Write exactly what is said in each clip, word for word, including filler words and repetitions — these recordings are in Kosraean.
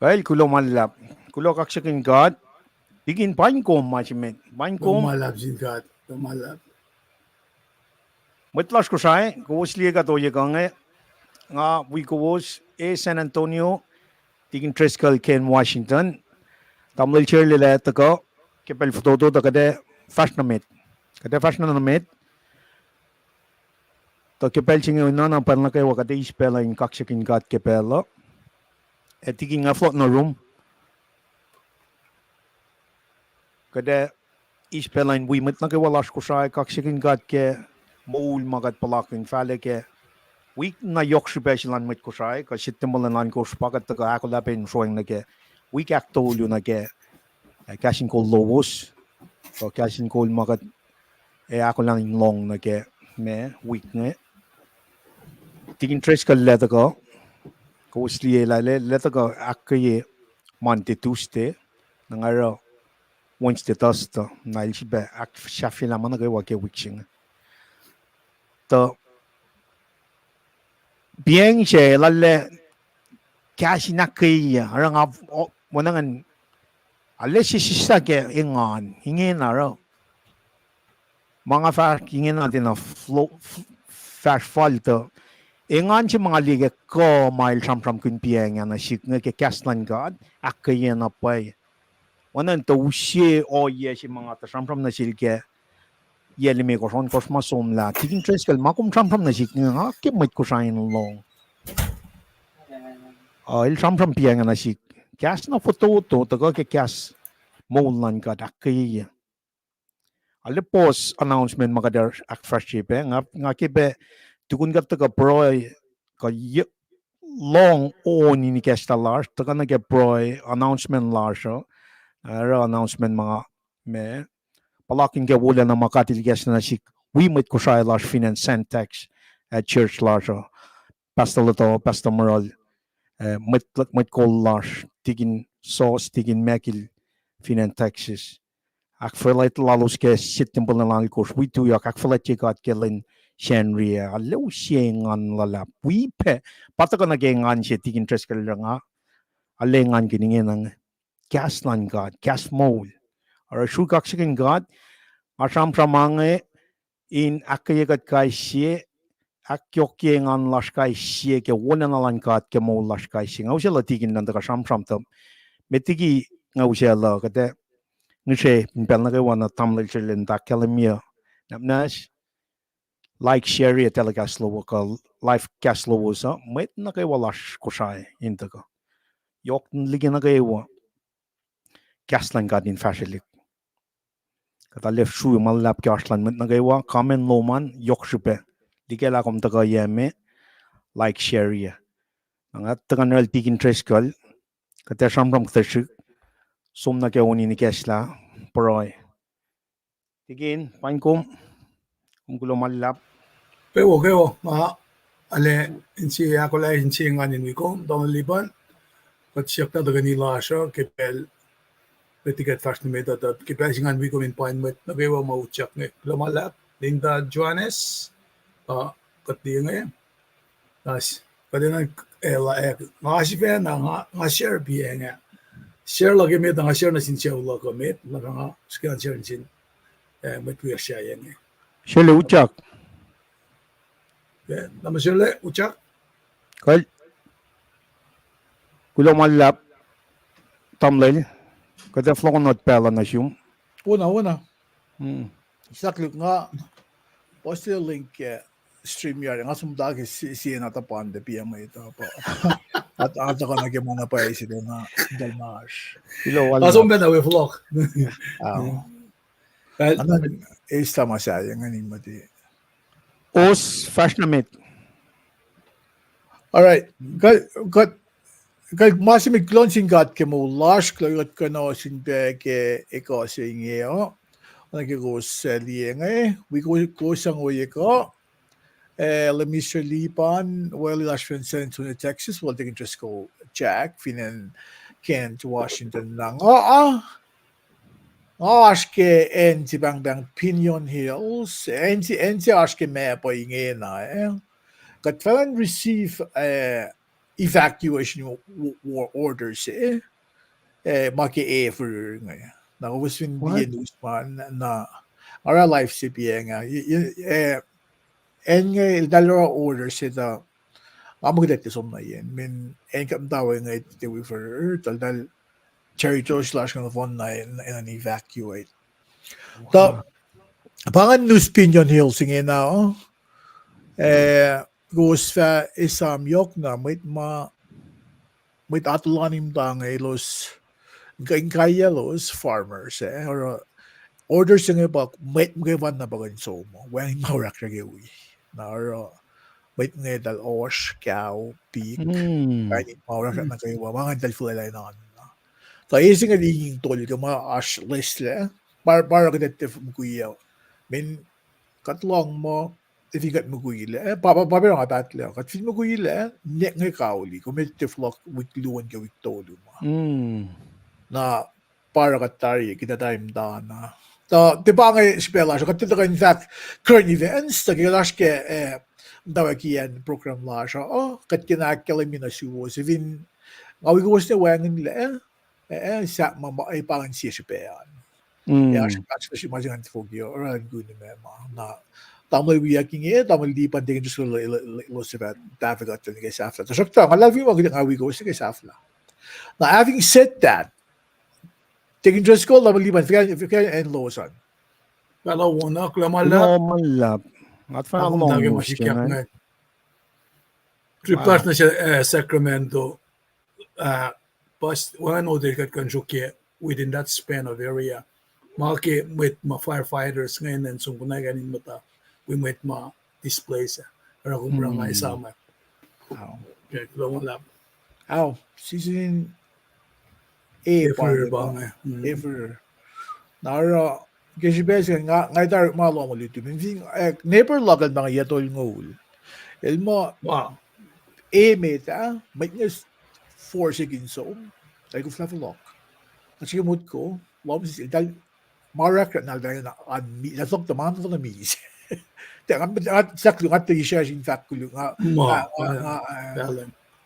Kal, kuloh ma luhlahp. Kuloh kaksakihn God. Tikin, pain kom ma se met. Pain kom. Kuloh ma luhlahp sin God. Kuloh ma luhlahp. Mwet lasr Kosrae, kowos liye kuht ohiyac kuh inge. Nga wi kowos, e, San Antonio, Tikin Driscoll, Kent, Washington. Tamuhlwel Sherley el ac tuhkuh ke pacl fototo tuh kuht ac fahsr nuh met. Kuht ac fahsr nuh met. Tuh ke pacl se inge oacna pacl nuh kwewa kuht eis pacl uh in kaksakihn God ke pacl uh. Ac Tikin, nga fohlohk nuh rum. Kuht ac eis pacl uh in wi mwet nuh kwewa lasr Kosrae kaksakihn God ke moul ma kuht puhlakihn fahlac ke wik na yohk srihpac se luhn mwet Kosrae, kuh Septempuh lwen ohnkohsr pa kuht tuhkuh ahkolah pac in sroacng nuh ke wik ahktolu nuh ke, ah, kahs in kol lowos, kuh kahs in kol ma kuht ac ahkolah in lohng nuh ke ma wik inge. Tikin Driscoll el ac tuhkuh, kowos liye lah el ac tuhkuh ahkkweye Monday, Tuesday, na nga oruh Wednesday, Thursday, na el sifilpac ahksahfyelah ma nuh kwewa ke wik se inge. Tuh piacng se lal ah kahs in ahkkweye, oruh nga, o, wacngihn, arlac sesseslah ke engan, ingena oruh ma nga fahk ingena tiacna fahsr fal tuh engan se ma nga liye ke kuh ma el sramsramkihn piacng ah nuh sihk inge ke kahs luhn God ahkkweye na pwacye. Wacngihn tuh use ohiyac se ma nga tuh sramsram nuh sel ke yac limekohsr, ohnkohsr ma somlah, Tikin Driscoll, ma kom sramsram nuh sihk inge nga ke mwet Kosrae in lohng. Uh, el sramsram piacng ah nuh sihk. Kahs na fototo tuhkuh ke kahs moul luhn God ahkkweye. Arlac puhs announcement ma kuht ahkfahsrye pac, nga, nga ke pac tukun kuht tuhkuh pruhe, kuh lohng on in ikacslah lasr, tuhkuh nuh ke pruhe announcement lasr uh, oruh announcement ma nga, ma puhlakihn ke wolacna ma God El ikacslah nuh sihk wi mwet Kosrae lasr fin acn Sandtex, ah, church lasr uh, Pastor Luto, Pastor Murrel, ah, mwet, mwet kol lasr, Tikin Sos, Tikin Mekil, fin acn Texas. Ahkfuhlwact lalos ke Septempuh lwen ohnkohsr, wi tuyak, ahkfuhlwactye God ke lwen Sacnri ah, arlac use engan luhlahp. Wi pac, pa tuhkuh nuh ke engan se Tikin Driscoll el nga, arlac engankihn ingena inge. Kahs luhn God, kahs moul. Oruh srui kaksakihn God, nga sramsram inge in ahkkweye kuht kais sie, ahkyohkye engan lasr kais sie ke wolacna luhn God ke moul lasr kais sie. Nga usaclah Tikin elan tuhkuh sramsram tuh met liki nga usaclah kuht ac ngihsre in pacl nuh kwewa na tamuhlwel Sherley elan ahkkahlwemye. Nahmnahs, like, share, ac telecast lowos kuh live cast lowos uh, mwet nuh kwewa lasr Kosrae in tuhkuh. Yohk liki nuh kwewa kahs luhn God in fahsrwelihk. Kuht arlac srui ma luhlahp ke oasr luhn mwet nuh kwewa, comment lom an yohk srihpac. Liki lah kom tuhkuh yac me, like, share. Na nga tuhkuh nuh sel Tikin Driscoll, kuht ac sramsram kuhtuh srihk, som nuh ke on in ikacslah pruhe. Tikin, pain kom, kom kuloh ma luhlahp. Kwewa, kwewa, ma, arlac, inse ahkolah, inse engan in wi kom, Donald Liban, kuht siyuck na tuhkweni lasr uh ke pacl, met liki kuht fahsr nuh met uh, tuh ke pacl se ingacn wi kom in pain mwet nuh kwewa ma utyak inge. Kuloh ma luhlahp, Linda Johannes, uh, kuht liye inge. Nice. Kuht enenuh, eh, nga sifacna, nga, nga share piacng ah. Share luhk emet, nga share nuh sin sucu luhk uh met, na nga srihke share nuh sin, eh, mwet wiyacsr sahyac inge. Sele utyak. Eh, na ma sele utyak. Kal. Kuloh ma luhlahp. Tamuhlwel. Kuht ac fohlohkohnot pacl uh nuh sum. Wona, wona. Hmm. Sakluk nga post link, eh, StreamYard, nga som ta ke sie, sie na tapan de piac mwet uh pa. At, at, tuhkuh nuh ke ma na pwacye se na, na oasr. Kuloh ma luhlahp. Nga som pacna we fohlohk. Nga eis ta ma sahyac ingacn in muhta. Os, fahsr nuh met. All right. Kuht, kuht, kuht ma se met, kuloh sin God ke moul lasr, kuloh kuht kuhnasin pac ke ekuh se inge uh. Oacna ke kowos liye inge, wi kowos sang ohiyac uh. Eh, Lemister Liban, wel, el oasr fin San Antonio, Texas, wel, Tikin Driscoll Jack, fin acn Kent, Washington, na nga, ah, nga oasr ke acn se pahngpahng Pinon Hills, acn se, acn se oasr ke map uh ingena, eh. Kuht fahlen receive, eh, evacuation o-, o-, order se, eh, ma ke air furor inge. Na kowos fin liye news ma na, na, oruh live se pa inge. Eh, acn inge eltahl oruh order se tuh, nga muh kuht etuh som na yen, mweyen acn kuht muhta we inge tiac wi furor, tuh eltahl territory lasr inge nohfohn na enenuh in evacuate. Tuh, pa ingacn news Pinyon Hills inge na, eh, kowos fah esam yohk na, mwet ma, mwet atuhlan in muhta inge elos, in kaiyaclos farmers, eh, oruh, order se inge pa mwet muhkwena pa kuh in som, wacngihn ma orahk ke wi. Na oruh, mwet inge eltahl ohsr, cow, pig, kain in ma orahk nuh kwewa, ma ingacn eltahl fuhlwelah in oan na. Tuh e se inge linging tol ke ma oasr listlac, pa, pa oruh kuht etuh mukwi uh. Mweyen kuht lohng muh, fin kuht mukwilac, eh, pa, pa, pa, pa nga pahtlac, kuht fin mukwilac, ne, nge kauli, kom etuh fohlohk wik luo ke wik tolu ma. Na pa oruh kuht tari, kuht tari muhta na. Tuh, tiac pa inge srihpac lasr uh, kuht tuhkuh in fahk current events, tuh ke lasr ke, eh, muhtwacwacackiyacn program lasr uh, kuht kena ahkkahlwemye nuh suwos, fin nga wi kowos ne wacngihnlac, eh, eh, sahp ma, ma, eh, pa ingacn sie srihpac an. Ac oasr, oasr ma se ingacn tifoki, oruh in kunimac ma. Na, tamuhlwel wiyuck inge, tamuhlwel Lipan, Deacon Driscoll, elos fah tahfuh kuht nuh ke sahflah. Tuhsruhktuh, nga luhlahlfongi muh kuht nga wi kowos nuh ke sahflah. Na, having said that, Deacon Driscoll, tamuhlwel Lipan, fuhkah, fuhkah acn lowos an? Kuloh ma luhlahp. Kuloh ma luhlahp. Nga fahk ma sikyak inge. Trip lasr nuh Sacramento, uh, puhs wacngihn hotel kuht kuh in sruokyac within that span of area. Ma ke mwet ma firefighters inge in som konwacack in muhta wi mwet ma displace, oruh kom oruh nga esam. Kuloh ma luhlahp. Ao, season e pa inge. Na oruh, ke srihpac se nga, nga tari ma lohm lutu. Mweyen, eh, neighbor luhk el ma yac tolngoul. El muh, e met ah, mwet inge force in som, el koflah fohlohk. Ac srihke motko, lohm sis, eltahl ma orahk na eltahl an mi, eltahl fohlohk tuh ma an fohlohk misac. Tiac, nga, nga, nga, nga,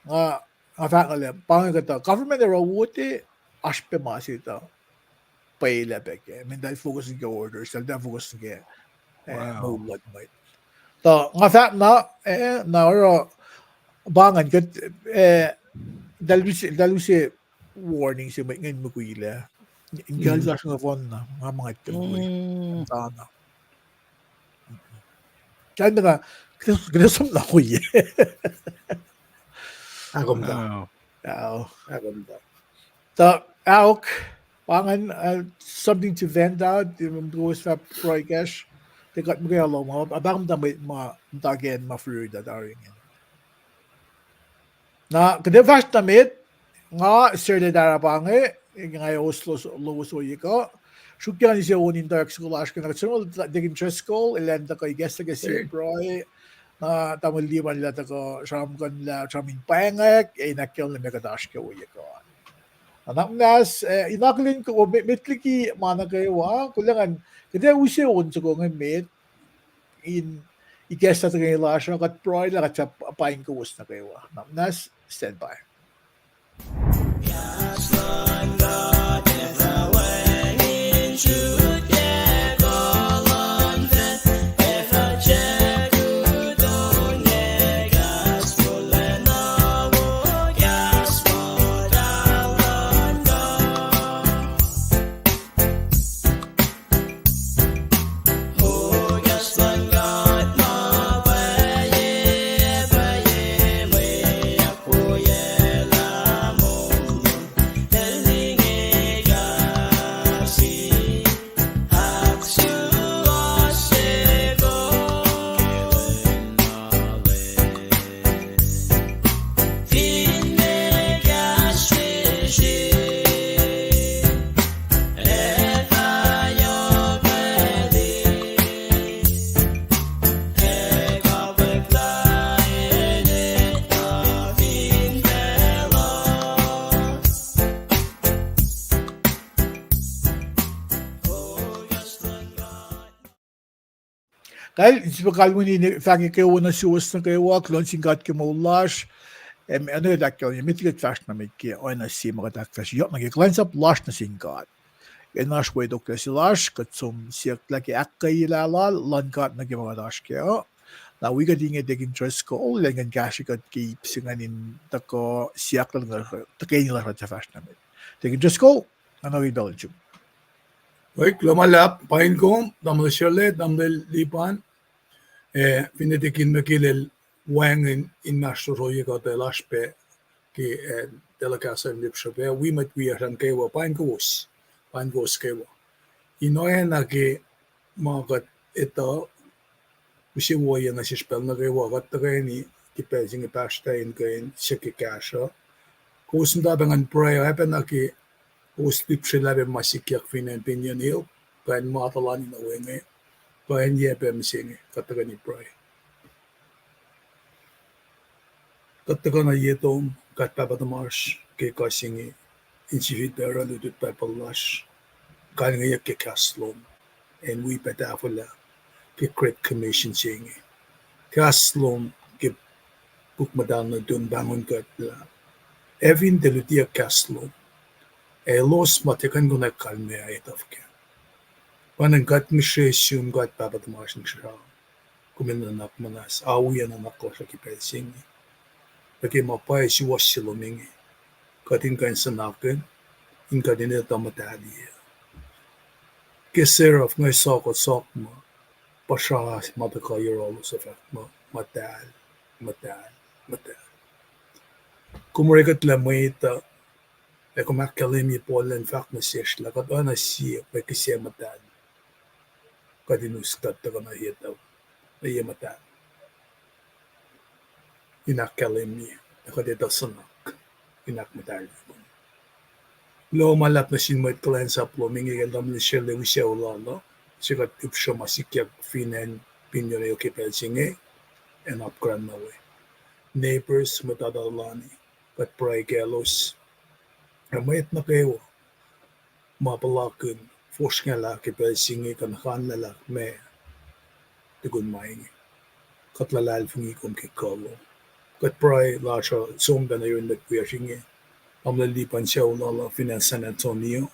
nga, nga fahk lah, pa inge kuhtuh, government oruh wote, oasr pac ma se tuh pwacye lah pac kac, mweyen eltahl focus nuh ke orders, eltahl focus nuh ke, eh, moul luhn mwet. Tuh nga fahk na, eh, na oruh, pa ingacn kuht, eh, eltahl use, eltahl use warning se mwet inge in mukwilac. In kacl lasr nohfohn na, nga ma nga tiac mukwi. Tana. Kain na, kuht som na ohiyac. Akomta. Akomta. Tuh, aok, pa ingacn, uh, something to vent out, um, kowos fah pruhe kacsr, tiac kuht muhkwena lohm, uh, pa ingacn muhta mwet ma, muhta ke acn ma Florida tari ingacn. Na, kuht ac fahsr nuh met, nga Sarla Tara pa inge, nga host lowos ohiyac kuh. Sruokyac ngan use on in tuyak soko lasr ke na kuht sruhnguhl Deacon Driscoll, elan tuhkuh ikacslah ke sie pruhe, na tamuhlwel Lipan lah tuhkuh sramsramkihn lah sramsram in pwacngack, ac in ahkkahlwemye kuht oasr ke ohiyac kuh. Na nuhnak muhnahs, eh, in akihlen ko-, met liki ma nuh kwewa, kuloh ngan, kuht ac use on soko inge met, in ikacslah tuhkweni lasr uh, kuht pruhe lah kuht fah paing kowos nuh kwewa. Nuhnak muhnahs, stand by. Kal, sifil kalweni fahk ekuh wo nuh suwos nuh kwewa, kuloh nuh sin God ke moul lasr. Ac nuh ke ahkkahlwemye met liki kuht fahsr nuh met ke oacna sie ma kuht ahkfahsrye yohk nuh ke kuhlwacnsap lasr nuh sin God. Ke oasr wetoklac se lasr, kuht som siyucklah ke ahkkweyelah lal luhn God nuh ke ma kuht oasr kac uh. Na wi kuht inge Deacon Driscoll, elan kuh in kahsrwe kuht ke ip se ingacn in tuhkuh siyuck tuhkweni lasr kuht fahsr nuh met. Deacon Driscoll, nga nuh in pacl in sum. Kuloh ma luhlahp paing kom, tamuhlwel Sele, tamuhlwel Lipan, ac finne Deacon Mekil el wacngihn inmahsrlosr ohiyac kuht lasr pac ke, eh, telecast in lihpsrihpac, wi mwet wiyacsr an kwewa, paing kowos, paing kowos kwewa. In oacna ke ma kuht etuh, use woiyac nuh sesr pacl nuh kwewa, kuht tuhkweni ke pacl se inge pahsrtah in kuh in siyuck ke kahsruh. Kowos muhta pac ngan pruhe, oacpacna ke kowos lihpsrelah pac ma sikyak fin acn Pinyon Hill, kuh in ma tuhlani nuh we inge, kuh in yac pac mihsenge, kuht tuhkweni pruhe. Kuht tuhkuh nuh ye tom, God Pahpah tuhmasr, ke kuh se inge, in sifilpac oruh lutlut Bible lasr, kalingeyuck ke kahs lom, in wi pac tahfwelah ke Great Commission se inge. Kahs lom ke puk muhtahl nuhtum pahngon kuht lah, ac fin tiac lutiyuck kahs lom, ac elos ma tiac kuh in konwacack kalmac ah etuh fuhkah. Pwacnwacng kuht ngihsre sum God Pahpah tuhmasr Inkuhsrao, kom in nuhnak muhnahs, awi ac nuhnak lasr ke pacl se inge, nuh ke ma pwacye suwohs se lom inge, kuht in kuh in suhnakihn, in kuht in etuh muhtahl uh. Ke seraph inge sohkohsohk ma, puhsra ma tuhkuh yohrohlos uh fahk muh, muhtahl, muhtahl, muhtahl. Kom orekuhtlac mwet uh, ac kom ahkkahlwemye Paul elan fahk nuh sesr lah kuht oacna sie mwe kihsac muhtahl. Kuht in us kuht tuhkuh nuh ye muhtahl in ahkkahlwemye, ac kuht etuh suhnak in ahkmuhtahlye. Kuloh ma luhlahp nuh sin mwet kuhlwacnsap lom inge ke tamuhlwel Sele wi sucu lal uh, se kuht lihpsre ma sikyak fin acn Pinyon Hill ke pacl se inge, ac apkuhran nuh we. Neighbors, mwet tuhlani, kuht pruhe kaclos. Ac mwet nuh kwewa ma puhlakihn fosrngahlah ke pacl se inge kuh nuhkanlah lah meac tukun ma inge, kuht luhlahlfongi kom ke kuh lom. Kuht pruhe lasr uh som pac nuh yurin mwet wiyacsr inge, tamuhlwel Lipan sucu lal uh fin acn San Antonio,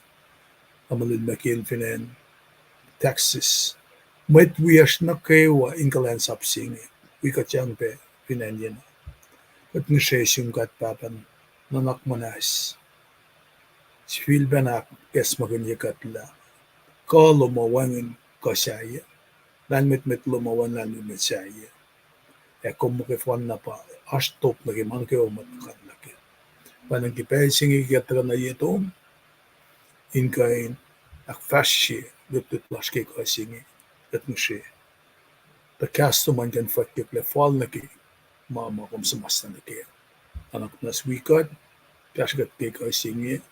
tamuhlwel Mekil fin acn Texas. Mwet wiyacsr nuh kwewa in kuhlwacnsap se inge, wi kuhtyang pac fin acn yenuh. Kuht ngihsre sum God Pahpah, nuhnak muhnahs, sifilpac ahkacsmakihnye kuht lah kuh lom uh wacngihn kuh sahyac, lahlmwetmwet lom uh wacngihn lahlmwetmwet sahyac. Ac kom muh ke fanna pa oasr top nuh ke ma nuh kwewa mwet kuh nuh kac. Pwacnwacng ke pacl se inge kuht tuhkuh nuh ye tom in kuh in ahkfahsrye lutlut lasr ke kuh se inge, kuht ngihsre tuh kahs lom an kuh in fwackyucklac fal nuh ke ma ma kom suhmuhslah nuh kac. Nuhnak muhnahs wi kuht, kahsrwe kuht ke kuh se inge,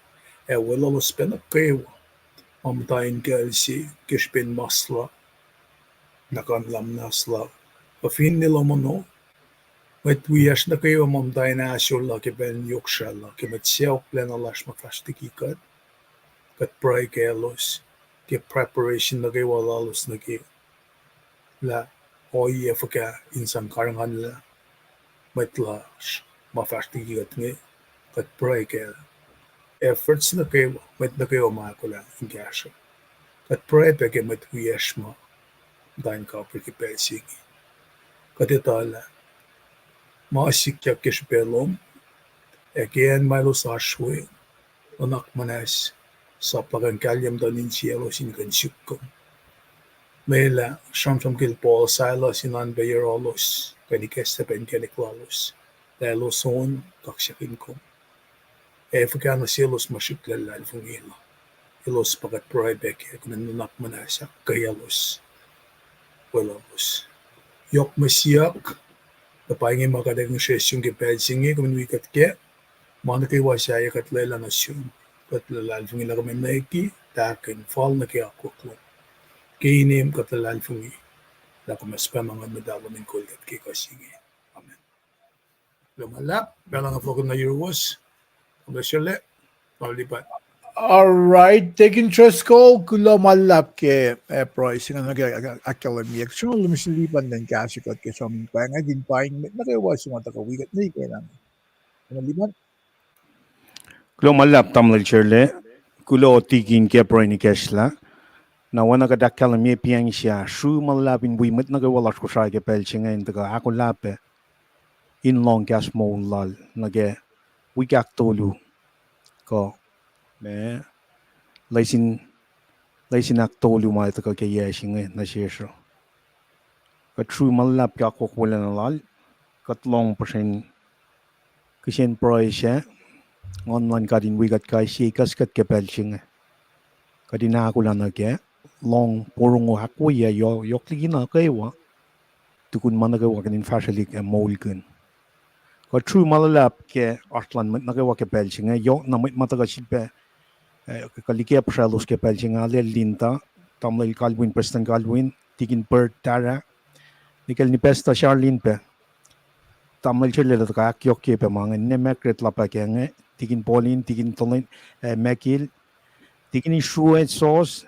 ac weluhlos pac nuh kwewa ma muhta in kacl se ke srihpen masla, nuhkan lumnasla, kuh finne lohm ono, mwet wiyacsr nuh kwewa ma muhta in ahsor la ke pacl in yohk srah la ke mwet sacohklacna lasr ma fahsr liki kuht. Kuht pruhe kaclos ke preparation nuh kwewa lalos nuh ke lah ohiyac fuhkah in sang karihnganlah mwet lasr ma fahsr liki kuht inge. Kuht pruhe ke efforts nuh kwewa, mwet nuh kwewa ma ahkolah in kahsruh. Kuht pruhe pac ke mwet wiyacsr ma muhta in kapihr ke pacl se inge. Kuht etuh lah ma sikyak ke srihpac lom, ac ke acn ma elos oasr we, nuhnak muhnahs, sap luhk an kahlye muhtuhn insiyaclos in kuh in suk kom. Lwelah sramsram kacl Paul, Silas in oan pac yohrohlos, kuh in ikacslah pac inkacnek lalos, lah elos on kaksakihn kom. Ac fuhkah nuh selos ma srihklac luhlahlfongi la, elos pa kuht pruhe pac ke kom in nuhnak muhnahs ahkkweyaclos, weluhlos. Yohk mwe siyuck, tuh pa inge ma kuht ac ngihsre sum ke pacl se inge, kom in wi kuht kac, ma nuh kwewa sahyac kuht lwelah nuh sum, kuht luhlahlfongi lah kom in nweki, tahkihn, fal nuh ke akwuck lom. Ke inem kuht luhlahlfongi lah kom ac sifacna nguhn muhtahl lom in kol kuht ke kuh se inge. Amen. Kuloh ma luhlahp, pacl uh fohlohk nuh yuruwos, kom ac srwaclah, kom lipa. All right, Deacon Driscoll, kuloh ma luhlahp ke, eh, pruhe se inge nuh ke ahkkahlwemyeyuck. Sruhnga lom sel Lipan in kahsrwe kuht ke sramsram pwacye, in paing mwet nuh kwewa suc ma tuhkuh wi kuht nuh ke na inge. Kuloh ma luhlahp tamuhlwel Sherle, kuloh Tikin ke pruhe in ikacslah. Na oacna kuht ahkkahlwemye piang sahyac, sru ma luhlahp in wi mwet nuh kwewa lasr Kosrae ke pacl se inge in tuhkuh ahkolah pac in lohng kahs moul lal nuh ke wik ahktolu kuh ma lesin, lesin ahktolu ma tuhkuh ke yac se inge nuh sesr uh. Kuht sru ma luhlahp ke akwuck wolacna lal, kuht lohng puhsren kihsen pruhe sac, Nguhn luhn God in wi kuht kais sie ikackkuht ke pacl se inge. Kuht in ahkolah nuh ke lohng porongo ahkwoyac yohk liki nuh kwewa, tukun ma nuh kwewa kuht in fahsrwelihk ac moulkihn. Kuht sru ma luhlahp ke oasr luhn mwet nuh kwewa ke pacl se inge, yohk na mwet ma tuhkuh sifilpac, eh, kuh liki pruhe lalos ke pacl se inge, Alel Linda, tamuhlwel Calvin, Prestuhn Calvin, Tikin Bert Tara, nihkel ni Pastor Charlene pac. Tamuhlwel Sherle tuhkuh ahkyohkye pac ma inge, ninac Margaret Lapake inge, Tikin Pauline, Tikin Tolin, eh, Mekil, Tikin Israel Sos,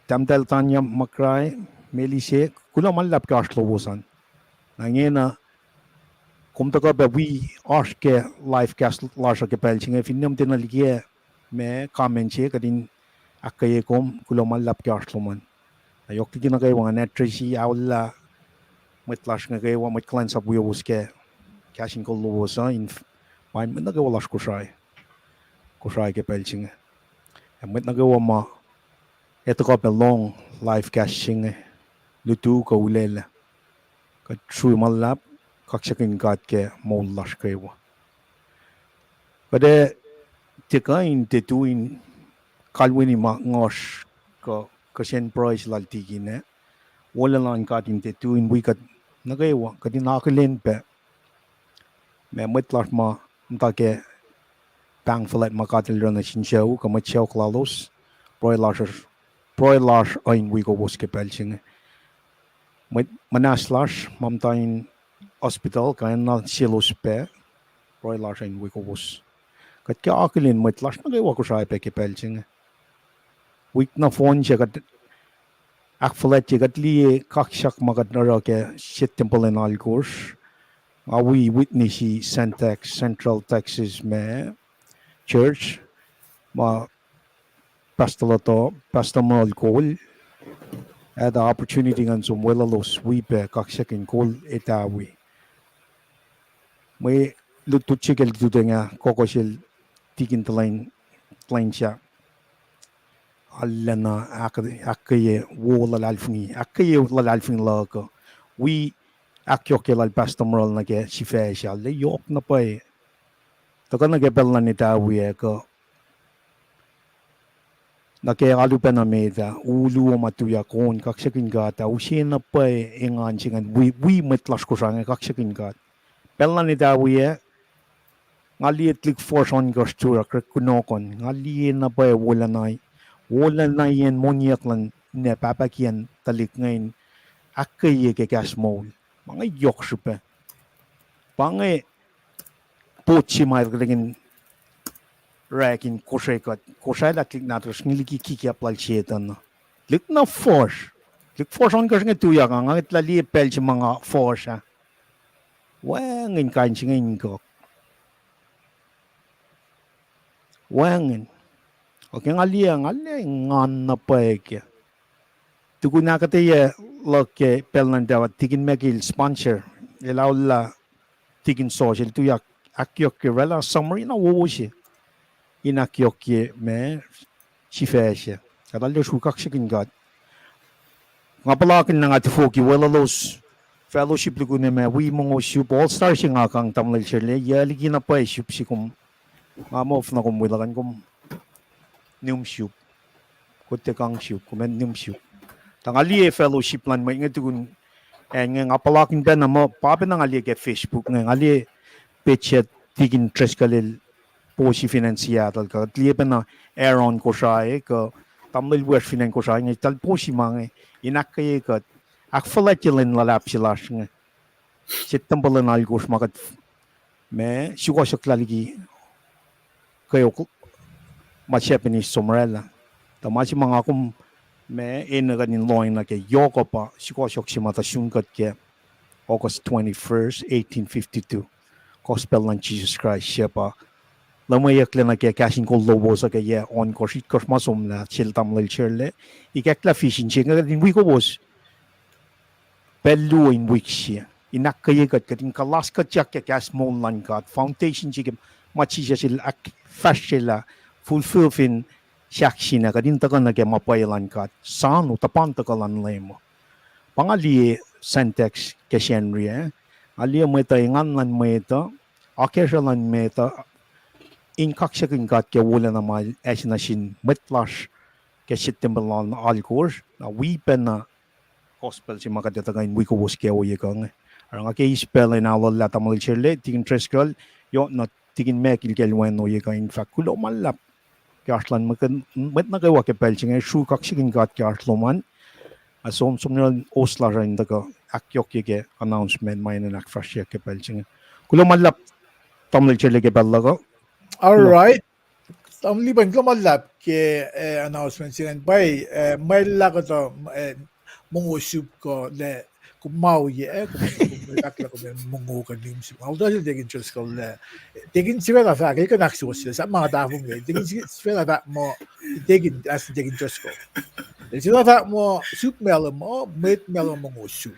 Tahmtahel Tanya McCrae, Melise, kuloh ma luhlahp ke oasr lowos an. Na ingena, kom tuhkuh pac wi oasr ke live cast lasr uh ke pacl se inge, finne kom tiacna likiyac ma comment se, kuht in ahkkweye kom, kuloh ma luhlahp ke oasr lom an. Na yohk liki nuh kwewa ngan address-i, aollah mwet lasr inge kwewa, mwet kuhlwacnsap wiowos ke kahs in kol lowos uh, in f-, pain mwet nuh kwewa lasr Kosrae, Kosrae ke pacl se inge. Ac mwet nuh kwewa ma ac tuhkuh pac lohng live cast se inge, lutu kuh ulaclah. Kuht sru ma luhlahp, kaksakihn God ke moul lasr kwewa. Kuht ac tiac kuh in tiac tui in kalweni ma ngohsr kuh kihsen pruhe se lal Tikin ah. Wolacna luhn God in tiac tui in wi kuht nuh kwewa, kuht in akihlen pac ma mwet lasr ma muhta ke pahng fuhlwact ma God El oruh nuh sin sucu kuh mwet sacohk lalos, pruhe lasr, pruhe lasr uh in wi kowos ke pacl se inge. Mwet muhnahs lasr ma muhta in hospital kuh enenuh selos pac, pruhe lasr uh in wi kowos. Kuht ke akihlen mwet lasr nuh kwewa Kosrae pac ke pacl se inge. Wik nohfohn se kuht ahkfuhlwactye, kuht liye kaksak ma kuht oruh ke sie tempuhl in alkosr. Nga wi witness-i Santax, Central Texas ma church ma Pastor Loto, Pastor Mol Kol, ac tuh opportunity ngan som weluhlos wi pac kaksakihn kol etawi. Mwe lutlut se ke lututacng ah, koko sel Tikin Tuhlain, Tuhlain Sah. Arulacna ahk-, ahkkweye wo luhlahlfongi, ahkkweye luhlahlfongi luhk uh. Wi ahkyohkye lal Pastor Murrel nuh ke sifac sal, yohk na pwacye. Tuhkuh nuh ke pacl luhn etawi ah kuh nuh ke alu pacna met ah, uluo ma tuyak on, kaksakihn God ah, use na pwacye engan se ingacn wi, wi mwet lasr Kosrae inge kaksakihn God. Pacl luhn etawi ah, nga liye tuhlihk fuhsr ohnkohsr tui ah, kunohkohn, nga liye na pwacye wolacna, wolacna yen moniyuck luhn ninac pahpah kiyacn tuhlihk inge in ahkkweye ke kahs moul. Ma inge yohk srihpac. Pa inge pot se ma el kuhtwena orek in kosre kuht, kosraclah tuhlihk nahtuhsr inge liki kikiap lal Setuhn uh. Tuhlihk na fuhsr, tuhlihk fuhsr ohnkohsr inge tuyak ah, nga ngwetlah liye pacl se ma nga fuhsr ah. Wacngihn kain se inge in kuh. Wacngihn. Okay, nga liye, nga liye engan na pwacye ke. Tukun ahkuhtweyac luhk ke pacl luhn etawi ah, Tikin Mekil sponsor, el aollah Tikin Sohs, el tuyak ahkyohkye oraclah summary na wowo se in ahkyohkye ma sifac se. Kuht arlac sruhk kaksakihn God. Nga puhlakihn na nga tufoki weluhlos fellowship lukun ma wi mongo sruhp All Star se nga kang tamuhlwel Sherle, yac liki na pwacye sruhp se kom, nga muh fin kom wi luhkuhn kom nihm sruhp. Kom tiac kang sruhp, kom nihm sruhp. Tuh nga liye fellowship luhn mwet inge tukun, ac inge nga puhlakihn pacna muh pa pacna nga liye ke Facebook inge, nga liye page se Tikin Driscoll el post-i fin acn Seattle, kuht liye pacna Aaron Kosrae, kuh tamuhlwel wiyacsr fin acn Kosrae inge, eltahl post-i ma inge, in ahkkweye kuht, ahkfuhlwactye lwen luhlahp se lasr inge. Sie tempuhl in alkosr ma kuht, ma sukohsohklah liki kweok ma Japanese som oraclah. Tuh ma se ma nga kom, ma enenuh kuht in lohacng nuh ke yohk uh pa sukohsohk se ma tuh sun kuht ke August twenty-first, eighteen fifty-two. gospel luhn Jisus Kraist se pa luhmweyucklac nuh ke kahs in kol lowos uh ke yac ohnkohsr, itkohsr ma somlah sel tamuhlwel Sherle. Ikacklah vision se inge kuht in wi kowos pacl luo in wik se, in ahkkweye kuht, kuht in kuhlahs kuhtyak ke kahs moul luhn God, foundation se ke ma Jisus el ahkfahsryelah, fulfill fin sahk se inge, kuht in tuhkuh nuh ke ma pwacye luhn God, sano tuhpan tuhkuh luhn Leum uh. Pa nga liye Sacntecs ke Sacnri ah, nga liye mwet uh engan luhn mwet uh, akacsruh luhn mwet uh, in kaksakihn God ke wolacna ma el ase nuh sin mwet lasr ke Septempuh lal alkosr, na wi pacna gospel se ma kuht ac tuhkuh in wi kowos ke ohiyac kuh inge. Oruh nga ke eis pacl in aollah tamuhlwel Sherle, Tikin Driscoll, yohk na Tikin Mackil ke el wen ohiyac kuh in fahk kuloh ma luhlahp ke oasr luhn mwet nuh kwewa ke pacl se inge, sru kaksakihn God ke oasr lom an. Ac som, som nuh ohs lasr uh in tuhkuh ahkyohkye ke announcement ma enenuh in ahkfahsryeyuck ke pacl se inge. Kuloh ma luhlahp tamuhlwel Sherle ke pacl luhk uh. All right. Tamuhlwel Lipan, kuloh ma luhlahp ke announcement se ingacn. Pwacye, mwacllah kuhtuh mongo sum kuh lah kom ma oyac, kom, kom etuh lah kom mongo kuh nihm sum. Nga utuh sel Tikin Driscoll lah, Tikin sifacna fahk, el kuh in ahksuwohsyelah, sahp ma tahfonglac. Tikin sifacna fahk muh, Tikin, as Tikin Driscoll, el sifacna fahk muh sum mahlwem uh, mwet mahlwem mongo sum.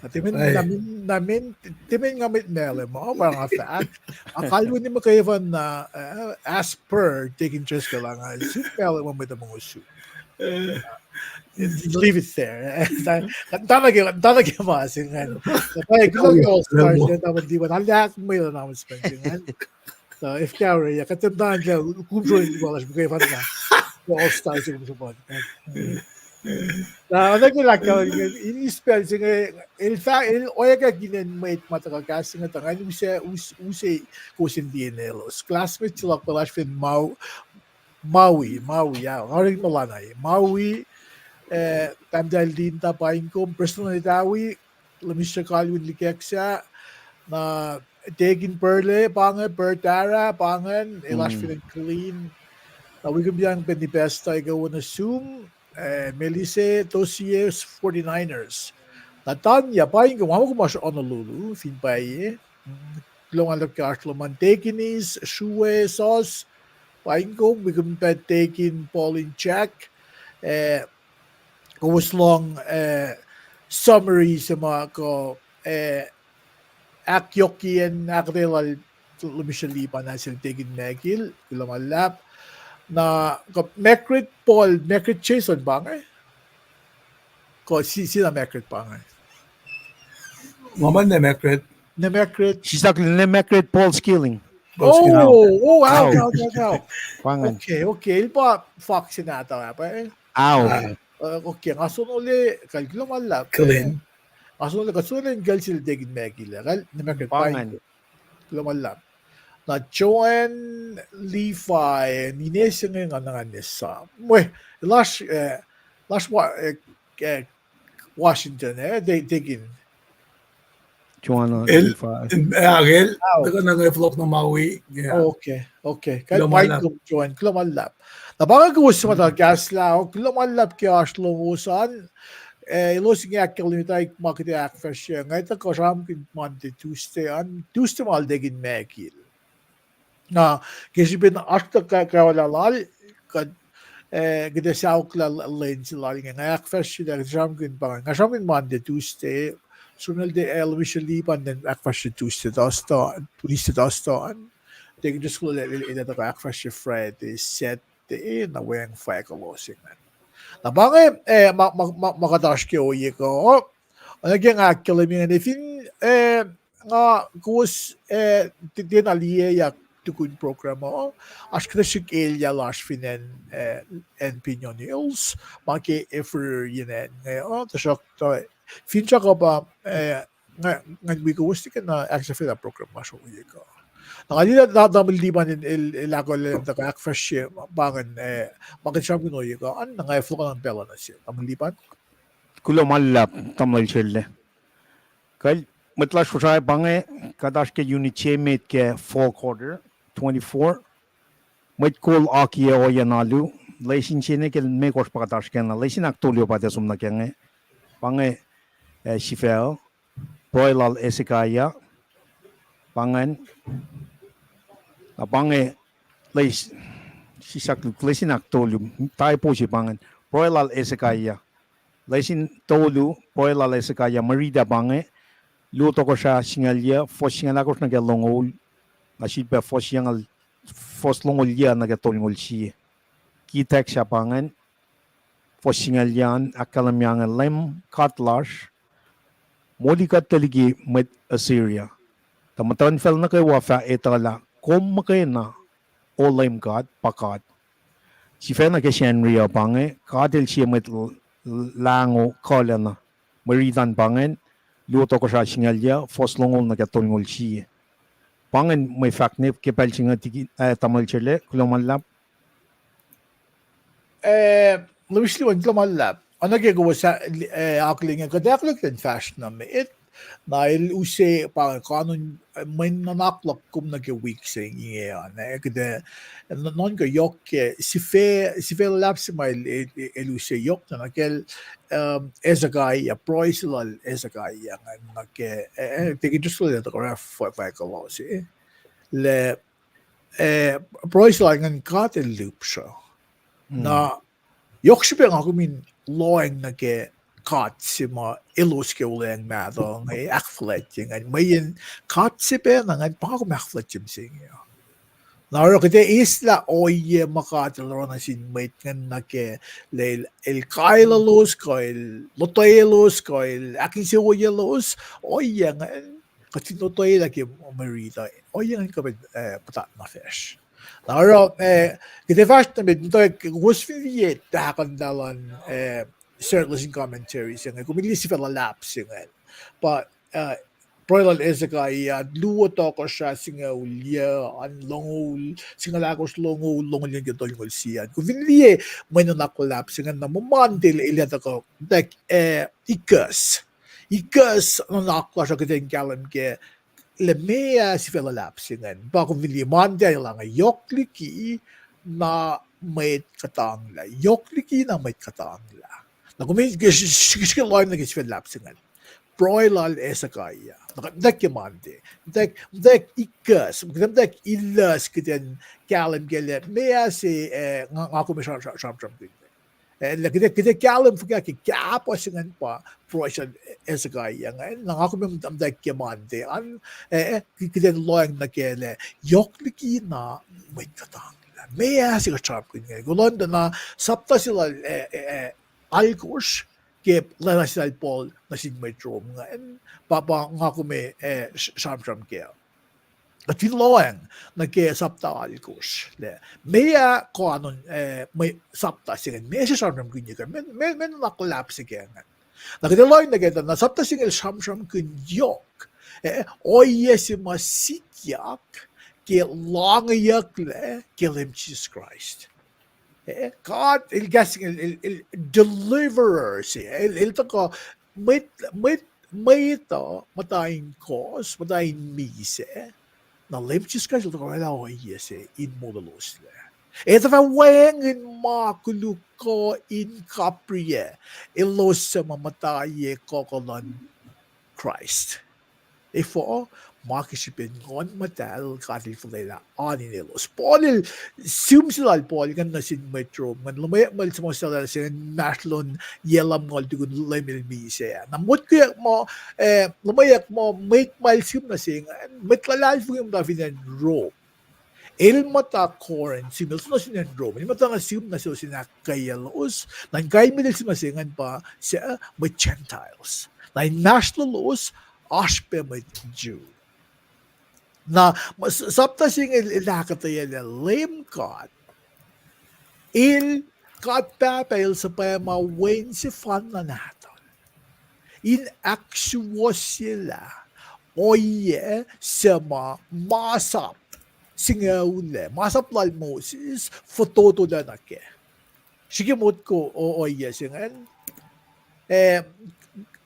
Na tiac, na, na, tiac nga mwet mahlwem uh, pa nga fahk. Ac kalweni muhkwena, as per Tikin Driscoll, nga sum mahlwem uh, mwet uh mongo sum. Leave it there. Tana ke, tana ke ma se ingacn. Pwacye, kuloh ke All Stars, tamuhlwel Lipan, alak mwelan announcement se ingacn. So, if ka oruh, kuht tiac muhta lah kom sroin lasr muhkwena, All Stars se kom sroin. Na, oacna ke lah, in eis pacl se inge, el fah, el oacyacpac kihnen mwet ma tuhkuh kahs se inge tuh ngan use, use, use kowos in liye elos. Classmate se luhk pa lasr fin Mau-, Maui, Maui, ah, nga orekma lana e. Maui, eh, tahmtahel Linda, paing kom, Prestuhn Etawi, Lemister Kalwin Likeksa, na Tekin Perle, pa inge, Pertara, pa ingacn, elasr fin acn Killeen, na wi kom yang pacna Pastor Ike Wonasum, eh, Melise, Tosie, forty-niners. Na Tanya, paing kom, ma kom oasr Honolulu, fin pwacye. Kuloh ma luhlahp ke oasr lom an. Tekin Is, Srue, Sos, paing kom, wi kom pac Tekin Paul in Jack, eh, kowos lohng, eh, summary se ma kuh, eh, ahkyohkyacn ahkuhtweyac lal Lemister Lipan ac sel Tekin Mackil, kuloh ma luhlahp. Na kuh Margaret Paul, Margaret Jason pa inge? Kuh si-, sina Margaret pa inge? Nga muh na Margaret. Na Margaret. Sislah na Margaret Paul Skilling. Oh, oh, wow, wow, wow. Pa ingacn. Okay, okay. El pa Fox in ata ah, pa, eh? Ao. Okay, nga sonole, kal kuloh ma luhlahp. Nga sonole, kuht sonole in kal sel Tekin Mackil, kal na Margaret pa ingacn. Kuloh ma luhlahp. Na Joanne Levi, nine se inge nga na ngan esam. Mwe, lasr, eh, lasr ma, eh, Washington, eh, Tekin. Joanne Levi. Ahkel, tuhkuh na inge fohlohk nuh Maui. Okay, okay. Kal paing kom Joanne, kuloh ma luhlahp. Na pa inge kowos suc muhta kahslah, kuloh ma luhlahp ke oasr lowos an. Eh, elos inge ahkkahlwemye tuh ma kuht ac ahkfahsrye. Nga etuh kuh sramsramkihn Monday, Tuesday an, Tuesday ma el Tekin Mackil. Na ke srihpen oasr kuhtuh kawuck lal, kuht, eh, kuht ac saohklah lwen se lal inge. Nga ahkfahsrye lah kuht sramsramkihn pa inge. Nga sramsramkihn Monday, Tuesday. Som nuh sel Lemister Lipan, then ahkfahsrye Tuesday, Thursday, Wednesday, Thursday an. Tekin Driscoll el, el, el tuhkuh ahkfahsrye Friday, Saturday, na weacng fahk elos ingacn. Na pa inge, eh, ma, ma, ma, ma kuht oasr ke ohiyac kuh. Oacna ke nga ahkkahlwemye ingacn, fin, eh, nga kowos, eh, tiac, tiacna liyeyak tukun program uh, oasr kuhtuh srihk elyah lasr fin acn, eh, acn Pinion Hills, ma ke Ever yen acn inge uh, tuhsruhktuh finsrak uh pa, eh, nga, ngan wi kowos tiac na ahksahfyelah program lasr ohiyac kuh. Na nga liye lah tamuhlwel Lipan el, el, el ahkolah in tuhkuh ahkfahsrye pa ingacn, eh, ma kuht sramsramkihn ohiyac kuh an, na nga fohlohk nuh pacl uh nuh sel tamuhlwel Lipan. Kuloh ma luhlahp tamuhlwel Sherle. Kal, mwet lasr Kosrae, pa inge kuht oasr ke unit se met ke fall quarter, twenty-four. Mwet kol akiyac ohiyacn alu, lesin se inge ke limekohsr pa kuht oasr kena, lesin ahktolu pa tiac som nuh ke inge. Pa inge, eh, sifacl, pruhe lal Hezekiah, Pa ingacn, na pa inge, lesin, sisaklu, lesin ahktolu, typo se pa ingacn, pruhe lal Hezekiah. Lesin tolu, pruhe lal Hezekiah, mwe riti pa inge, Luo Tohkohsrah singucul yuc, fuhs singucul ahkosr nuh ke longoul, na sifilpac fuhs yucngucul, fuhs longoul yuc nuh ke tolngoul sie. Key text ah pa ingacn, fuhs singucul yuc an ahkkahlwemye inge, Leum God lasr, moli kuht tuh liki mwet Assyria. Tuh muhtuhnfacl nuh kwewa fah etuh lah kom muhkwena, O Leum God, pa God. Sifacna ke Sacnri uh pa inge, God El sie mwet l-, lahngo kuhlacna. Mwe riti an pa ingacn, Luo Tohkohsrah singucul yuc, fuhs longoul nuh ke tolngoul sie. Pa ingacn mwe fahk ne ke pacl se inge, ah, tamuhlwel Sele, kuloh ma luhlahp. Eh, Lewis Liwan, kuloh ma luhlahp. Oacna ke kowos, eh, akihlen inge, kuht ac akihlen fahsr nuh met. Na el use pa kanon, eh, mwe nuhnak luhk kom nuh ke wik se inge an, eh, kuht, eh, nuhnkuh yohk ke sifac, sifac luhlahp se ma el, el, el use yohk na nuh kacl, um, Hezekiah, pruhe se lal Hezekiah ingacn nuh ke, eh, eh, tekin just lal Hezekiah fah, fah kuloh se. Lah, eh, pruhe se lal ingacn God El lihpsruh. Na, yohk srihpac nga kom in lohacng nuh ke God se ma elos ke olweacng mahtuh inge ahkfuhlwactye ingacn. Mweyen God se pacna ingacn pa nga kom ahkfuhlwactye mihsenge uh. Na oruh kuht ac eislah ohiyac ma God El oruh nuh sin mwet ingacn nuh ke lah El, El kaelolos, kuh El lotwelos, kuh El ahkinsewowoyelos, ohiyac ingacn kuht fin lotwelah ke mwe riti uh, ohiyac ingacn kuh, eh, puhtat na facsr. Na oruh, eh, kuht ac fahsr nuh met, muhtwacwacack kowos fin liye tahkuhnlah luhn, eh, Standard Lesson Commentary se inge, kom in liye sifac luhlahp se ingacn. Pa, eh, pruhe lal Hezekiah, Luo Tohkohsrah singucul yuc an, longoul, singucul ahkosr, longoul, longoul yuc nuh ke tolngoul sie an. Kom fin liye mwe nuhnak luhlahp se ingacn, na muh Monday el, el ac tuhkuh, muhtwacwacack, eh, ikuhs. Ikuhs nuhnak lasr uh kuht in kahlwem ke lah meac sifac luhlahp se ingacn. Pa kom fin liye Monday, el inge yohk liki na mwet kuhtanglah. Yohk liki na mwet kuhtanglah. Na kom in ke srihke lohacng nuh ke sifac luhlahp se ingacn. Pruhe lal Hezekiah. Na muhtwacwacack ke Monday, muhtwacwacack, muhtwacwacack ikuhs, muhtwacwacack iluhs kuht in kahlwem ke lah meac se, eh, nga, nga kom ac sra-, sra-, sramsramkihn. Eh, lah kuht ac, kuht ac kahlwem fuhkah ke kahpah se ingacn pa pruhe sel Hezekiah ingacn, na nga kom ac muhtwacwacack ke Monday an, eh, kuht in lohacng nuh ke lah yohk liki na mwet kuhtanglah. Meac se kuht sramsramkihn ingacn. Kuloh na sapta se lal, eh, eh, eh, alkosr ke lelah se lal Paul nuh sin mwet Rom ingacn, pa, pa nga kom ac, eh, s-, sramsram kac. Kuht fin lohacng nuh ke sapta alkosr, lah meac kanon, eh, mwe sapta se ingacn, meac se sramsramkihn kac, meac, meac, meac nuhnak luhlahp se kac ingacn. Na kuht ac lohacng nuh kac tuh na sapta se inge el sramsramkihn yohk, eh, ohiyac se ma sikyak ke lohngeyucklac ke Leum Jisus Kraist. Eh, God El kahs inge, El, El, El deliverer se, El, El tuhkuh mwet, mwet, mwet uh muhta in kohs, muhta in misac. Na Leum Jisus Kraist El tuhkuh oraclah ohiyac se in molweloslac. Ac tuh fah wacngihn ma koluk kuh in kapriyac elos suc ma muhta ye kuhkuh luhn Kraist. Efuh? Ma ke srihpen Nguhn Muhtahl God El fuhlwelah oan in elos. Paul el, sihm se lal Paul ingacn nuh sin mwet Rom ingacn, luhmweyuck muh el suhmuhslah se ingacn inmahsrlon yac lumngaul tukun Leum El misac. Na motkoyuck muh, eh, luhmweyuck muh mwet ma el sihm nuh se ingacn, mwet luhlahlfongi muhta fin acn Rom. El muhta Corinth, sihm el nuh sin acn Rom. El muhta na sihm nuh selos in ahkkweyaclos. Na in kain mwet el sihm nuh se ingacn pa, suc, mwet Gentiles. Na inmahsrlolos, oasr pac mwet Jew. Na, ma-, s-, sapta se inge el, el ahkuhtweyac lah Leum God El, God Pahpah El suhpwacma Wen sefanna Nahtuhl in ahksuwohsyelah ohiyac suc ma, masap singucul ah, masap lal Moses, fototolah nuh kac. Srihke motko o-, ohiyac se ingacn. Eh,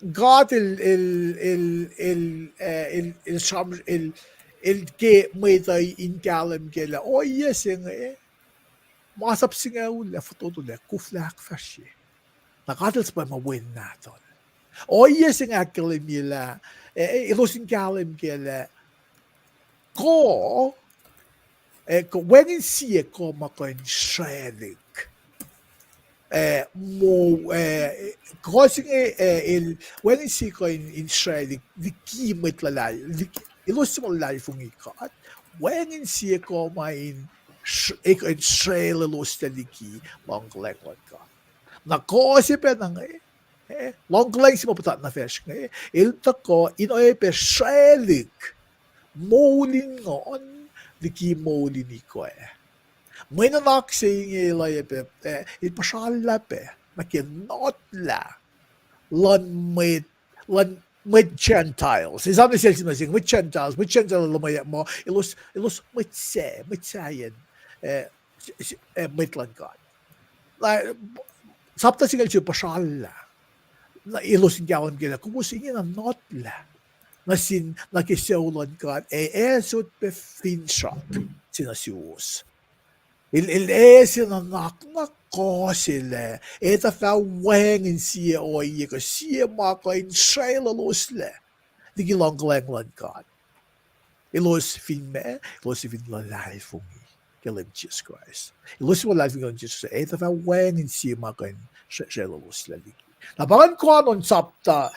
God El, El, El, El, eh, El, El sram-, El, El ke mwet uh in kahlwem kac lah ohiyac se inge, masap singucul ah, fototolah, koflah, ahkfahsrye. Na God El suhpwacma Wen Nahtuhl. Ohiyac se inge ahkkahlwemye lah, eh, eh, elos in kahlwem kac lah kuh, eh, kuh wacngihn sie kuh ma kuh in sraclihk. Eh, mo, eh, kuh se inge, eh, el, wacngihn sie kuh in, in sraclihk liki mwet luhlahl, liki, elos suc ma luhlahlfongi God. Wacngihn sie kuh ma in sr-, eh, in sracleloslac liki luhngkuhlwacng luhn God. Na kuh se pac na inge, eh, luhngkuhlwacng se ma puhtat nuh facsr inge, el tuhkuh in oacyacpac sraclihk moul in nguhn liki moul in ikwac. Mwe nuhnak se inge el oacyacpac, eh, el puhsrallah pac nuh ke notlah luhn mwet, luhn mwet Gentiles. Esam nuh sel sihm nuh sing, mwet Gentiles, mwet Gentile luhmweyuck muh elos, elos mwet sac, mwet sahyacn, eh, s-, s-, eh, mwet luhn God. Na, sapta singucul se puhsrallah. Na elos in kahlwem kac lah kowos ingena notlah nuh sin, nuh ke sucu luhn God, ac asot pac finsrak se nuh suwos. El, el ase nuhnak na kuh se lah etuh fah wacngihn sie ohiyac kuh sie ma kuh in sracleloslac liki luhngkuhlwacng luhn God. Elos fin ma, elos fin luhlahlfongi ke Leum Jisus Kraist. Elos fin luhlahlfongi ke Leum Jisus Kraist, etuh fah wacngihn sie ma kuh in sra-, sracleloslac liki. Na pa ngan kuh on sapta,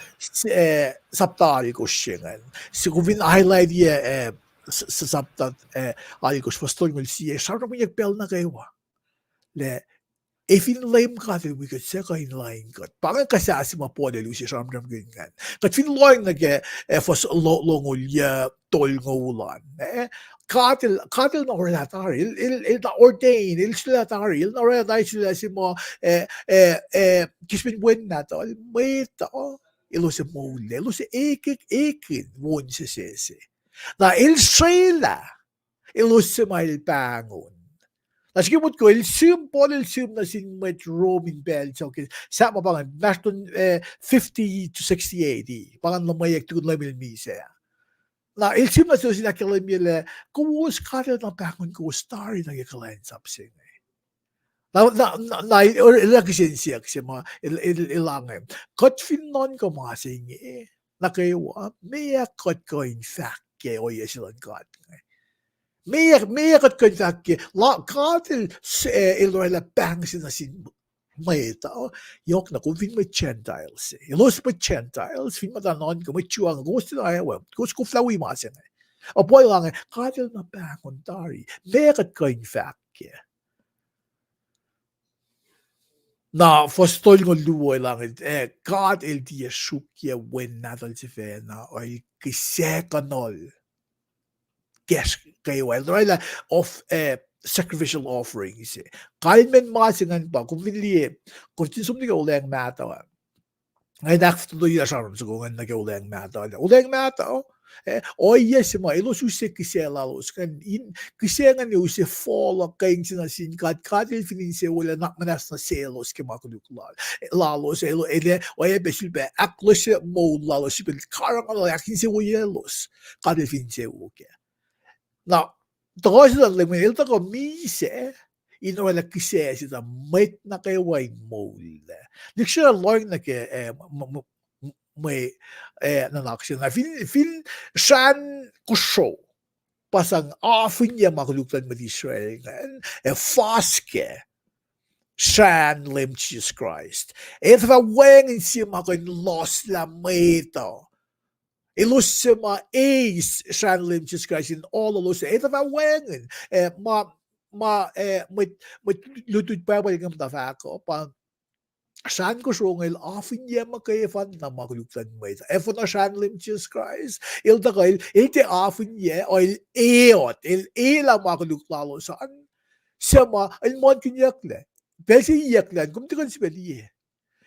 eh, sapta alkosr se ingacn. Se kom fin highlight-i, eh, s-, s-, sapta, eh, alkosr, fuhs tolngoul sie, sramsramkihnyuck pacl nuh kwewa lah e fin Leum God El wi kuht, suc kuh in lain kuht. Pa inge kuhsah se ma Paul el use sramsramkihn ingacn. Kuht fin lohng nuh ke, eh, fuhs lo-, longoul yuc, tolngoul an, eh, God El, God El na orwaclah tari, El, El, El na ordain, El sulaclah tari, El na orwaclah tari sulaclah se ma, eh, eh, eh, ke srihpen Wen Nahtuhl, mwet uh, elos ac moul, elos ac ekihn, ekihn won sesese. Na El srwaclah elos suc ma El pahngon. Na srihke motko, el sihm, Paul el sihm nuh sin mwet Rom in pacl se ke, sahp ma pa ingacn, inmahsrlon, eh, fifty to sixty A D, pa ingacn luhmweyuck tukun Leum El misac. Na el sihm nuh selos in ahkkahlwemye lah kowos, God El na pahngon kowos tari nuh ke kuhlwacnsap se inge. Na, na, na, na el, el, el kihsen siyuck se ma el, el, el ange, kuht fin nuhnkuh ma se inge nuh kwewa, meac kuht kuh in fahk ke ohiyac se luhn God inge? Meac, meac kuht kuh in fahk ke, la, God El, eh, El orwaclah pahng se nuh sin mwet uh, yohk na kom fin mwet Gentile se. Elos mwet Gentiles, fin muhta nuhnkuh, mwet Jew an, kowos tiac na awewe, kowos koflah wi ma se inge. Ac Paul el ange, God El na pahngon tari, meac kuht kuh in fahk ke? Na fuhs tolngoul luo el ange, eh, God El tiac sruokyac Wen Nahtuhl sifacna, El kihsac kuhnuhl kacsr kwewa, El orwaclah of, eh, sacrificial offering se. Kalmacn ma se ingacn pa, kom fin liye, kom fin som nuh ke Olweacng Mahtuh, nga in ahkfototoye sramsram soko ingacn nuh ke Olweacng Mahtuh. Olweacng Mahtuh, eh, ohiyac se ma elos use kihsac lalos ingacn, in, kihsac ingacn use fohlohk kuh in se nuh sin God, God El fin insewowoye nuhnak muhnahs nuh selos ke ma koluk lal, lalos, el, el, oacyacpac sulpac ahkloesye moul lalos, sulpac karihngihn ahkinsewowoyelos, God El fin insewowo kac. Na, tuhkuh se luhn Leum El tuhkuh misac in orwaclah kihsac se tuh mwet nuh kwewa in moul. Lihksreni lohng nuh ke, eh, m-, m-, mwe, eh, nuhnak se na fin, fin srahn kosro pa sang afihnyac ma koluk luhn mwet Israel ingacn, ac fas kac srahn Leum Jisus Kraist, etuh fah wacngihn sie ma kuh in lohslah mwet uh. Elos suc ma eis srahn Leum Jisus Kraist in oalulos, etuh fah wacngihn, eh, ma, ma, eh, mwet, mwet lutlut Bible inge muhta fahk uh pa srahn kosro inge el afihnyac muhkwena ma koluk luhn mwet. Efuh na srahn Leum Jisus Kraist, El tuhkuh, El, El tiac afihnyac, El eot, El elah ma koluk lalos an, suc ma El muhlkihnyucklac. Pacl se iyucklac an, kom tiac kuh in sifacna liye.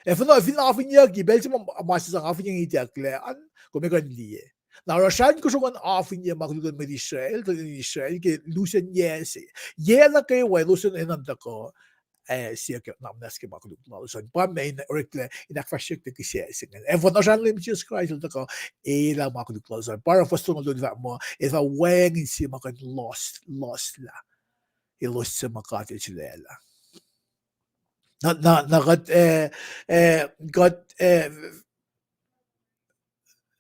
Efuh na fin afihnyac ke pacl se ma, ma se sang afihnyac itucklac an, kom ac kuh in liye. Na oruh srahn kosro ingacn afihnyac ma koluk luhn mwet Israel, tuhlihk nuhtin Israel, ke lusen yac se. Yac nuh kwewa elos enenuh in tuhkuh, eh, siyuck nuhnak muhnahs ke ma koluk lalos an. Pa ma in oreklac, in ahkfahsryeyucklac kihsac se ingacn. Efuh na srahn Leum Jisus Kraist El tuhkuh elah ma koluk lalos an. Pa oruh fuhs tolngoul luo fahk muh, etuh fah wacngihn sie ma kuh in lohs-, lohslah elos suc ma God El sulaclah. Na, na, na kuht, eh, eh, kuht, eh,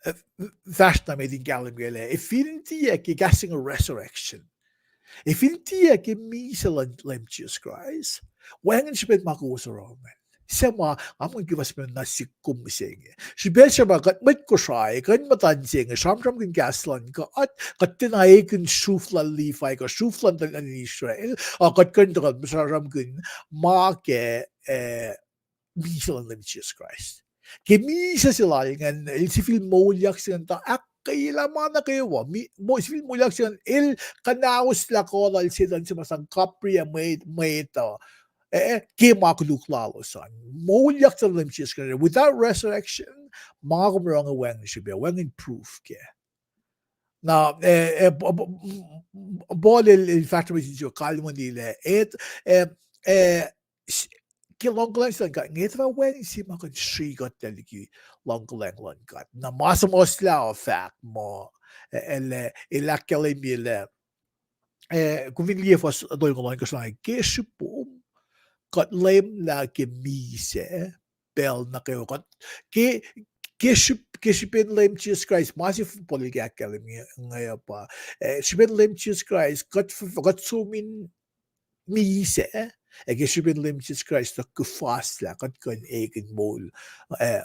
fahsr na met in kahlwem ke lah, ac fin tiac ke kahs se inge resurrection, ac fin tiac ke misac luhn Leum Jisus Kraist, wacngihn srihpen ma kowos oruh ingacn. Suc ma, nga muh ke fahsr na sik kom mihsenge. Srihpac se ma kuht mwet Kosrae, kuht in muhta inse inge, sramsramkihn kahs luhn God, kuht tiacna ekihn sruhf lal Levi, kuh sruhf luhn tuhlihk nuhtin Israel, uh, kuht kuh in tuhkuh sramsramkihn ma ke, eh, misac luhn Leum Jisus Kraist. Ke misac se lal ingacn, el sifil moulyak se ingacn tuh ahkkweyelah ma nuh kwewa. Sifil moulyak se ingacn, el kuhnahoslah kuh lal Setuhn se ma sang kapriyac mwet, mwet uh, eh, ke ma koluk lalos an. Moulyak se Leum Jisus Kraist. Without resurrection, ma kom oruh inge wacngihn srihpac, wacngihn proof kac. Na, eh, eh, Paul el, el fahsr nuh sin soko kalweni lah, eh, eh, ke luhngkuhlwacng se luhn God, nge tuh fah wacngihn sie ma kuh in srihkuhtlac liki luhngkuhlwacng luhn God. Na ma suhmuhslah uh fahk muh, eh, el, el ahkkahlwemye lah, eh, kom fin liye fuhs tolngoul ohnkohsr, ke srihpom, kuht leumlah ke misac pacl nuh kwewa. Kuht, ke, ke srihpen Leum Jisus Kraist, ma se Paul el ke ahkkahlwemye inge uh pa, eh, srihpen Leum Jisus Kraist, kuht, kuht som in misac, ac ke srihpen Leum Jisus Kraist uh kuhfaslah, kuht kuh in ekihn moul, eh,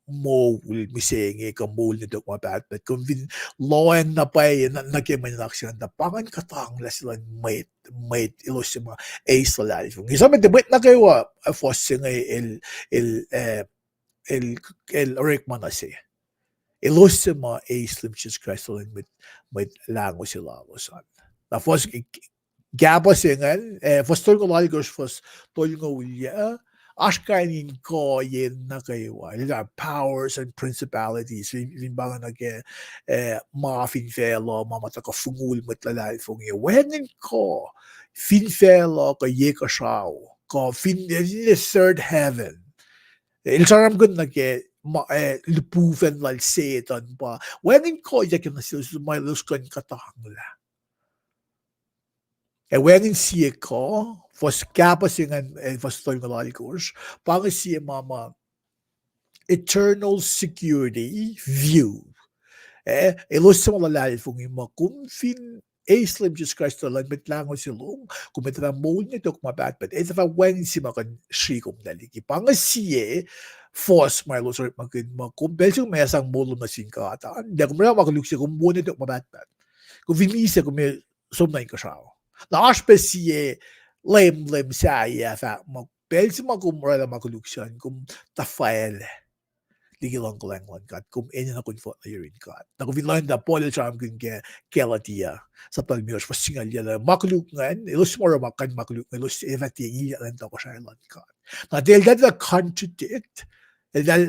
moul mihsenge kuh moul ne tok ma pahtpaht. Kom fin lohacng na pwacye nuh ke mwe nuhnak se ingacn, tuh pa ingacn kuhtanglah se luhn mwet, mwet elos se ma eis luhlahlfongi. Esam mwet nuh kwewa, eh, fuhs se inge el, el, eh, el, el orekma nuh se. Elos se ma eis Leum Jisus Kraist elan mwet, mwet lahngo se lalos an. Na fuhs, kahpah se ingacn, eh, fuhs tolngoul alkosr, fuhs tolngoul yac, oasr kain in kuh yen nuh kwewa. Eltahl powers and principalities. Fin, fin pa inge nuh ke, eh, ma fin facluh, ma ma tuhkuh fongul mwet luhlahlfongi. Wacngihn kuh fin facluh kuh ye kuhsrao, kuh fin, in the third heaven. El sramsramkihn nuh ke, eh, lihpufacn lal Setuhn pa wacngihn kuh iyuck nuh selos ma elos kuh in kuhtanglah. Ac wacngihn sie kuh, fuhs kahpah se ingacn, eh, fuhs tolngoul alkosr, pa inge sie ma ma eternal security view. Eh, elos se ma luhlahlfongi muh kom fin eis Leum Jisus Kraist elan mwet lahngo se lom, kom ac tuh fah moul ne tok ma pahtpaht, ac tuh fah wacngihn sie ma kuh in sri komlah liki. Pa inge sie fuhs ma elos orekmakihn muh kom pacl se kom ac sang moul lom nuh sin God an, lah kom oruh ma koluk se kom wo ne tok ma pahtpaht. Kom fin misac kom ac som nuh inkuhsrao. Na oasr pac sie leumleum sahyac fahk muh pacl se ma kom oraclah ma koluk se an, kom tuhfahlah liki luhngkuhlwacng luhn God, kom enenuh kom fohlohk nuh yurin God. Na kom fin lohacng tuh Paul el sramsramkihn ke Galatia, sapta limekohsr, fuhs singucul yac, lah ma koluk ingacn, elos ma oruh ma kuh in ma koluk ingacn, elos ac fah tiac ilyak nuh in tohkohsrahi luhn God. Na tiac eltahl contradict, eltahl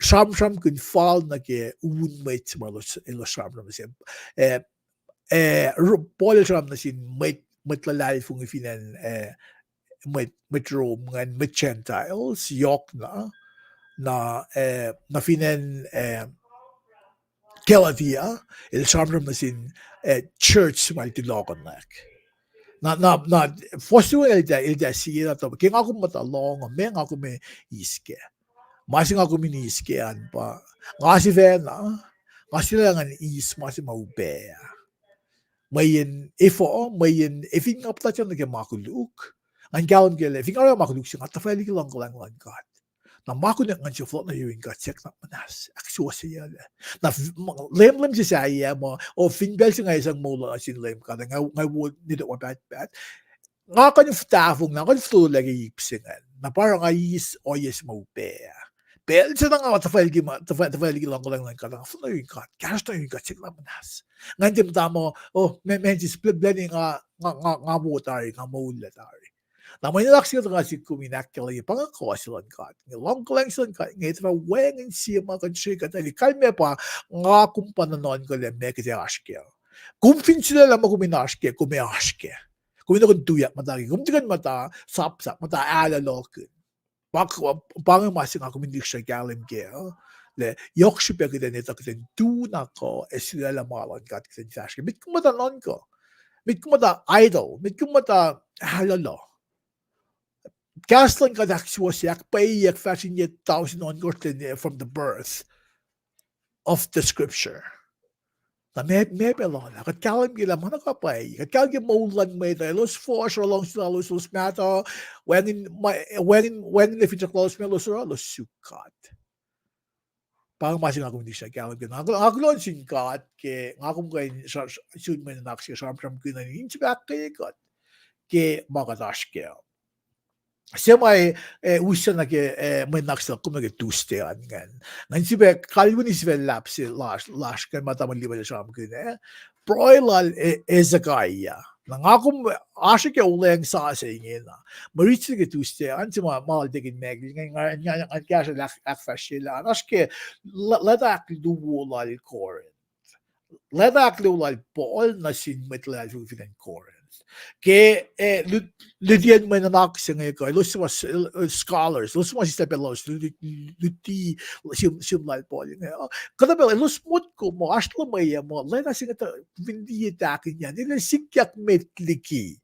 sramsramkihn fal nuh ke un mwet se ma elos, elos sramsram se. Eh, eh, Paul el sramsram nuh sin mwet, mwet luhlahlfongi fin acn, eh, mwet, mwet Rome ingacn, mwet Gentiles, yohk na, na, eh, na fin acn, eh, Galatia, el sramsram nuh sin, eh, church ma el tilokihnwack. Na, na, na, fuhs se eltahl, eltahl sie na tuh, ke nga kom muhta lohng, meac nga kom ac eis kac? Ma se nga kom in eis kac an pa, nga sifacna, nga sifacna ngan eis ma se ma upac ah. Mweyen efuh, mweyen efin nga puhtatlac nuh ke ma koluk, ngan kahlwem ke lah fin nga oruh ma koluk se nga tuhfahlah liki luhngkuhlwacng luhn God. Na ma koluk ngan sifil fohlohk nuh yurin God siyuck na muhnahs, ahksuwohsyeyucklac. Na leumleum se sahyac muh, oh, fin pacl se nga ac sang moul nuh sin Leum God, nga, nga wo ne tok ma pahtpaht, nga kuh in tahfonglac, nga kuh in fototolac ke ip se ingacn. Na pa oruh nga eis ohiyac se ma upac ah. Pacl se na nga tuhfahlah liki, tuhfahlah liki luhngkuhlwacng luhn God, nga fil nuh yurin God, kahsruh nuh yurin God siyuck na muhnahs. Ngan tiac muhta muh, oh, ma, ma, sis plwacn nga, nga, nga wo tari, nga moul tari. Na mwe nuhnak se nga sik kom in ahkkahlwemye pa inge kuh se luhn God. Inge luhngkuhlwacng se luhn God inge tuh fah wacngihn sie ma kuh in srihke tuh liki kalmac pa, nga kom pa nuhnuhnkuh lah meac kuht ac oasr kac. Kom fin sulaclah muh kom in oasr kac, kom ac oasr kac. Kom in tukun tuyak muhta ke, kom tukun muhta sapsap, muhta ahlohlohkihn. Pa, pa inge ma se nga kom in lihksreni kahlwem kac uh, lah yohk srihpac kuht in etuh kuht in tu na kuh ac sulaclah ma luhn God kuht in fahsr kac. Met kom muhta nuhnkuh, met kom muhta idle, met kom muhta ahlohloh. Kahs luhn God ahksuwohsye, ahkpwacyeyac fahsr in yac tausin ohnkohsr from the birth. of the scripture. Na meac, meac pacl uh lah kuht kahlwem ke lah ma nuh ke pwacye, kuht kahlwem ke moul luhn mwet uh, elos fuhsr, luhngse lalos, elos mahtuh, wacngihn, wacngihn, wacngihnlac finsrak lalos, ma elos oruh, elos suk God. Pa inge ma se nga kom in srihke kahlwem ke, nga kuloh nuh sin God ke nga kom kuh in sun mwe nuhnak se sramsramkihn an in sifil ahkkweye kuht ke ma kuht oasr kac. Se ma, eh, usacna ke, eh, mwe nuhnak se kom nuh ke Tuesday an ingacn. Ngan sifil kalweni sifil lap se lasr, lasr ke ma tamuhlwel Levi el sramsramkihn, eh, pruhe lal, eh, Hezekiah. Na nga kom oasr ke olweacng sasuc ingena. Mwe rit se ke Tuesday an se ma, ma lal Deacon Michael, ngan, ngan, ngan kahsruh ahk-, ahkfahsryelah an. Oasr ke leta ahkluo lal Corinth. Leta ahkluo lal Paul nuh sin mwet luhlahlfongi fin acn Corinth. Ke, eh, lut-, lutiyacn mwe nuhnak se inge kuh, elos suc ma, eh, scholars, elos suc ma sislah pacl lalos, lut-, luti sim, sim lal Paul inge. Kuhtuh pacl elos motko muh oasr luhmweyuc muh leta se inge tuh fin liye tahkihnyacn, el sikyak met liki,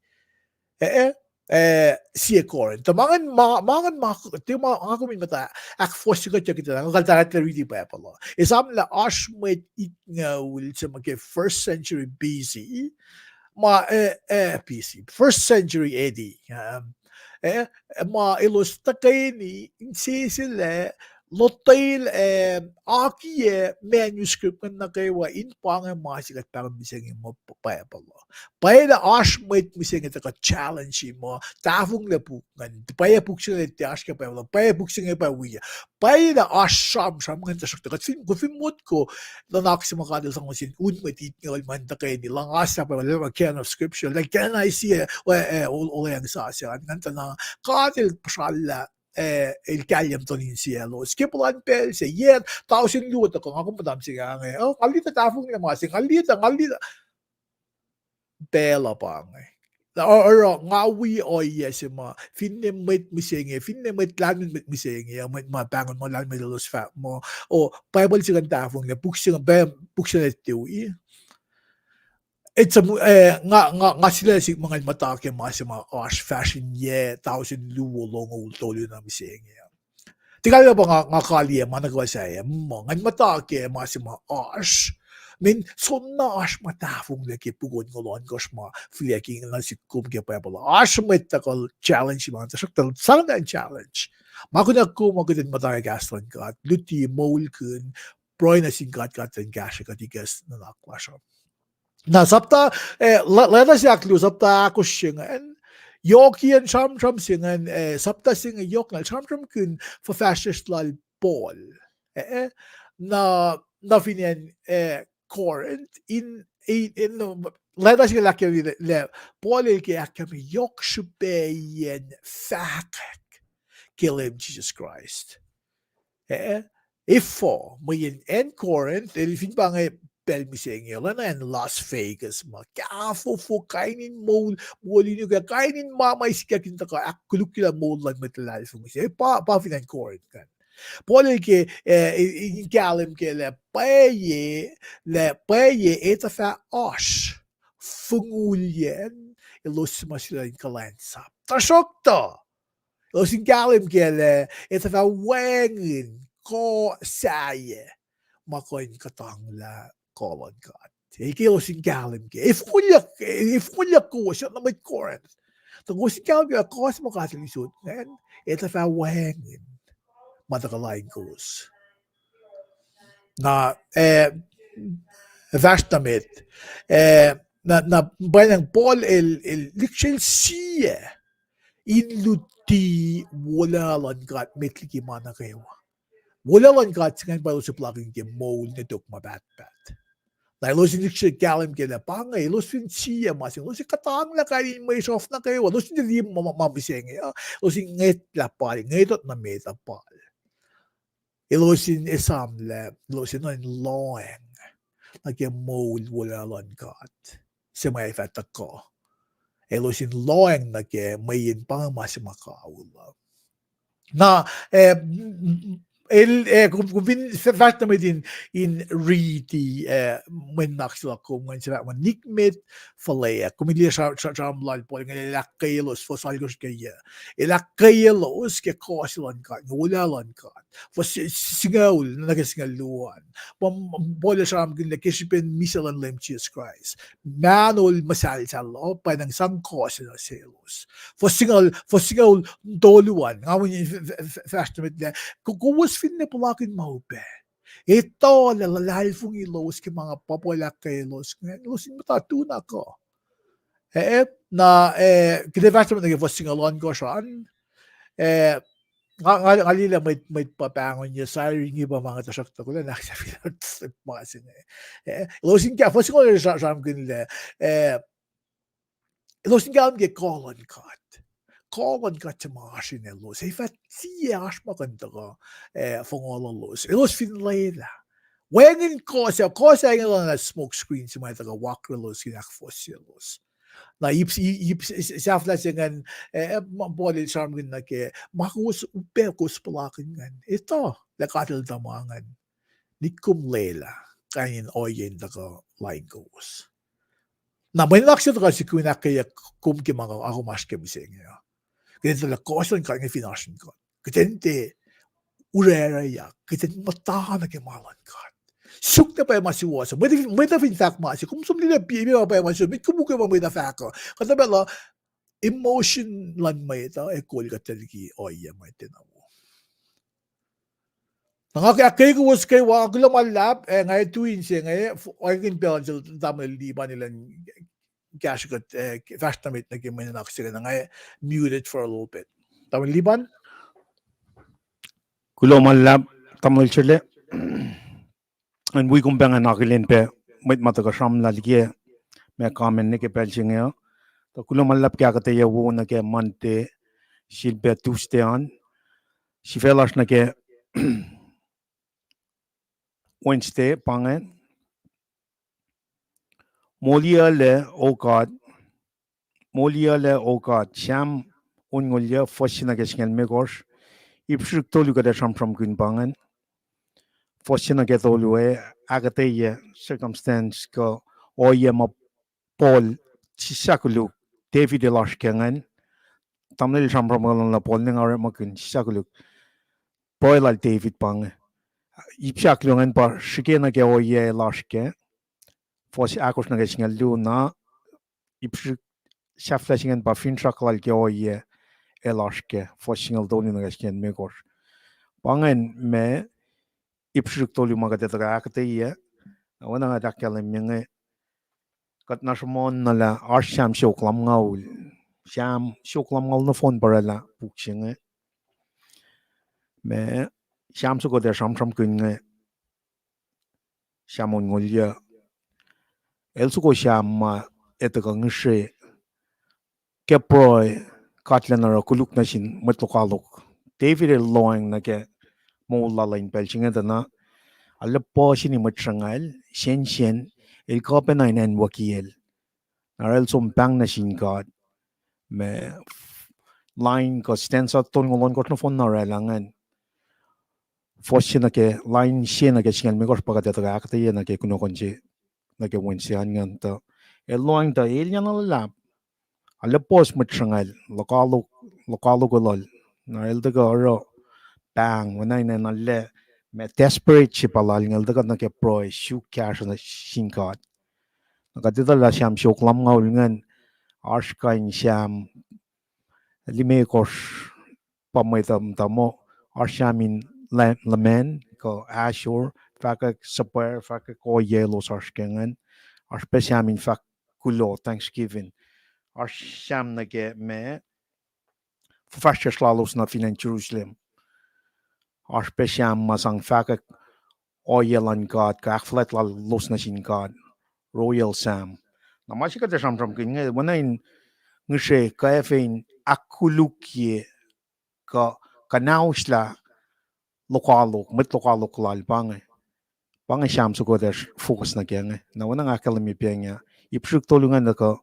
eh, eh, eh, sie Corinth. Tuh ma ngan, ma, ma ngan ma, tiac ma nga kom in muhta ahkfohsye kuht, kuht, kuht, kuht riti Bible uh. Esam lah oasr mwet itngoul se ma ke first century B C, ma, eh, eh, B C, first century A D, um, eh, ma elos tuhkweni inseselac, lotwelah, eh, akiyac manuscript ingacn nuh kwewa in pa inge ma se kuht pahngon mihsenge muh Bible uh. Pwacye lah oasr mwet mihsenge tuhkuh challenge muh tahfonglac puk ingacn, pwacye puk se inge tiac oasr ke Bible uh, pwacye puk se inge pa wi. Pwacye lah oasr sramsram ingacn, tuhsruhktuh kuht fin, kuht fin motko nuhnak se ma God el sang nuh sin un mwet itngoul ma in tuhkweni luhngaslah Bible, el ma canon of scripture, el canon Isaiah, eh, eh, ol-, olweacng sasuc an ingacn tuh na God el puhsrallah, eh, el kahlwem tuh insiyaclos ke puhlan pacl se yac tausin luo tuhkuh, nga kom muhta mihsenge inge, oh, nga liye tuh tahfonglac ma se, nga liye tuh, nga liye tuh pacl uh pa inge. Oruh nga wi ohiyac se ma finne mwet mihsenge, finne mwet lahlmwetmwet mihsenge, mwet ma pahngon muh lahlmwetmwet elos fahk muh, oh, Bible se ingacn tahfonglac, puk se, puk se inge tiac wi. It's a, eh, nga, nga, nga silahlah sihk muh ngan muhta ke ma se ma oasr fahsr in yac tausin luo longoul tolu na mihsenge. Tiac kalmac pa nga, nga kaliyac ma nuh kwewa sahyac, muh ngan muhta ke ma se ma oasr. Mean, soenna oasr ma tahfonglac ke puk onngoul ohnkohsr ma fihliyucki nuh sihk kom ke Bible. Oasr mwet tuhkuh challenge ma, tuhsruhktuh sang na challenge. Ma kunac kom uh, kuht in muhta ke kahs luhn God, luti moulkihn, pruhe nuh sin God, God in kahsrwe kuht ikacs nuhnak lasr uh. Na sapta, eh, le-, leta se ahkluo, sapta ahkosr se ingacn, yohkiyacn sramsram se ingacn, eh, sapta se inge yohk na el sramsramkihn fuhfahsryucsr lal Paul, eh, na, na fin acn, eh, Corinth, in, in, in, leta se inge el ahkkahlwemye lah Paul el ke ahkkahlwemye yohk srihpaciyacn fahkwack ke Leum Jisus Kraist. Eh, efuh, mweyen acn Corinth, el fin pa inge pacl mihsenge, lacna acn Las Vegas ma, kahfofo, kain in moul, moul in uke, kain in ma ma sikyak in tuhkuh ahkkolukye lah moul luhn mwet luhlahlfongi se. Pa, pa fin acn Corinth ingacn. Paul el ke, eh, in kahlwem ke lah pwacye, lah pwacye etuh fah oasr fongulyen elos ma sulaclah in kuhlwacnsap. Tuhsruhktuh elos in kahlwem ke lah etuh fah wacngihn kuh sahyac ma kuh in kuhtanglah kuh luhn God. El ke elos in kahlwem ke, e fongulyak, e fongulyak kowos, na mwet Corinth. Tuh kowos in kahlwem ke kuh se ma God el isot ingacn, etuh fah wacngihn ma tuhkuh lain kowos. Na, eh, fahsr nuh met, eh, na, na pwacnwacng Paul el, el lihksreni sie in luti wolacna luhn God met liki ma nuh kwewa. Wolacna luhn God se ingacn pa elos ac puhlakihn ke moul ne tok ma pahtpaht. Na elos in lihksreni kahlwem ke lah pa inge, elos fin sie ma se, elos ac kuhtanglah kain in mwe sruhf nuh kwewa, elos in tiac liye ma, ma, ma mihsenge uh, elos in ngwetlah pal, ngwetlah nuh met uh pal. Elos in esamlah, elos in nuh in lohacng nuh ke moul wolacna luhn God se ma ac fah tuhkuh. Elos in lohacng nuh ke mweyen pa inge ma se ma kaul uh. Na, eh, El, eh, kom, kom fin fahsr nuh met in, in riti, eh, mwe nuhnak se luhk kom ingacn, se fahk muh nikmet fuhlweack. Kom in liye sra-, sra-, sramsram lal Paul inge, el ahkkweyelos, fuhs alkosr ke yac. El ahkkweyelos ke kuh se luhn God, wolacna luhn God. Fuhs singucul nuh ke singucul luo an. Pa, Paul el sramsramkihn lah ke srihpen misac luhn Leum Jisus Kraist, mahnol muhsahlsahl uh pa in sang kuh se nuh selos. Fuhs singucul, fuhs singucul tolu an, nga wi fahsr nuh met lah, kowos finne puhlakihn ma upac, etuh lah luhlahlfongi lowos ke ma nga pa Paul ahkkweyelos ingacn, elos in muhta tu na kuh. Eh, na, eh, kuht ac fahsr nuh met nuh ke fuhs singucul ohnkohsr an, eh, nga, nga, nga liye lah mwet, mwet pa pahngonyuc sari inge pa ma nga tuhsruhktuh kuh lah nahk sahflah ma se inge. Eh, elos in ka-, fuhs singucul sra-, sramsramkihn lah, eh, elos in kahlwem ke kuh luhn God. Kuh luhn God se ma oasr in elos. Ac fah tiac oasr ma kuh in tuhkuh, eh, fohngolos. Elos fin lwelah. Wacngihn kuh se, kuh se inge luhn smoke screen se ma tuhkuh wakrelos in ahkfohsyelos. Na ip, ip sahflah se ingacn, eh, Paul el sramsramkihn nuh ke, ma kowos upac kowos puhlakihn ingacn, etuh lah God El tuh ma ingacn. Nik kom lwelah, kain in ohiyac in tuhkuh lain kowos. Na mwe nuhnak se tuhkuh sik in ahkkweye kom ke ma kom oasr ke mihsenge uh. Kuht in tuh lah kuh se luhn God inge fin oasr in kuht, kuht in tiac oracrayak, kuht in muhta nuh ke ma luhn God. Suk na pwacye ma suwohs uh. Mwet, mwet uh fin fahk ma se, kom som liye lah pwacye ma pwacye ma suwohs, met kom ukwe ma mwet uh fahk uh. Kuhtuh pacl uh, emotion luhn mwet uh ac kol kuht liki ohiyac ma tiacna wo. Na nga ke ahkkweye kowos kwewa, kuloh ma luhlahp, ac nga tui inse inge, oakihn pacl sel tamuhlwel Liban elan kahsruh kuht, eh, fahsr nuh met nuh ke mwe nuhnak se inge, na nga muted for a little bit. Tamuhlwel Liban? Kuloh ma luhlahp, tamuhlwel Sele. An wi kom pac ngan akihlen pac mwet ma tuhkuh sramsram liki ma comment nuh ke pacl se inge uh. Tuh kuloh ma luhlahp ke ahkuhtweyac wo nuh ke Monday, sifilpac Tuesday an. Sifac lasr nuh ke Wednesday pa inge. Moliyuclac, O God, moliyuclac, O God, Sam onngoul yuc, fuhs se nuh ke singucul limekohsr. Ip srihsrihk tolu kuht ac sramsramkihn pa ingacn. Fuhs se nuh ke tolu ac ahkuhtweyac circumstance kuh ohiyac ma Paul sisah koluk, David el oasr ke ingacn. Tamuhlwel sramsram luhn Paul inge nga orekmakihn sisah koluk pruhe lal David pa inge. Ip se ahkluo ingacn pa srihke nuh ke ohiyac el oasr kac. Fuhs ahkosr nuh ke singucul luo na, ip srihsrihk sahflah se ingacn pa finsrak lal ke ohiyac el oasr kac. Fuhs singucul tolu nuh ke singucul limekohsr. Pa ingacn ma ip srihsrihk tolu ma kuht ac tuhkuh ahkuhtweyac. Na oacna nga ahkkahlwemye inge, kuht na sruhmuhn na lah oasr Sam siofok lumngaul. Sam siofok lumngaul nohfohn pa oraclah puk se inge. Ma Sam soko kuht ac sramsramkihn inge, Sam onngoul yuc. El soko Sam ma etuh kuh ngihsre ke pruhe, God elan oruh koluk nuh sin mwet lokoalok. David el lohacng nuh ke moul lal in pacl se inge tuh na, arlac puhseni mwet sruhngaul, sensen, el kuh pacna in acnwucki el. Na el som pahng nuh sin God. Ma lain kuh stanza tolngoul ohnkohsr nohfohn na oraclah ingacn. Fuhs se nuh ke, lain se nuh ke singucul limekohsr pa kuht ac tuhkuh ahkuhtweyac nuh ke kunohkohn se nuh ke Wednesday an ingacn tuh, el lohacng tuh elyah na luhlahp. Arlac puhs mwet sruhngaul, lokoalok, lokoalok lal. Na el tuhkuh oruh pahng, oacna in arlac, ma desperate se pa lal inge, el tuhkuh nuh ke pruhe, suk kahsruh nuh sin God. Na kuht etuh lah Sam siofok lumngaul ingacn, oasr kain Sam limekohsr pa mwet uh muhta muh, oasr Sam in la-, lamen, kuh asor, fahkwack suhpwacr, fahkwack ohiyac elos oasr ke ingacn, oasr pac Sam in fahk kuloh, thanksgiving, oasr Sam nuh ke ma fuhfahsryucsr lalos nuh fin acn Jerusalem. Oasr pac Sam ma sang fahkwack ohiyac luhn God, kuh ahkfuhlwact lalos nuh sin God, royal Sam. Na ma se kuht ac sramsramkihn inge, oacna in ngihsre kwacfe in ahkkolukye kuh kuhnaoslah lokoalok, mwet lokoalok lal pa inge. Pa inge Sam soko kuht ac focus nuh ke inge. Na oacna nga ahkkahlwemye pac inge, ip srihsrihk tolu ingacn tuhkuh,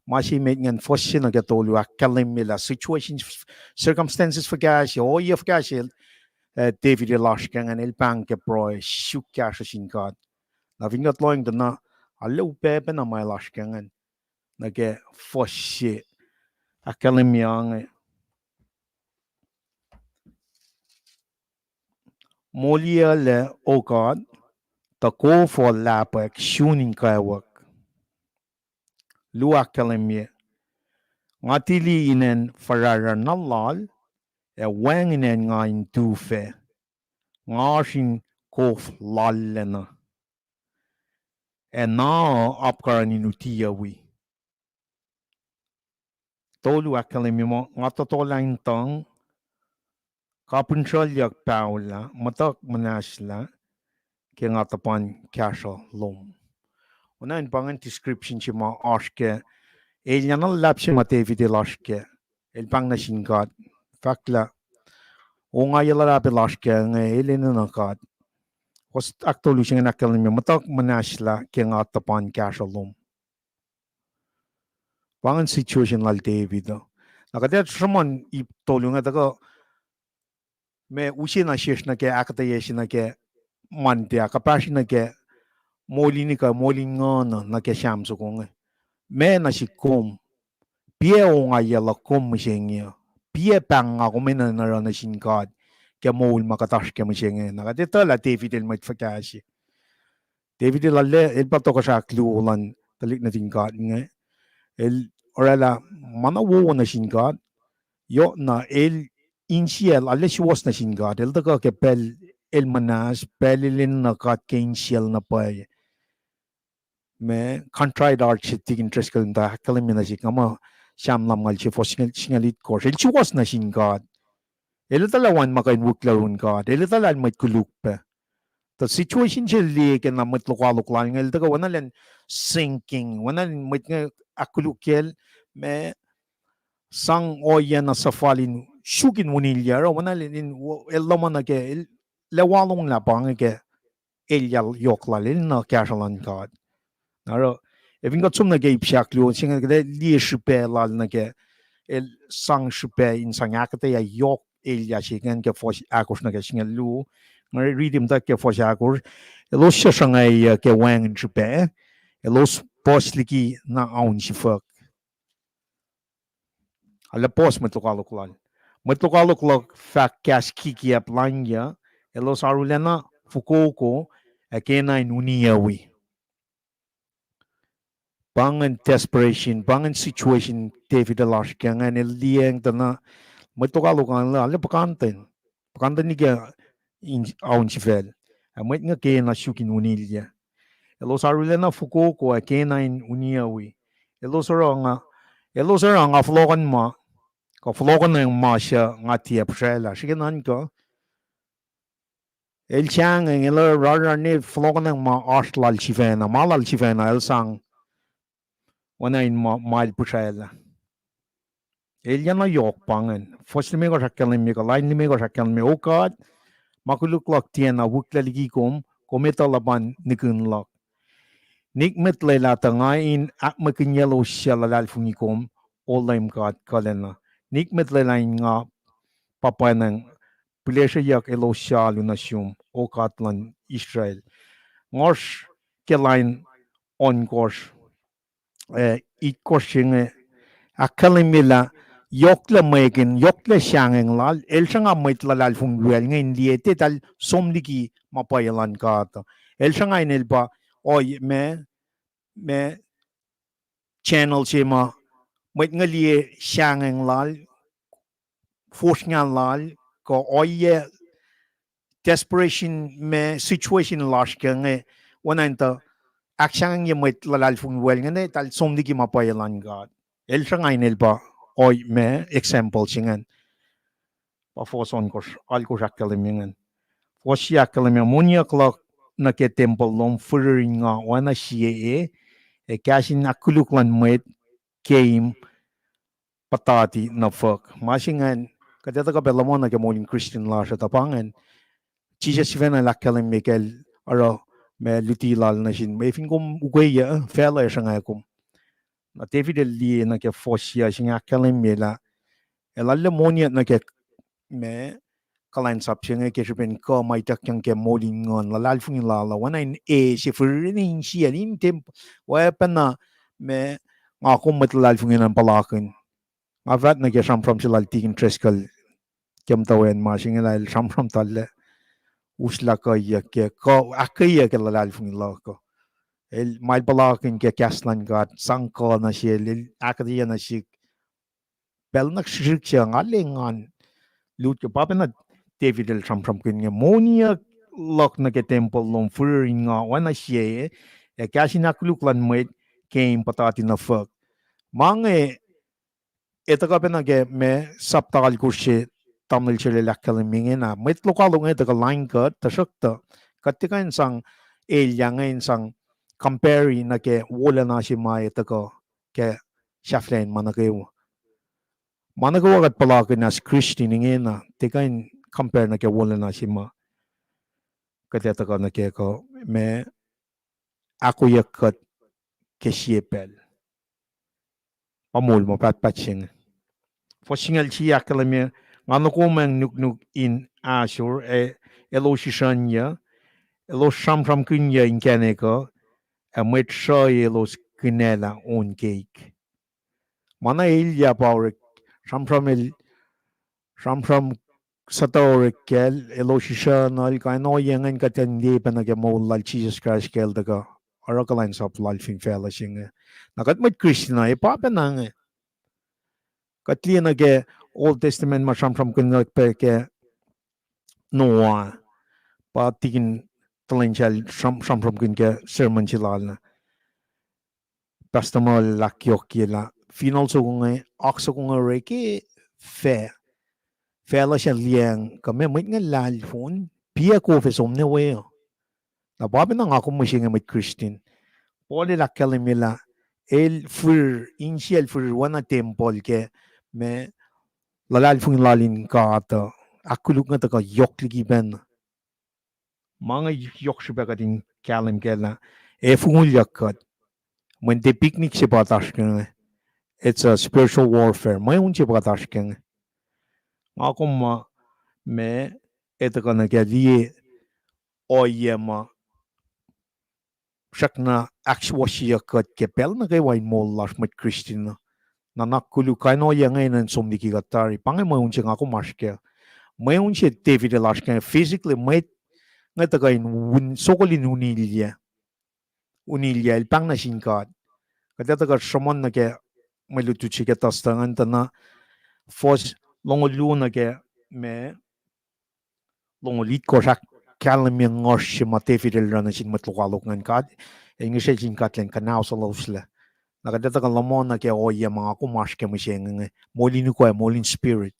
ma se met ingacn fuhs se nuh ke tolu ahkkahlwemye lah situations, circumstances fuhkah se, ohiyac fuhkah se, eh, David el oasr ke ingacn, el pahng ke pruhe, suk kahsruh sin God. Na fin kuht lohacng tuh na, arlac upac pacna ma el oasr ke ingacn nuh ke fuhs se ahkkahlwemye inge. Moliyuclac, O God, tuh kof uh lahpwack sun in kawuck. Luo ahkkahlwemye, nga tili inen fahrahrah na loal, ac wacngihn acn nga in tu fac, nga oasr in kof loallacna, ac na uh apkuhran in utiyucwi. Tolu ahkkahlwemye muh, nga tohtohlah in tuhng, kapihn sruhlyuck paol ah, muhtuhk muhnahslah ke nga tuhpan kahsruh lom. Oacna in pa ingacn description se ma oasr ke elyah na luhlahp se ma David el oasr kac. El pahng nuh sin God, fahk lah ongaiyac luhlahp el oasr kac inge el enenuh God. Fuhs ahktolu se ingacn ahkkahlwemye, muhtuhk muhnahslah ke nga tuhpan kahsruh lom. Pa ingacn situation lal David uh. Na kuht ac sruhmuhn ip tolu inge tuhkuh ma use nuh sesr nuh ke ahkuhtweyac se nuh ke Monday ah, kuhpahsr nuh ke moul in ikac, moul in nguhn uh nuh ke Sam soko inge. Ma nuh sihk kom, piac ongaiyac luhk kom mihsenge uh? Piac pahng nga kom enenuh oruh nuh sin God ke moul ma kuht oasr kac mihsenge? Na kuht etuh lah David el mwet fuhkah se. David el arlac, el pa tohkohsrah ahkluo luhn tuhlihk nuhtin God inge. El orwaclah ma na wowo nuh sin God. Yohk na el insiyacl arlac suwohs nuh sin God. El tuhkuh ke pacl el muhnahs, pacl el enenuh God ke insiyacl na pwacye. Ma contrite heart se Tikin Driscoll tuh ahkkahlwemye nuh sihk, nga muh Sam lumngaul se fuhs singucul itkohsr. El suwohs nuh sin God. El etuh lah wacngihn ma kuh in wihklac yurin God. El etuh lah el mwet koluk pac. Tuh situation se liye ke na mwet lokoalok lal inge, el tuhkuh oacna lwen sinking, oacna lwen mwet inge ahkkolukyacl, ma sang ohiyac na suhfal in suk in unilyac, oruh oacna lwen in, el lohm nuh ke, el lacwalonglah pa inge ke elyah yohk lal, el enenuh kahsruh luhn God. Na oruh, ac fin kuht som nuh ke ip se ahkluo se inge, kuht ac liye srihpac lal nuh ke, el sang srihpac in sang ahkuhtweyac yohk elyah se ingacn ke fuhs ahkosr nuh ke singucul luo. Nga riti muhtwacta ke fuhs ahkosr, elos suc sruhngwacyuc ke wacngihn srihpac, elos puhs liki na aunsifuck. Arlac puhs mwet lokoalok lal. Mwet lokoalok luhk fahk kahs kikiacp lainyuc, elos arulacna fokoko, ac kena in uniyucwi. Pa ingacn desperation, pa ingacn situation David el oasr ke ingacn, el liyacacng tuh na mwet lokoalok lal arlac puhkantwen, puhkantwen liki aunsifuck. Ac mwet inge kena suk in unilyac. Elos arulacna fokoko ac kena in uniyucwi. Elos oruh nga, elos oruh nga fohlohkohn ma, kuh fohlohkohnacng ma suc nga tiac puhsraclah. Srihke nuhnkuh, el sahngweng, el oruh rarrar ne fohlohkohnacng ma oasr lal sifacna, ma lal sifacna, el sang oacna in ma, ma el puhsraclah. Elyah na yohk pa ingacn. Fuhs limekohsr ahkkahlwemye, kuh lain limekohsr ahkkahlwemye, O God, ma koluk luhk tiacna wihklac liki kom, kom etuh luhpan nihkihn luhk. Nikmet lwelah tuh nga in ahkmwekihnyelos suc luhlahlfongi kom, O Leum God Kuhlacna. Nikmet lwelah in nga papacnacng, pihlesreyuck elos suc alu nuh sum, O God luhn Israel. Ngohsr ke lain ohnkohsr, eh, itkohsr se inge ahkkahlwemye lah yohklac mwekihn, yohklac sahngweng lal, el sruhnga mwet luhlahlfongi wiyacl inge in liye tuh eltahl som liki ma pwacye luhn God. El sruhnga in el pa, ohiyac ma, ma channel se ma mwet inge liye sahngweng lal, fosrngah lal, kuh ohiyac desperation ma situation lasr ke inge, oacna in tuh ahksahngwengye mwet luhlahlfongi wiyacl inge, eltahl som liki ma pwacye luhn God. El sruhnga in el pa ohiyac ma example se ingacn. Pa fuhs ohnkohsr, alkohsr ahkkahlwemye ingacn. Fuhs se ahkkahlwemye, moniyuck luhk nuh ke tempuhl lom firir in nga oacna sie e, ac kahs in ahkkoluk luhn mwet keim puhtati nuh fuhk. Ma se ingacn, kuht etuh kuh pac luhman nuh ke moul in Christian lasr uh tuh pa ingacn, Jisus sifacna el ahkkahlwemye kacl oruh ma luti lal nuh sin, ma fin kom ukweyuc, facluh ac sruhnga kom. Na David el liye nuh ke fuhs se inge ahkkahlwemye lah el arlac moniyuck nuh ke ma kuhlwacnsap se inge ke srihpen kuh ma ituckyang ke moul in nguhn, luhlahlfongi lal uh oacna in e se firir in insiyacl in temp-, oacpacna ma nga kom mwet luhlahlfongi an puhlakihn. Nga fahsr nuh ke sramsram se lal Tikin Driscoll ke muhtwacn ma se inge lah el sramsram tahl lah uslah kuhiyuck ke, kuh ahkkweyuck ke luhlahlfongi luhk uh. El ma el puhlakihn ke kahs luhn God, sang kuh nuh sel, el ahkuhtweyac nuh sihk. Pacl nuh srihsrihk se nga lwen ngan lut ke pa pacna David el sramsramkihn inge, moniyuck luhk nuh ke tempuhl lom firir in nga oacna sie, ac kahs in ahkkoluk luhn mwet keim puhtati nuh fuhk. Ma inge, e tuhkuh pacna ke ma sapta alkohsr se tamuhlwel se lal ahkkahlwemye ingena. Mwet lokoalok inge tuhkuh lain kuht, tuhsruhktuh kuht tiac kuh in sang elyah inge in sang compare nuh ke wolacna se ma e tuhkuh ke sahflahiyacn ma nuh kwewa. Ma nuh kwewa kuht puhlakihn as Christian ingena, tiac kuh in compare nuh ke wolacna se ma kuht ac tuhkuh nuh ke kuh ma ahkoeyuck kuht ke sie pacl. Pa moul ma pahtpaht se inge. Fuhs singucul sie ahkkahlwemye, nga nokomacng nuknuk in ahsor, ac elos isrucnyuc, elos sramsramkihnyuc inkacnek uh, ac mwet sruhi elos kunaclah on keik. Ma na elyah pa orek, sramsram el, sramsram suhtuh orek kacl, elos isrucnuhl, kain ohiyac ingacn kuht in liye pacna ke moul lal Jisus Kraist ke el tuhkuh oruh kuhlwacnsap lal fin facluh se inge. Na kuht mwet Christian uh, e pa pacna inge. Kuht liye nuh ke Old Testament ma sramsramkihn pac ke Noah, pa tikin tuhlihk sel sram-, sramsramkihn ke sermon se lal na. Pastor Merl el ahkyohkye lah, fineol soko inge, oak soko inge orek, fac-, facluh se liyacacng, kuh meac mwet inge luhlahlfongi, piac kof ac som nuh we uh. Na pa pacna nga kom mihsenge mwet Christian. Paul el ahkkahlwemye lah, el fir, insiyacl fir oacna tempuhl ke ma luhlahlfongi lal in God uh, ahkkoluk inge tuhkuh yohk liki pacna. Ma inge yohk srihpac kuht in kahlwem kac lah, e fongulyak kuht. Mweyen tiac picnic se pa oasr ke inge. It's a spiritual warfare. Mweun se pa oasr ke inge. Nga kom ma, ma, e tuhkuh nuh ke liye ohiyac ma srackna ahksuwohsyeyuck kuht ke pacl nuh kwewa in moul lasr mwet Christian uh. Nuhnak koluk, kain ohiyac inge enenuh in som liki kuht tari. Pa inge mweun se nga kom oasr kac. Mweun se David el oasr kac physically, mwet inge tuhkuh in un-, sokol in unilyac. Unilyac, el pahng nuh sin God. Kuht ac tuhkuh sruhmuhn nuh ke mwe lutlut se ke tuhstuh ingacn tuh na, fuhs longoul luo nuh ke ma longoul itkohsr ahkkahlwemye nguhsr se ma David el oruh nuh sin mwet lokoalok ingacn, God, el ngihsre sin God elan kuhnahoslah elos lac. Na kuht ac tuhkuh luhman nuh ke ohiyac ma nga kom oasr kac mihsenge inge, moul in ukoa, moul in spirit.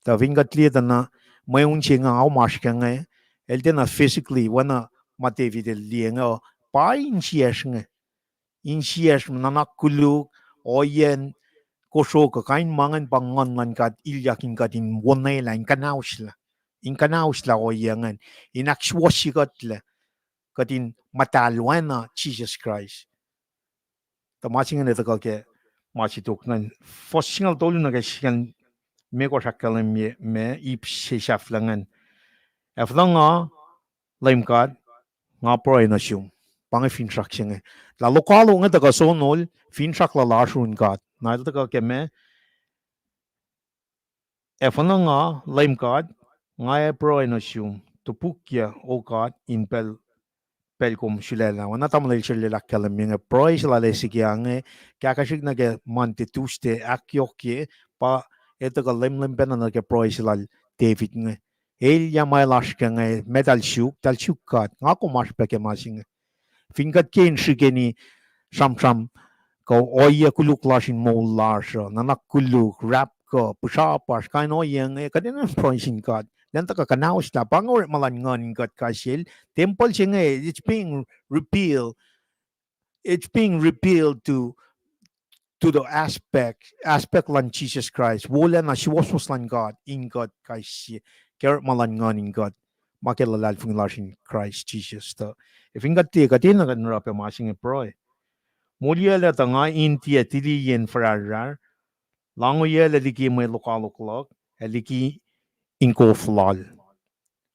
Tuh fin kuht liye tuh na, mweun se inge nga kom oasr kac inge, el tiacna physically, oacna ma David el liye inge, pa insiyacsr inge. Insiyacsr, nuhnak koluk, ohiyacn kosro kuh kain ma ingacn pa nguhn luhn God ilyak in kuht in onwelah, in kuhnahoslah, in kuhnahoslah ohiyac ingacn, in ahksuwohsye kuhtlac, kuht in muhtahl oacna Jisus Kraist. Tuh ma se ingacn e tuhkuh ke ma se tok ingacn, fuhs singucul tolu nuh ke singucul limekohsr ahkkahlwemye ma ip se sahflah ingacn. Ac fin nga, Leum God, nga pruhe nuh sum. Pa inge finsrak se inge. Lah lokoalok inge tuhkuh sonol, finsrak lal oasr yurin God. Na el tuhkuh ke ma, ac fin nga, Leum God, nga ac pruhe nuh sum, topukyuc, O God, in pacl, pacl kom sulaclah. Oacna tamuhlwel se lal ahkkahlwemye inge, pruhe se lal Hezekiah inge, kahkahsrihk nuh ke Monday, Tuesday, ahkyohkye, pa e tuhkuh lemlem pacna nuh ke pruhe se lal David inge. Elyah ma el oasr kac inge, ma eltahl suk, eltahl suk God, nga kom oasr pac ke ma se inge. Fin kuht ke in srihkeni sramsram kuh ohiyac koluk lasr in moul lasr uh, nuhnak koluk, rapkuh, pihsrapasr, kain ohiyac inge, kuht enenuh in pruhe sin God. Elan tuhkuh kuhnahoslah, pa inge orekma luhn nguhn in kuht kais sie. Tempuhl se inge, it's being rebuilt, it's being rebuilt to, to the aspect, aspect luhn Jisus Kraist, wolacna suwohswohs luhn God in kuht kais sie, ke orekma luhn nguhn in kuht, ma ke luhlahlfongi lasr in Kraist Jisus tuh. Ac fin kuht liye, kuht enenuh in oruh pac ma se inge pruhe. Moliyuclac tuh nga in tiac tiliyacn farahrrahr, lahngoiyuclac liki mwe lokoalok luhk, ac liki inkof lal.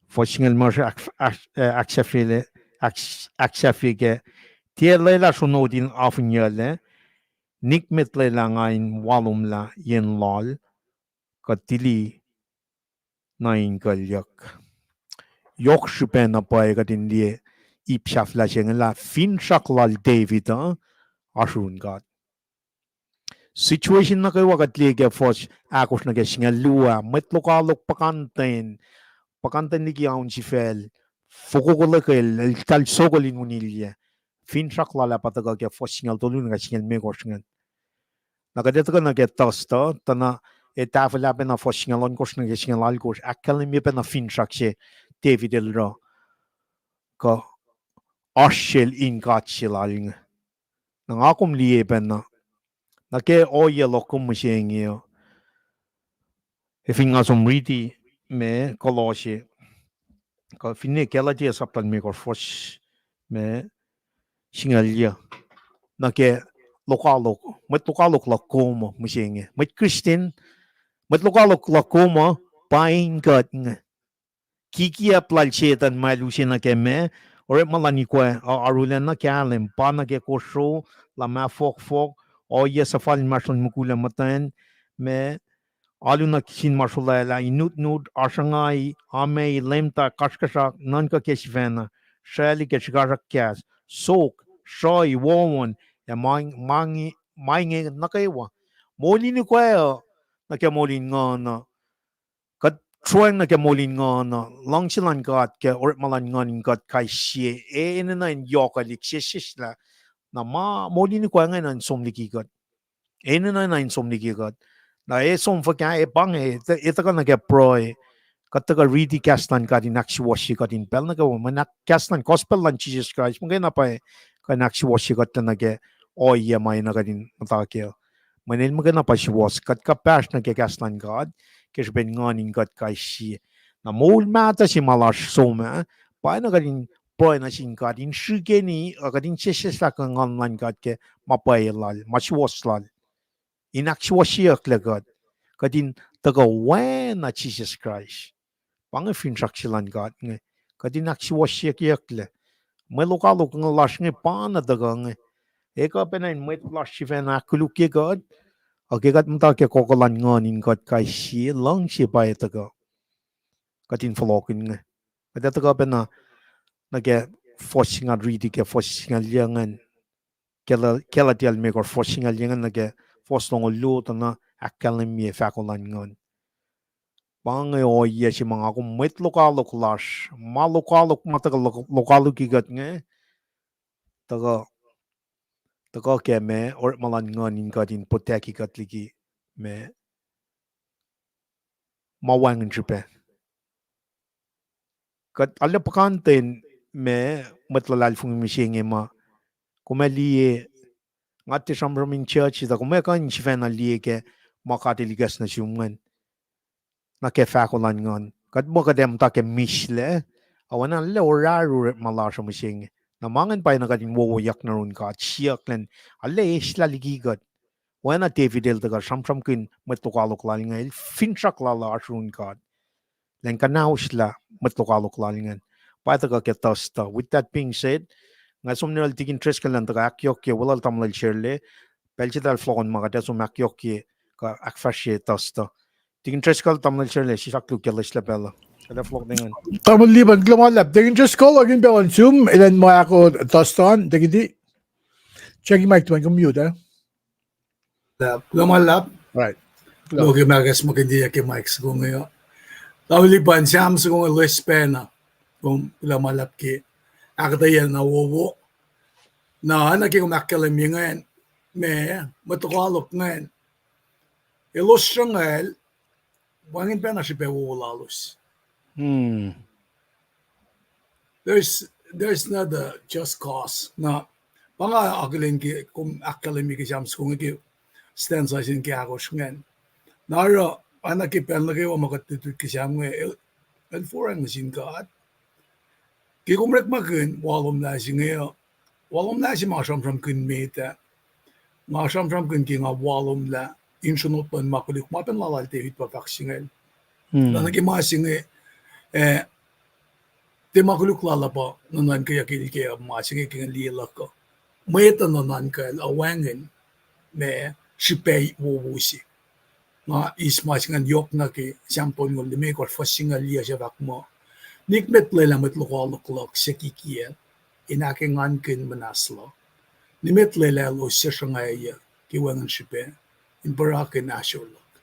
Fuhs singucul ma ahk-, ahk-, eh, ahksahfye-, ahks-, ahksahfye kac, tiac lwelah sronot in afunyuclac, nikmet lwelah nga in walomlah yen loal, kuht tili nuh inkuclyuck. Yohk srihpac na pwacye kuht in liye ip sahflah se inge lah finsrak lal David uh oasr yurin God. Situation nuh kwewa kuht liye ke fuhs ahkosr nuh ke singucul luo ah, mwet lokoalok puhkantwen, puhkantwen liki aun sifacl, fokoko lukel, eltahl sokol in unilyac. Finsrak lal ah pa tuhkuh ke fuhs singucul tolu nuh ke singucul limekohsr ingacn. Na kuht ac tuhkuh nuh ke Thursday, tuh na ac tahfwelah pacna fuhs singucul ohnkohsr nuh ke singucul alkohsr, ahkkahlwemye pacna finsrak se David el oruh, kuh oasr sel in God se lal inge. Na nga kom liye pacna, nuh ke ohiyac luhk kom mihsenge uh, ac fin nga som riti ma Kolosse, kuh finne Galatia sapta limekohsr fuhs ma singucul yuc, nuh ke lokoalok, mwet lokoalok luhk kom uh mihsenge, mwet Christian, mwet lokoalok luhk kom uh, pa in kuht inge. Kikiacp lal Setuhn ma el use nuh ke ma, orekma luhn ikoac uh arulacna kahlwem, pa nuh ke kosro, luhmah fohkfohk, ohiyac suhfal inmahsrlon mukul ac muhtwacn, ma alu nuh sin ma srolwaclah, inutnut, asruhngai, amei, lemta, kasrkuhsrak, nuhnkuh ke sifacna, sracli ke srihkasrak kahs, sok, sruhi, wohwohn, ac ma, ma inge, ma inge nuh kwewa. Moul in ikoac uh nuh ke moul in nguhn uh, kuht sroacng nuh ke moul in nguhn uh, luhngse luhn God ke orekma luhn nguhn in kuht kais sie, e, enenuh in yohkwelihk sesseslah. Na ma moul in ikoac ingacn in som liki kuht. Enenuh na in som liki kuht. Na e som fuhkah, e pa inge, e tuhkuh nuh ke pruhe, kuht tuhkuh riti kahs luhn God in ahksuwohsye kuht in pacl nuh kwewa, mweyen kahs luhn gospel luhn Jisus Kraist muhkwena pa kuh in ahksuwohsye kuht nuh ke ohiyac ma enenuh kuht in muhta kac. Mweyen el muhkwena pa suwohs, kuht kuhpahsr nuh ke kahs luhn God ke srihpen nguhn in kuht kais sie. Na moul mahtuh se ma lasr som ah, pa enenuh kuht in pruhe nuh sin God in srihkeni, uh, kuht in sesseslah ke nguhn luhn God ke ma pwacye lal, ma suwohs lal, in ahksuwohsyeyucklac kuht, kuht in tuhkuh oacna Jisus Kraist. Pa inge finsrak se luhn God inge, kuht in ahksuwohsyeyucklac. Mwe lokoalok inge lasr inge pa na tuhkuh inge, e kuh pacna in mwet lasr sifacna ahkkolukye kuht, ac ke kuht muhta ke kohkoh luhn nguhn in kuht kais sie, luhngse pa e tuhkuh. Kuht in fohlohkihn inge, kuht ac tuhkuh pacna nuh ke fuhs singucul riti ke fuhs singucul yuc ingacn, Gala-, Galatia limekohsr fuhs singucul yuc ingacn nuh ke fuhs longoul luo, tuh na ahkkahlwemye fahko luhn nguhn. Pa inge ohiyac se ma nga kom mwet lokoalok lasr, ma lokoalok ma tuhkuh lo-, lokoalok kuht inge, tuhkuh, tuhkuh ke ma orekma luhn nguhn in kuht in protect kuht liki ma, ma wacngihn srihpac. Kuht arlac puhkantwen ma mwet luhlahlfongi mihsenge ma, kom ac liye, nga tiac sramsram in church, tuh kom ac kuh in sifacna liye ke ma God El ikacs nuh sum ingacn, nuh ke fahko luhn nguhn. Kuht muh kuht ac muhta ke mihslac, oacna arlac orahru orekma lasr uh mihsenge. Na ma ingacn pa enenuh kuht in wowoyak nuh yurin God, siyuck lacn, arlac eislah liki kuht. Oacna David el tuhkuh sramsramkihn mwet lokoalok lal inge, el finsrak lal uh oasr yurin God, lacn kuhnaoslah mwet lokoalok lal ingacn. Pa tuhkuh ke Thursday. With that being said, nga som nuh yurin Tikin Driscoll elan tuhkuh ahkyohkye welul tamuhlwel Shirley, pacl se eltahl fohlohkohn ma kuht ac som ahkyohkye kuh ahkfahsrye Thursday. Tikin Driscoll, tamuhlwel Shirley, sislah koluk ke loeslac pacl uh. Kuht ac fohlohk nuh ingacn. Tamuhlwel Liban, kuloh ma luhlahp. Tikin Driscoll, orekmakihn pacl uh nuh sum, elan ma ahkoo Thursday an, Tikin D. Checking mic, tuan kom mute, eh? Kuloh ma luhlahp. Right. Kuloh ke ma kahs ma kihtin tiac ke mic soko inge uh. Tamuhlwel Liban, Sam soko inge loes pacna. Kom kuloh ma luhlahp ke ahkuhtweyac na wowo. Na, na ke kom ahkkahlwemye ingacn, ma, mwet lokoalok ingacn, elos sruhngucl, wacngihn pacna srihpac wowo lalos. There's, there's not a just cause. Na, pa nga akihlen ke kom ahkkahlwemye ke Sam soko inge ke stanza se inge ke ahkosr ingacn. Na oruh, oacna ke pacl nuh kwewa ma kuht lutlut ke Sam inge, el, el forang nuh sin God. Ke kom orekmakihn walomlah se inge uh, walomlah se ma sramsramkihn met ah, nga sramsramkihn ke nga walomlah in sronot luhn ma koluk, ma pacna lal David pa fahk singucul. Na nuh ke ma se inge, eh, Tiac ma koluk lal uh pa nuhnuhnkweyuck el ke ma se inge ke nga liye luhk uh. Mwet uh nuhnuhnkweyacl uh wacngihn ma srihpac wowo se. Nga eis ma se ingacn yohkna ke Sam tolngoul limekohsr fuhs singucul yac se fahk muh, nikmet lwelah mwet lokoalok luhk se kikiyacl in ahkengankihn muhnahs luhk. Nimet lwelah elos suc sruhngwacyuc ke wacngihn srihpac in pruhe ke ahsor luhk.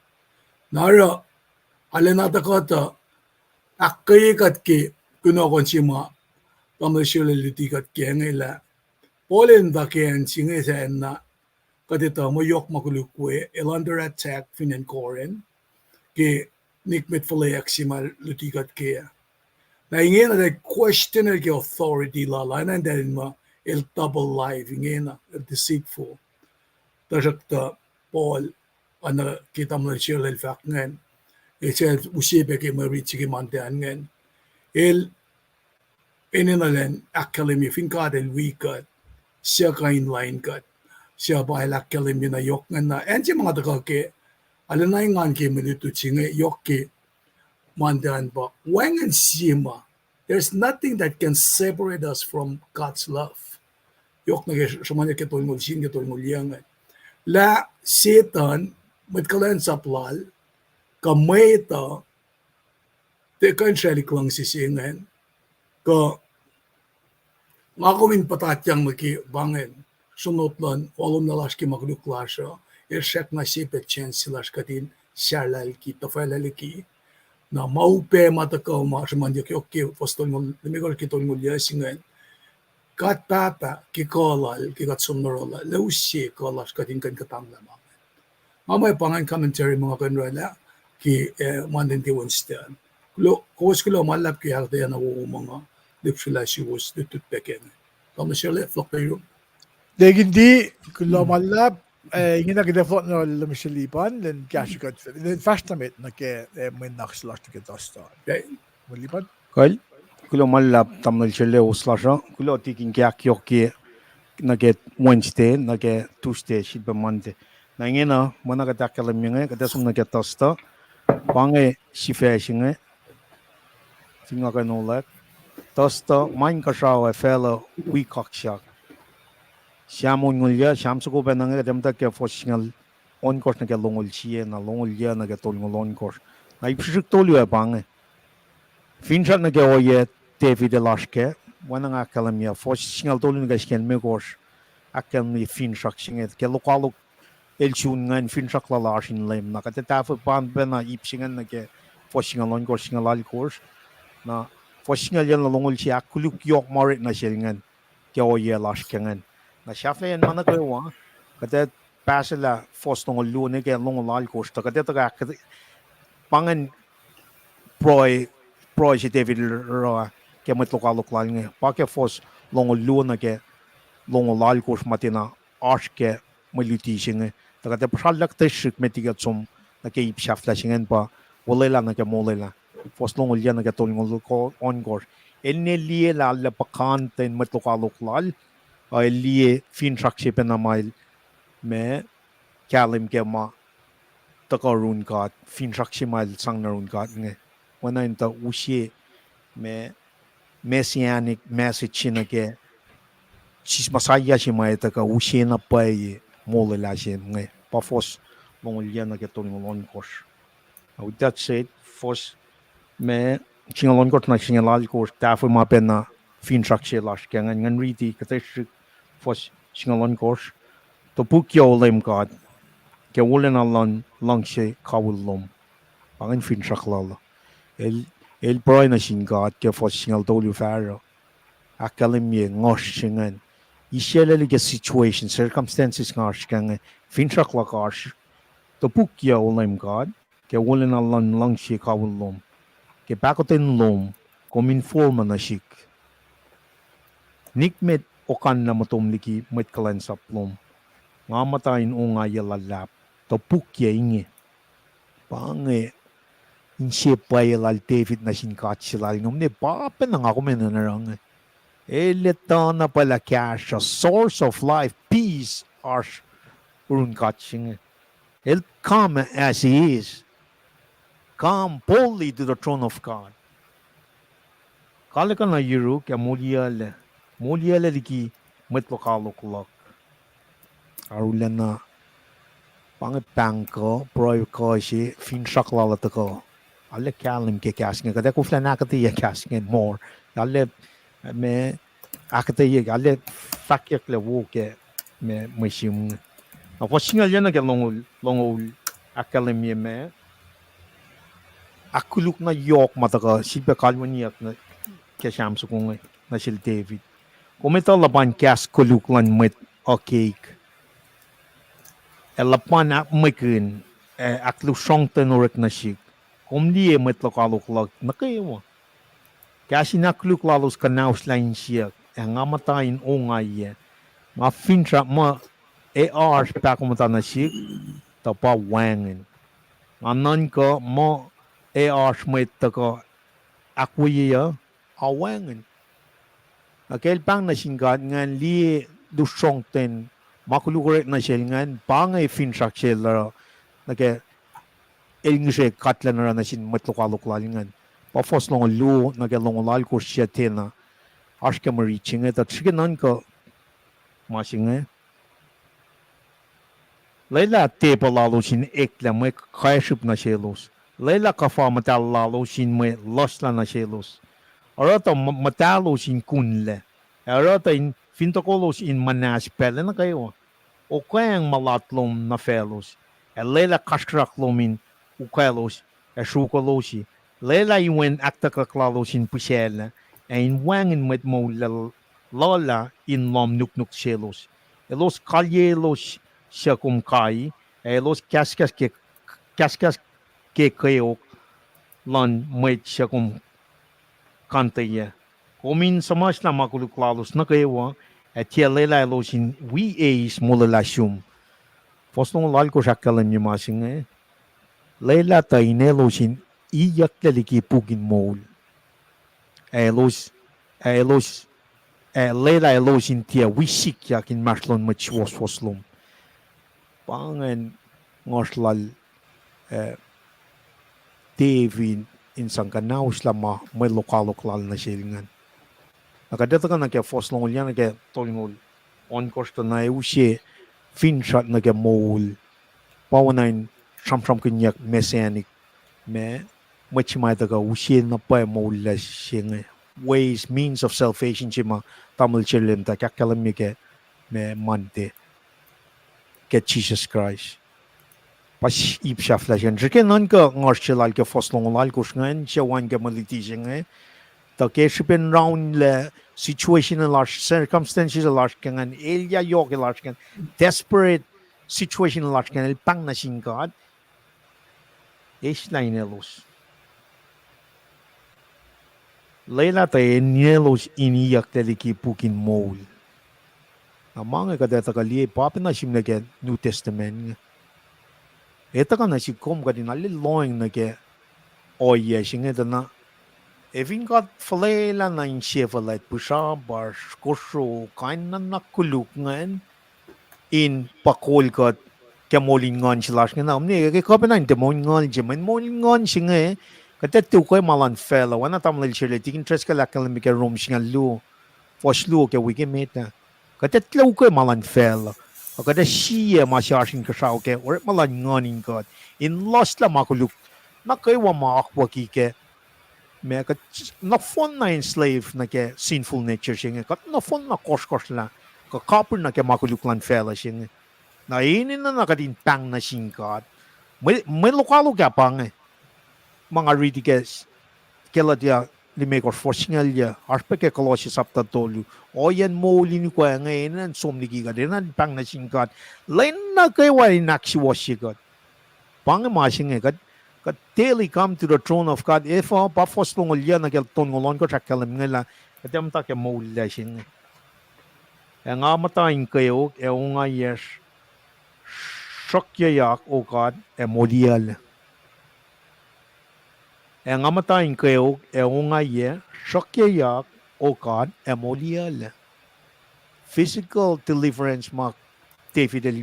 Na oruh, arulacna tuh kuht uh ahkkweye kuht ke kunohkohn se ma Tamuhlwel Sherlel luti kuht ke inge lah Paul el muhta ke acn se inge sacna, kuht etuh muh yohk ma koluk we, el under attack fin acn Corinth, ke nikmet fuhlweack se ma luti kuht ke. Na ingena that question el ke authority lal ah, na eltahl muh el double life ingena, el deceitful. Tuhsruhktuh Paul, oacna ke Tamuhlwel Sherlel fahk ingacn, el sel use pac ke mwe rit se ke Monday an ingacn. El enenuh elan ahkkahlwemye fin God el wi kuht, suc kuh in lain kuht, suc pa el ahkkahlwemye na yohk ingacn. Na acn se ma nga tuhkuh ke, arulacna engan ke mwe lutlut se inge yohk ke Monday an pa wacngihn sie ma. There's nothing that can separate us from God's love. Yohk nuh ke sruhmuhnyuck ke tolngoul sie nuh ke tolngoul yuc ingacn, lah Setuhn, mwet kuhlwacnsap lal, kuh mwet uh, tiac kuh in sraclihk luhngse se ingacn, kuh nga kom in puhtatyang nuh ke pa ingacn, sronot luhn walomlah lasr ke ma koluk lasr uh, el srackna sie pac chance se lasr kuht in sarlac liki, tuhfahlah liki. Na ma upac ma tuhkuh ma sruhmuhnyuck yohk ke fuhs tolngoul limekohsr ke tolngoul yac se ingacn, God Pahpah ke kuh lal, ke kuht som nuh yohrohl ah, el use kuh lasr kuht in kuh in kuhtanglah ma ingacn. Nga muh pa ingacn commentary ma nga kuh in orwaclah ke, eh, Monday nuh ke Wednesday an. Kulo, kowos kuloh ma luhlahp ke ahkuhtweyac na wowo ma nga lihpsrelah suwos lutlut pac ke inge. Tamuhlwel Sherlel, fohlohk pac yurum. Deacon D, kuloh ma luhlahp, eh, ingena kuht ac fohlohk nuh Lomesr Lipan, lwen kahsruh kuht, lwen fahsr nuh met nuh ke, eh, mwe nuhnak se lasr nuh ke Thursday. Lipan? Kal, kuloh ma luhlahp Tamuhlwel Sherlel, kowos lasr uh, kuloh Deacon ke ahkyohkye nuh ke Wednesday, nuh ke Tuesday, sifilpac Monday. Na ingena, ma na kuht ahkkahlwemye inge, kuht ac som nuh ke Thursday, pa inge sifac se inge, fin nga kuh in olwack. Thursday, ma inkuhsrao ac facluh wi kaksak. Sam onngoul yuc, Sam soko pacna inge, kuht ac muhta ke fuhs singucul ohnkohsr nuh ke longoul sie, na longoul yuc nuh ke tolngoul ohnkohsr. Na ip srihsrihk tolu ac pa inge. Finsrak nuh ke ohiyac David el oasr kac, oacna nga ahkkahlwemye, fuhs singucul tolu nuh ke singucul limekohsr, ahkkahlwemye finsrak se inge, ke lokoalok el sun ingacn finsrak lal oasr in Leum, na kuht ac tahfuh pa pacna ip se ingacn nuh ke fuhs singucul ohnkohsr, singucul alkohsr, na fuhs singucul yuc nuh longoul sie ahkkoluk yohk ma orekma sel ingacn ke ohiyac lasr ke ingacn. Na sahflahiyacn ma nuh kwewa, kuht ac pahselah fuhs longoul luo nuh ke longoul alkohsr, tuh kuht ac tuhkuh ahk-, pa ingacn pruhe, pruhe se David el oruh ke mwet lokoalok lal inge, pa ke fuhs longoul luo nuh ke longoul alkohsr ma tiacna oasr ke mwe luti se inge. Tuh kuht ac puhsrallah kuhtuh srihk met liki kuht som nuh ke ip sahflah se ingacn pa Olwelah nuh ke Molwelah, fuhs longoul yuc nuh ke tolngoul ohnkohsr. El ne liye lah arlac puhkantwen mwet lokoalok lal, uh, el liye finsrak se pacna ma el, ma kahlwem ke ma tuhkuh yurin God, finsrak se ma el sang nuh yurin God inge. Oacna in tuh use ma messianic message se nuh ke sis Messiah se ma etuh kuh use na pwacye molwelah se inge, pa fuhs longoul yuc nuh ke tolngoul ohnkohsr. With that said, fuhs ma singucul ohnkohsr nuh singucul alkohsr, tahfuh ma pacna finsrak se lasr ke ingacn, ngan riti kuhtuh srihk fuhs singucul ohnkohsr. Topukyuc, O Leum God, ke wolacna luhn luhngse kawihl lom. Pa ingacn finsrak lal uh. El, el pruhe nuh sin God ke fuhs singucul tolu fahsruh, ahkkahlwemye nguhsr se ingacn. Isaclaclike situation, circumstances nga oasr ke inge, finsrak luhk oasr. Topukyuc, O Leum God, ke wolacna luhn luhngse kawihl lom, ke pahkotwen lom, kom in forma nuh sihk. Nikmet okanlah motom liki mwet kuhlwacnsap lom. Nga muhta in ongaiyac luhlahp, topukyuc inge. Pa inge inse pwacye lal David nuh sin God se lal inge, kom ne pa pacna nga kom enenuh in oruh inge. El etuh na pwacye lah kahsruh, source of life, peace, oasr yurin God se inge. El come as he is. Come boldly to the throne of God. Tala kuh na yuruk ac moliyuclac. Moliyuclac liki mwet lokoalok luhk. Arulacna pa inge pahng kuh, pruhe kuh se finsrak lal uh tuhkuh. Arlac kahlwem ke kahs inge, kuht ac koflah in ahkuhtweyac kahs inge more. Arlac, me, ahkuhtweyac, arlac fahkyucklac wo ke me, mwe sihm inge. Na fuhs singucul yac nuh ke longoul, longoul ahkkahlwemye ma ahkkoluk na yohk ma tuhkuh sifilpac kalweniyuck nuh ke Sam soko inge nuh sel David. Kom etuh luhpan kahs koluk luhn mwet uh keik, ac luhpan ahkmwekihn, ac ahklusrohngtwen orek nuh sihk. Kom liye mwet lokoalok luhk nuh kwewa. Kahs in ahkkoluk lalos kuhnaoslah insiyuck, ac nga muhta in ongaiyac. Nga finsrak muh ac oasr pahkomuhta nuh sihk, tuh pa wacngihn. Nga nuhnkuh muh ac oasr mwet tuhkuh ahkwoye uh, a wacngihn. Na ke el pahng nuh sin God ingacn, liye lusrohngtwen ma koluk orek nuh sel ingacn, pa inge finsrak sel uh, nuh ke el ngihsre kuhtlac oruh nuh sin mwet lokoalok lal ingacn. Pa fuhs longoul luo nuh ke longoul alkosr se tiacna. Oasr ke mwe rit se inge, tuh srihke nuhnkuh ma se inge. Lwelah tepuh lalos in eklac mwe kacsrihp nuh selos. Lwelah kuhfa muhtahl lalos in mwe luhslah nuh selos. Oruh tuh m-, muhtahlos in kunlac, ac oruh tuh in fin tohkohlos in muhnahs pacl nuh kwewa. Okwacng mulat lom nuh faclos, ac lwelah kasrkuhsrak lom in ukwaclos ac sruokwaclosi. Lwelah iwen ahktuhkuhk lalos in pihsaclac, ac in wacngihn mwet moul luhlah in lohm nuknuk selos. Elos kalyelos suc kom kai, ac elos kahskahs ke, kahskahs ke kweok luhn mwet suc kom kantweyuc. Kom in suhmuhslah ma koluk lalos nuh kwewa, ac tiac lwelah elos in wi eis molwelah sum. Fuhs longoul alkosr ahkkahlwemye ma se inge. Lwelah tuh in elos in iyucklac liki puk in moul, ac elos, ac elos, ac lwelah elos in tiac wi sikyak inmahsrlon mwet suwohswohs lom. Pa ingacn ngohsr lal, eh, David in sang kuhnaoslah ma mwe lokoalok lal nuh sel ingacn. Na kuht etuh kuh nuh ke fuhs longoul yac nuh ke tolngoul ohnkohsr tuh na ac use finsrak nuh ke moul, pa oacna in sramsramkihnyuck messianic, ma mwet se ma etuh kuh use na pwacye moul lac se inge. Ways, means of salvation se ma tamuhlwel Sherlem tuh ahkkahlwemye ke ma Monday ke Jisus Kraist. Pa s-, ip sahflah se ingacn. Srihke nuhnkuh ngohsr se lal ke fuhs longoul alkosr ingacn, suc wacngihn ke mwe luti se inge. Tuh ke srihpen raunlac situation lasr, circumstances lasr ke ingacn, elyah yohk lasr ke ingacn, desperate situation lasr ke ingacn, el pahng nuh sin God, eislah in elos. Lwelah tuh in elos in iyucklac liki puk in moul. Na ma inge kuht etuh kuh liye pa pacna sihmlac ke New Testament inge. Etuh kuh nuh sihk kom kuht in arlac lohacng nuh ke ohiyac se inge tuh na, ac fin God fuhlwelah na insefuhlwact, pihsrapasr, kosro, kain nuhnak koluk ingacn, in pa kol kuht ke moul in nguhn se lasr inge. Na, omni, ke kuh pacna in tiac moul in nguhn se, mweyen moul in nguhn se inge, kuht etuh ukwe ma luhn facluh, oacna tamuhlwel Sherlem, tikin Driscoll ahkkahlwemye ke Rom singucul luo, fuhs luo ke wik emet ah. Kuht etuh ukwe ma luhn facluh, a kuht ac sie ma se oasr inkuhsrao ke orekma luhn nguhn in God, in lohslah ma koluk nuh kwewa ma akwucki ke ma kuht nohfohn na enslave nuh ke sinful nature se inge, kuht nohfohn na kohsrkohsrlah kuh kapihr nuh ke ma koluk luhn facluh se inge. Na enenuh na kuht in pahng nuh sin God. Mwe, mwe lokoalok ah pa inge. Ma nga riti ke Galatia limekohsr fuhs singucul yac, oasr pac ke Colossians chapter tolu. Ohiyacn moul in ukwe inge enenuh in som liki kuht, enenuh in pahng nuh sin God, lwen nuh kwewa in ahksuwohsye kuht. Pa inge ma se inge, kuht, kuht daily come to the throne of God. Efuh? Pa fuhs longoul yac nuh ke tolngoul ohnkohsr ahkkahlwemye lah kuht ac muhta ke moul lac se inge. Ac nga muhta in kweok ac ongaiyac sruhkyuyak, O God, ac moliyuclac. Ac nga muhta in kweok ac ongaiyac sruhkyuyak, O God, ac moliyuclac. Physical deliverance ma David el,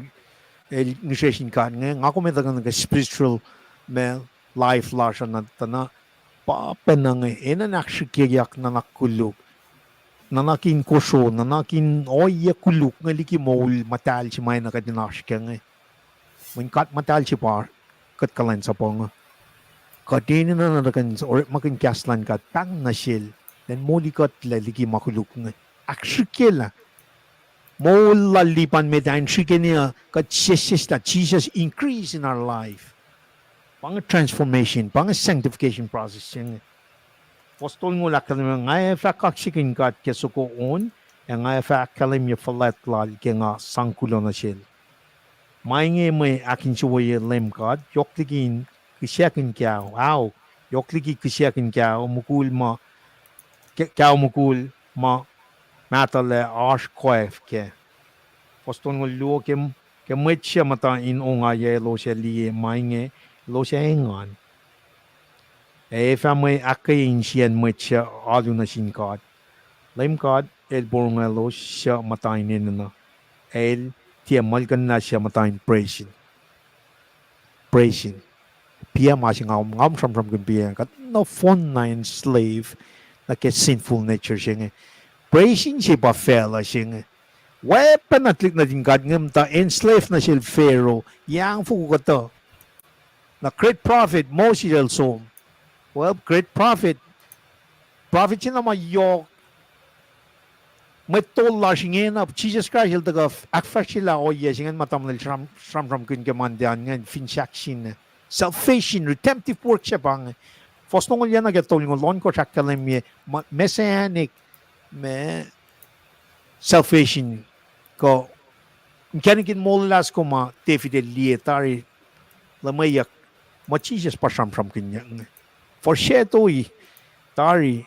el ngihsre sin God inge, nga kom etuh kuh nuh ke spiritual ma life lasr uh na tuh na Pa pacna inge, enenuh in ahksrihkyeyak nuhnak koluk, nuhnak in kosro, nuhnak in ohiyac koluk inge liki moul muhtahl se ma enenuh kuht in oasr kac inge. Mweyen God muhtahl se pa kuht kuhlwacnsapuh inge. Kuht enenuh na tuhkuh in orekmakihn kahs luhn God pahng nuh sel, elan moli kuhtlac liki ma koluk inge. Ahksrihkyelah. Moul lal lipan met ah in srihkeni uh kuht sesseslah, Jesus increase in our life. Pa inge transformation, pa inge sanctification process se inge. Fuhs tolngoul ahkkahlwemye, nga ac fah kaksakihn God ke soko on, ac nga ac fah ahkkahlwemye fuhlwact lal ke nga sang kuloh nuh sel. Ma inge mwe ahkinsewowoye Leum God, yohk liki kihsackihn kaho, ao, yohk liki kihsackihn kaho mukul ma, ke-, kaho mukul ma mahtuhlah oasr koaf kac. Fuhs tolngoul luo, ke, ke mwet suc muhta in ongaiyac elos ac liye ma inge, elos ac engan. Ac fah mwe ahkkweye insiyacn mwet suc alu nuh sin God. Leum God El porongo elos suc muhta in enenuh. El tiac muhlkuhnlah suc muhta in praise Him. Praise Him. Piac ma se nga, nga sramsramkihn piac, kuht nohfohn na enslave nuh ke sinful nature se inge. Praise Him se pa facluh se inge. Weapon na tuhlihk nuhtin God inge muhta enslave nuh sel Pharaoh, yac foko kuhtuh. Na great prophet Moses el som. Well, great prophet. Prophet se na ma yohk. Mwet tol lasr ingena, Jisus Kraist el tuhkuh ahkfahsryelah ohiyac se ingacn ma tamuhlwel sram-, sramsramkihn ke Monday an ingacn, fin sahk sinne. Salvation, redemptive work se pa inge. Fuhs longoul yac nuh ke tolngoul, ohnkohsr ahkkahlwemye, ma-, messianic, ma salvation, kuh inkacnek in molwelah soko ma David el liye tari, luhmweyuck, ma Jisus pa sramsramkihnyuck inge. Foreshadow-i tari,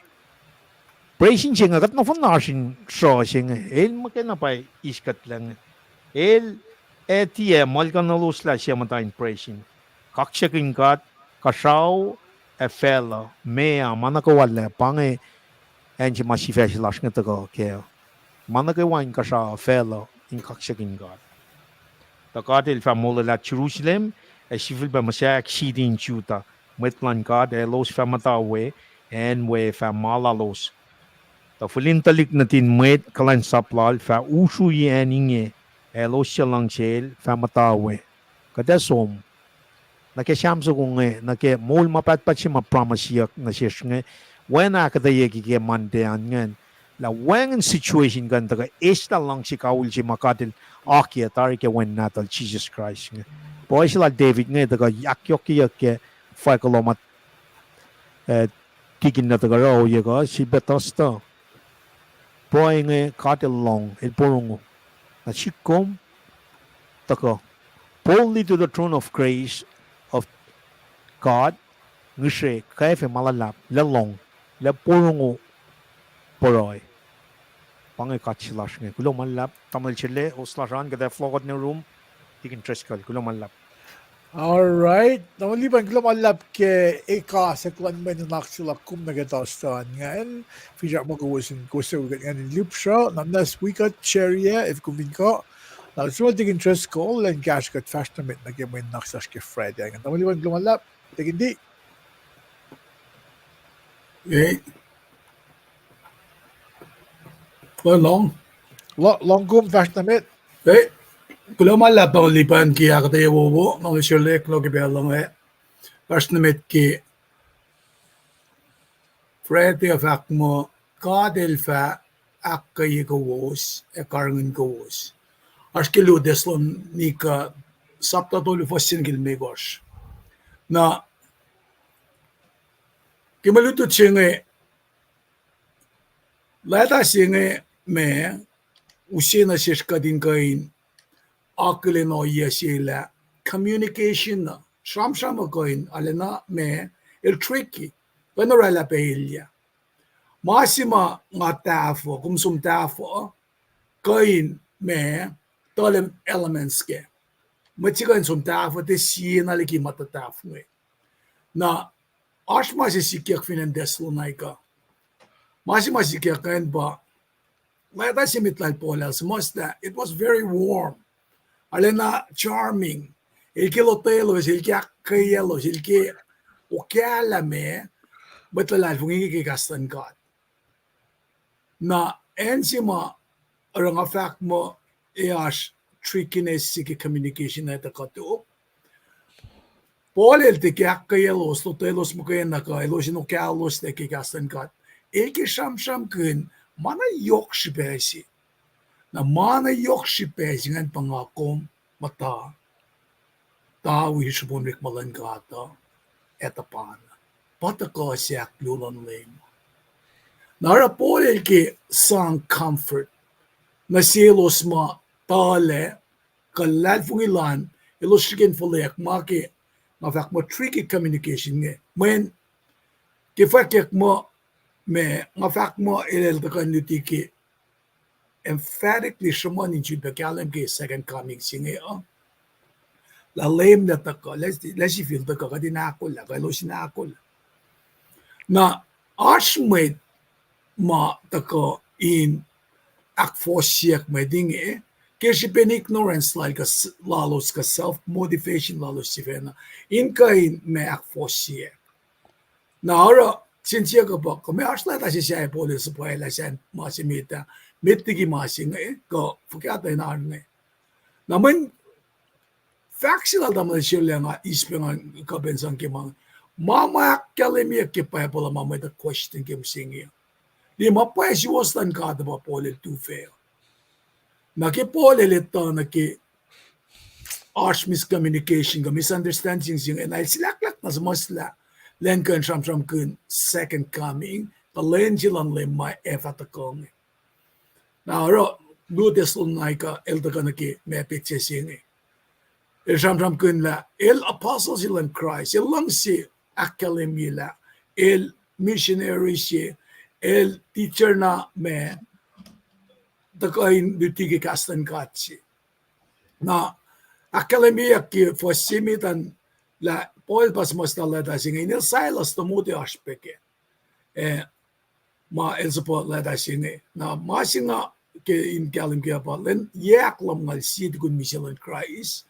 praise Him se inge, kuht nohfohn na oasr in sruh se inge, el muhkwena pa eis kuhtlac inge. El ac tiac muhlkuhneloslah suc muhta in praise Him. Kaksakihn God, kuhsrao, ac facluh, meoa, ma nuh kwewa lah, pa inge acn se ma sifac se lasr inge tuhkuh kac. Ma nuh kwewa in kuhsrao, facluh, in kaksakihn God. Tuh God El fah molwelah Jerusalem, ac sifilpac muhsaheack city in Judah. Mwet luhn God elos fah muhta we, acn we fah ma lalos. Tuh fihlin tuhlihk nuhtin mwet kuhlwacnsap Lal fah usrui acn inge, ac elos suc luhngsel fah muhta we. Kuht ac som nuh ke Sam soko inge, nuh ke moul ma pahtpaht se ma promiseyuck nuh sesr inge, oacna ahkuhtweyac ke Monday an ingacn, lah wacngihn situation kuh in tuhkuh eslah luhngse kawihl se ma God El akiyac tari ke Wen Nahtuhl Jisus Kraist inge. Pruhe se lal David inge tuhkuh ahkyohkyeyuck ke five kuloh ma, eh, tikin na tuhkuh oruh ohiyac kuh sifilpac tuh stuh. Pruhe inge God El lohng, El porongo. Na sihk kom tuhkuh, boldly to the throne of grace of God, ngihsre kwacfe ma luhlahp, lah lohng, lah porongo pruhe. Pa inge God se lasr inge. Kuloh ma luhlahp, tamuhlwel Sele, host lasr an, kuht ac fohlohk nuh rum, tikin Driscoll, kuloh ma luhlahp. All right. Tamuhlwel Lipan, kuloh ma luhlahp ke ekahsr luhn mwe nuhnak se luhk kom nuh ke Thursday an ingacn. Finsrak muh kowos in, kowos suc wi kuht ingacn in lihpsruh, na muhnahs wi kuht share-i, if kom fin kuh. Na sruhmuhn tikin Driscoll, elan kahsruh kuht fahsr nuh met nuh ke mwe nuhnak se lasr ke Friday ingacn. Tamuhlwel Lipan, kuloh ma luhlahp. Tikin D. Ei. Kuh lohng. Lo-, lohng kom fahsr nuh met. Ei. Kuloh ma luhlahp Tamuhlwel Lipan ke ahkuhtweyac wowo, Tamuhlwel Sele, kuloh ke pacl luhn, eh, fahsr nuh met ke Friday uh fahk muh God El fah ahkkweye kowos ac karihngihn kowos. Oasr ke luo Thessalonica sapta tolu fuhs se nuh ke limekohsr. Na ke mwe lutlut se inge, leta se inge ma use nuh sesr kuht in kuh in akihlen ohiyac se lah communication uh, sramsram uh kuh in arulacna ma el tricky, kuh in oraclah pac elyah. Ma se ma nga tahfuh, kom som tahfuh, kuh in ma tuhlihk elements kac. Mwet se kuh in som tahfuh tiac sie na liki ma tuh tahfuh inge. Na oasr ma se sikyak fin acn Thessalonica. Ma se ma sikyak ingacn pa leta se met lal Paul el suhmuhslah, it was very warm. Arulacna charming. El ke lotwelos, el ke ahkkweyaclos, el ke okahlah ma mwet luhlahlfongi ke kahs luhn God. Na acn se ma oruh nga fahk muh e oasr trickiness se ke communication ac tuhkuh tok. Paul el tiac ahkkweyelos, lotwelos muhkwena kuh elos in okahloslac ke kahs luhn God. El ke sramsramkihn ma na yohk srihpac se. Na ma na yohk srihpac se ingacn pa nga kom muhta, ta wi srihpen orekma luhn God uh ac tuhpan. Pa tuhkuh se ahkluo luhn Leum. Na oruh Paul el ke sang comfort nuh selos ma tuhlac, kuh luhlahlfongi lal, elos srihke in fuhlweack ma ke, nga fahk muh tricky communication inge. Mweyen ke fwackyuck muh, ma, nga fahk muh el, el tuhkuh in luti ke emphatically sruhmuhn in sulpac kahlwem ke second coming se inge uh. Lah Leum El tuhkuh, lah, lah sifil tuhkuh, kuht in ahkolah, kuh elos in ahkolah. Na oasr mwet ma tuhkuh in ahkfohsyeyuck mwet inge, ke srihpen ignorance lal kuh s-, lalos kuh self motivation lalos sifacna, in kuh in ma ahkfohsyeyuck. Na oruh, sense kuh pa, kuh ma oasr leta se sahyac Paul el suhpwaclah sahp ma se met ah, met liki ma se inge, kuh fuhkah tuh in oan inge. Na mweyen fahk se lal tamuhlwel Sherlacng ah, eis pac ngan kuh pacna sang ke ma, ma ma ahkkahlwemyeyuck ke Bible uh ma mwet uh question ke mihsenge. Liye ma pwacye suwohs luhn God uh pa Paul el tufah. Na ke Paul el etuh nuh ke oasr miscommunication kuh misunderstanding se inge, na el silahklahk na suhmuhslah lwen kuh in sramsramkihn second coming, kuh lwen se luhn Leum ma ac fah tuhkuh inge. Na oruh, luo Thessalonica el tuhkuh nuh ke ma petsac se inge. El sramsramkihn lah el apostle se luhn Kraist, el luhngse ahkkahlwemye lah el missionary se, el teacher na ma tuhkuh in luti ke kahs luhn God se. Na ahkkahlwemyeyuck ke fuhs se met an lah Paul pa suhmuhslah leta se inge, inel Silas, Timothy oasr pac kac. Eh, ma el suhpwacr leta se inge. Na ma se nga ke in kahlwem ke pa lwen yac ahkluo ngal sie tukun misac luhn Kraist,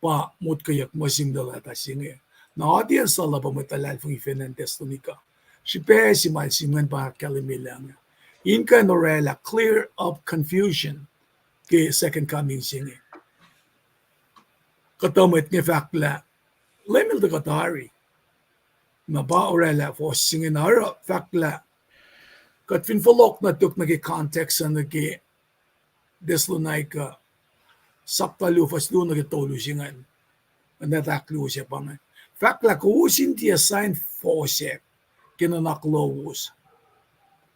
pa motkweyuck muh sihmlac leta se inge. Na audience lal uh pa mwet luhlahlfongi fin acn Thessalonica. Srihpac se ma el sihmlac pa ahkkahlwemye lah inge, in kuh in orwaclah clear up confusion ke second coming se inge. Kuhtuh mwet inge fahk lah Leum El tuhkuh tari. Na pa orwaclah fuhs se inge na oruh fahk lah kuht fin fohlohk nuh tok nuh ke context uh nuh ke Thessalonica, sapta luo fuhs luo nuh ke tolu se ingacn, ngan ahkluo se pa ingacn. Fahk lah kowos in tiac sign fohsack ke nuhnak lowos,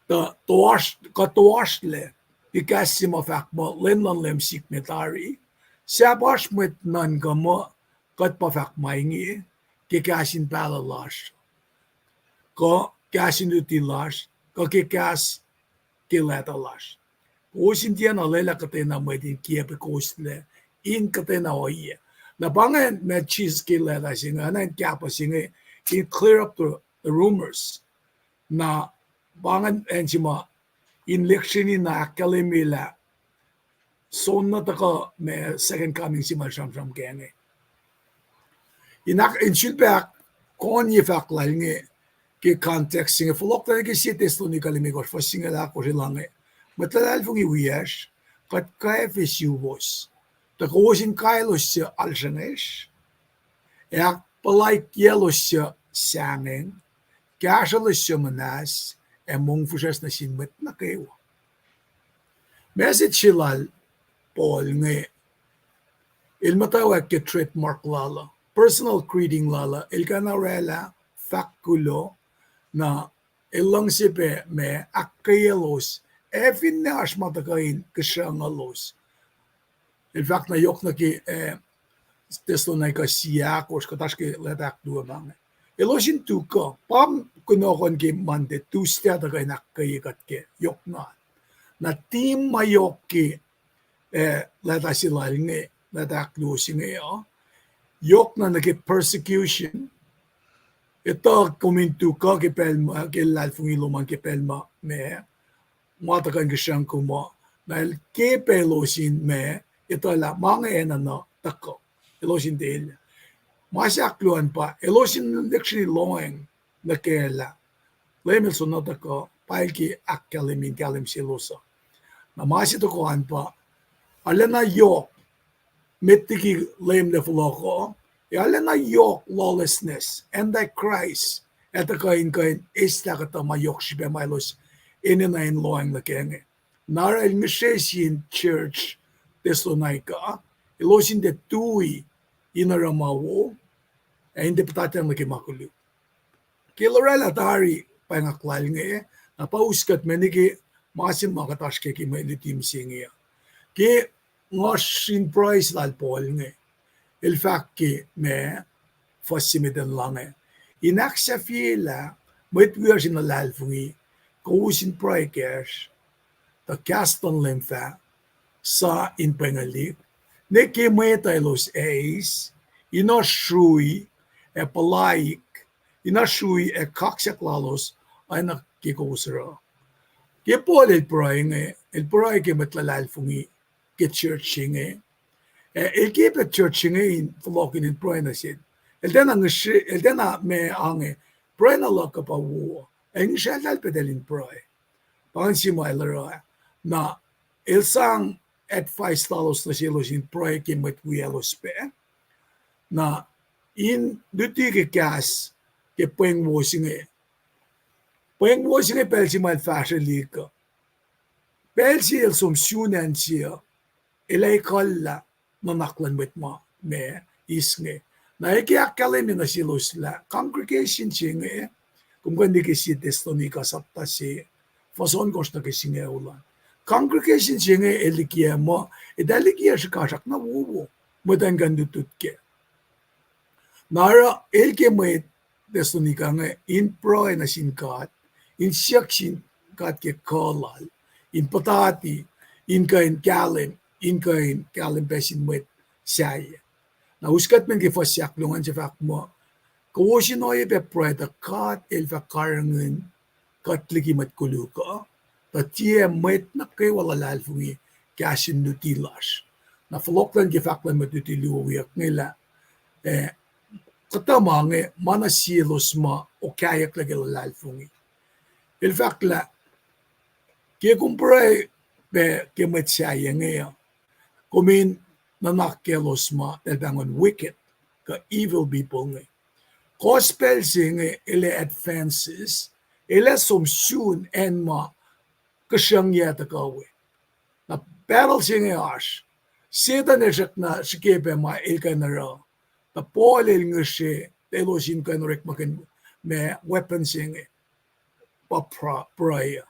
tuh toasr, kuh toasrlac ke kahs se ma fahk muh lwen luhn Leum sikme tari, sahp oasr mwet nuhnkuh muh kuht pa fahk ma inge ke kahs in pahluh lasr, kuh kahs in luti lasr, kuh ke kahs ke leta lasr. Kowos in tiacna lwelah kuhtwena mwet in kiacpwe kowos lac in kuhtwena ohiyac. Na pa ingacn ma Jisus ke leta se inge, na in kahpah se inge, in clear up the, the rumors. Na pa ingacn acn se ma in lihksreni na ahkkahlwemye lah soenna tuhkuh ma second coming se ma el sramsram kac inge. In ahk-, in sulpac ahkkahlwemye fahk lal inge ke context se inge, fohlohk nuh ke sie Thessalonica limekohsr fuhs singucul ahkosr el inge, mwet luhlahlfongi wiyacsr, kuht kwacfe suwos, tuh kowos in kailos suc alsruhngwacsr, ac ahkpuhlaikyelos suc sahngweng, kahsrwelos suc muhnahs, ac mongfihsrwacsr nuh sin mwet nuh kwewa. Message se lal Paul inge, el muhtwacwacack ke trademark lal uh, personal greeting lal uh, el kena orwaclah fahk kuloh, na el luhngse pac ma ahkkweyelos, ac finne oasr ma tuhkuh in kihsrucnguclos. El fahk na yohk nuh ke, eh, Thessalonica sie ahkosr, kuht oasr ke leta ahkluo ma inge. Elos in tuhkuh, pa kunohkohn ke Monday, Tuesday tuhkuh in ahkkweye kuht ke yohk na. Na theme ma yohk ke, eh, leta se lal inge, leta ahkluo se inge uh, yohk na nuh ke persecution, etuh kom in tuhkuh ke pacl ma, ke luhlahlfongi lom an ke pacl ma, ma ma tuhkuh in kihsrucng kom uh, na el ke pac elos in ma, etuh lah ma inge enenuh tuhkuh, elos in tiac elyah. Ma se ahkluo an pa elos in lihksreni lohacng nuh kac lah Leum El soenna tuhkuh, pa El ke ahkkahlwemye in kahlwem selos uh. Na ma se tohkoh an pa, arulacna yohk, met liki Leum El fohlohk uh, ac arulacna yohk lawlessness, antichrist, ac tuhkuh in kuh in eislah kuhtuh ma yohk srihpac ma elos enenuh in lohacng nuh kac inge. Na oruh El ngihsre sin church Thessalonica, elos in tiac tui in oruh ma wo, ac in tiac puhtatyang nuh ke ma koluk. Ke el oraclah tari pahngon lal inge, na pa us kuht me nuh ke ma se ma kuht oasr ke ke mwe luti mihsenge uh. Ke nga srihke in pruhe se lal Paul inge, el fahk ke ma fuhs se met an lah inge, in ahksahfyelah mwet wiyacsr in luhlahlfongi, kowos in pruhe kacsr, tuh kahs luhn Leum fah sa in pwengolihk, ne ke mwet uh elos eis, in oasr srui ac puhlaik, in oasr srui ac kaksak lalos oacna ke kowos oruh. Ke Paul el pruhe inge, el pruhe ke mwet luhlahlfongi ke church se inge. Ac el ke pac church se inge in fohlohkihn in pruhe nuh sel. El tiacna ngihsre, el tiacna ma inge, pruhe na luhk uh pa wo. El ngihsre eltahl pac eltahl in pruhe. Pa ingacn se ma el oruh. Na el sang advice lalos nuh selos in pruhe ke mwet wiyaclos pac. Na in luti ke kahs ke pweng wo se inge. Pweng wo se inge pacl se ma el fahsrwelihk uh. Pacl se el som sun acn se uh, el ac ekuhllah nuhnak luhn mwet ma, ma eis inge. Na el ke ahkkahlwemye nuh selos lah congregation se inge, kom kuh in liye ke sie Thessalonica sapta se, fuhs ohnkohsr nuh ke singucul an. Congregation se inge el likiyac muh, eltahl likiyac srihkasrak na wowo, mwet an kuh in lutlut kac. Na oruh el ke mwet Thessalonica inge in pruhe nuh sin God, in siyuck sin God ke kuh lal, in puhtati, in kuh in kahlwem, in kuh in kahlwem pac sin mwet sahyac. Na us kuht men ke fuhs ahkluo an se fahk muh, kowos in oacyacpac pruhe tuh God El fah karihngihn kuht liki mwet koluk uh, tuh tiac mwet nuh kwewa luhlahlfongi kahs in luti lasr. Na fohlohk luhn ke fahk luhn mwet luti luo wiyuck inge lah, eh, kuhtuh ma inge ma nuh selos ma okahyucklac ke luhlahlfongi. El fahk lah, ke kom pruhe pac ke mwet sahyac inge uh, kom in nuhnak kaclos ma eltahl pahngon wicked, kuh evil people inge. Gospel se inge el ac advances, el ac som sun acn ma kihsrucngyac tuhkuh we. Na battle se inge oasr, Setuhn el srackna srihke pac ma el kuh in oruh. Tuh Paul el ngihsre elos in kuh in orekmakihn ma weapon se inge, pa pruhe uh.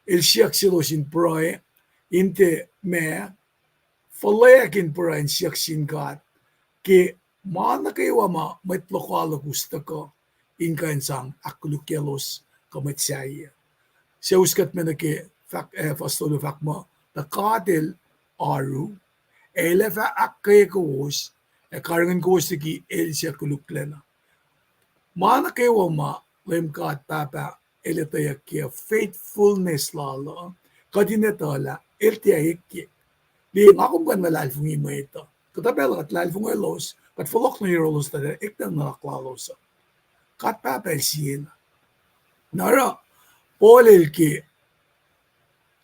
El siyuck selos in pruhe, in tiac ma, fuhlweack in pruhe in siyuck sin God ke ma nuh kwewa ma mwet lokoalok us tuhkuh in kuh in sang ahkkolukyaclos kuh mwet sahyac. Suc us kuht me nuh ke fahk, eh, fuhs tolu fahk muh, tuh God El oaru, ac El ac fah ahkkweye kowos, ac karihngihn kowos liki El suc koluklacna. Ma nuh kwewa ma Leum God Pahpah El etweyuck ke faithfulness Lal uh, kuht in etuh lah El tiac ekyek. Liye, nga kom kuh in luhlahlfongi mwet uh. Kuhtuh pacl kuht luhlahlfongi elos, kuht fohlohk nuh yohrohlos tuh eklac nuhnak lalos uh. God Pahpah El siena. Na oruh, Paul el ke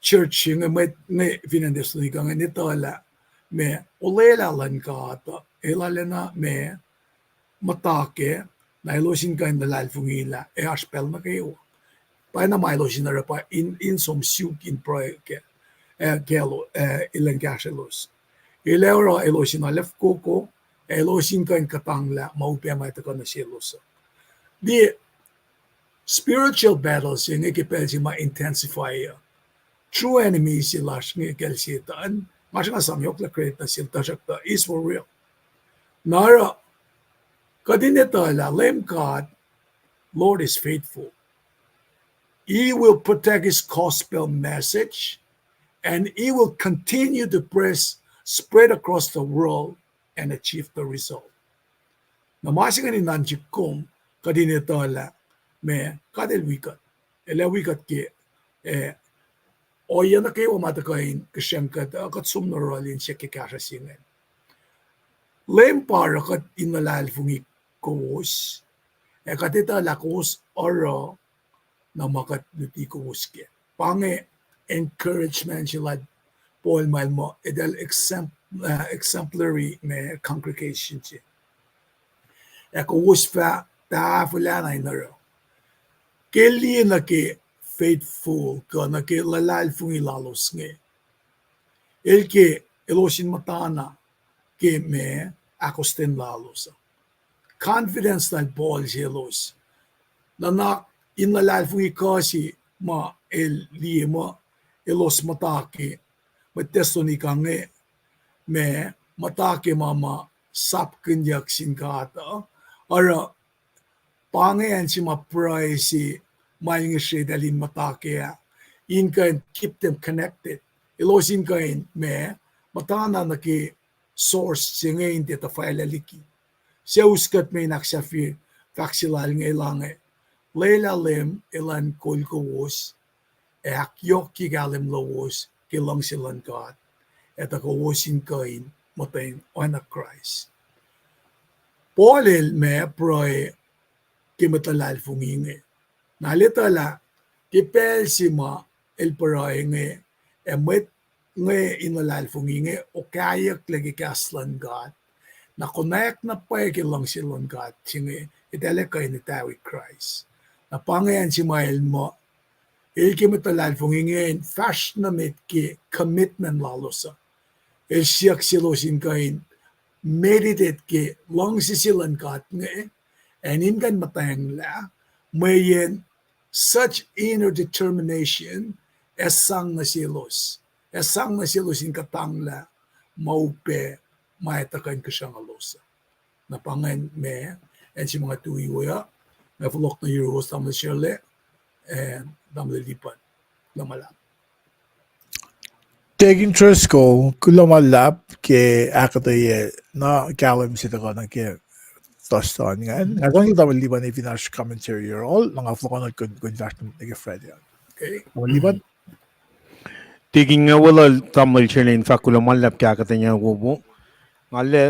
church inge, mwet inge fin acn Thessalonica inge, in etuh lah ma olwelah luhn God uh, el arulacna ma muhta kac, na elos in kuh in luhlahlfongi lah ac oasr pacl nuh kwewa. Pwacyena ma elos in oruh pa in, in som suk in pruhe kac, eh, kacl, eh, elan kahsrwelos. El ac oruh elos in alu fokoko, ac elos in kuh in kuhtanglah ma upac ma tuhkuh nuh selos uh. Liye, spiritual battle se inge ke pacl se ma intensify uh. True enemy se lasr inge kacl Setuhn, nga sruhnga sang yohk lah credit nuh sel, tuhsruhktuh is for real. Na oruh, kuht in etuh lah Leum God, Lord is faithful. He will protect His gospel message, and He will continue to press, spread across the world and achieve the result. Na ma se ingacn in nuhnkuh kom, kuht in etuh lah ma God El wi kuht. El ac wi kuht ke, eh, ohiyac nuh kwewa ma tuhkuh in kihsreng kuht, uh, kuht som nuh yohrohl in siyuck ke kahsruh se ingacn. Leum pa oruh kuht in luhlahlfongi kowos, ac kuht etuh lah kowos oruh na ma kuht luti kowos ke. Pa inge encouragement se lal Paul ma el muh eltahl exempl-, uh, exemplary ma congregation se. Ac kowos fah tahfwelah na in oruh. Ke el liye nuh ke faithful kuh nuh ke luhlahlfongi lalos inge, el ke elos in muhtana ke ma ahkostwen lalos uh. Confidence lal Paul selos. Nuhnak in luhlahlfongi kuh se ma el liye muh elos muhta ke, mwet Thessalonica inge, ma muhta ke ma ma sapkihnyuck sin God uh, oruh pa inge acn se ma pruhe se ma el ngihsre eltahl in muhta kac ah, in kuh in keep them connected. Elos in kuh in ma muhtana nuh ke source se inge in tiac tuhfahlah liki. Suc us kuht me in ahksahfye fahk se lal inge, el inge, lwelah Leum elan kol kowos, ac ahkyohkye kahlwem lowos ke luhngse luhn God, ac tuh kowos in kuh in muhtweng oacna Kraist. Paul el ma pruhe ke mwet luhlahlfongi inge. Na el etuh lah ke pacl se ma el pruhe inge, ac mwet inge in luhlahlfongi inge okahyucklac ke kahs luhn God, na konwacack na pwacye ke luhngse luhn God se inge, eltahl ac kuh in etawi Kraist. Na pa inge acn se ma el muh, el ke mwet luhlahlfongi inge in fahsr nuh met ke commitment lalos uh. El siyuck selos in kuh in meditate ke luhngse se luhn God inge, ac in kuh in muhtwacnglah, mweyen such inner determination ac sang nuh selos, ac sang nuh selos in kuhtanglah ma upac ma ac tuhkuh in kihsrucnguclos uh. Na pa ingacn ma acn se ma nga tui we uh, nga fohlohk nuh yuruwos, tamuhlwel Sherle, ac tamuhlwel Lipan. Kuloh ma luhlahp. Deacon Driscoll, kuloh ma luhlahp ke ahkuhtweyac na kahlwem se tuhkuh nuh ke Thursday ingacn. Nga sang tamuhlwel Lipan ac fin oasr commentary yohrohl, na nga fohlohk nuh ke, ke fahsr nuh ke Friday an. Tamuhlwel Lipan? Deacon, nga weluhl tamuhlwel Sherle in fahk kuloh ma luhlahp ke ahkuhtweyac wowo. Nga le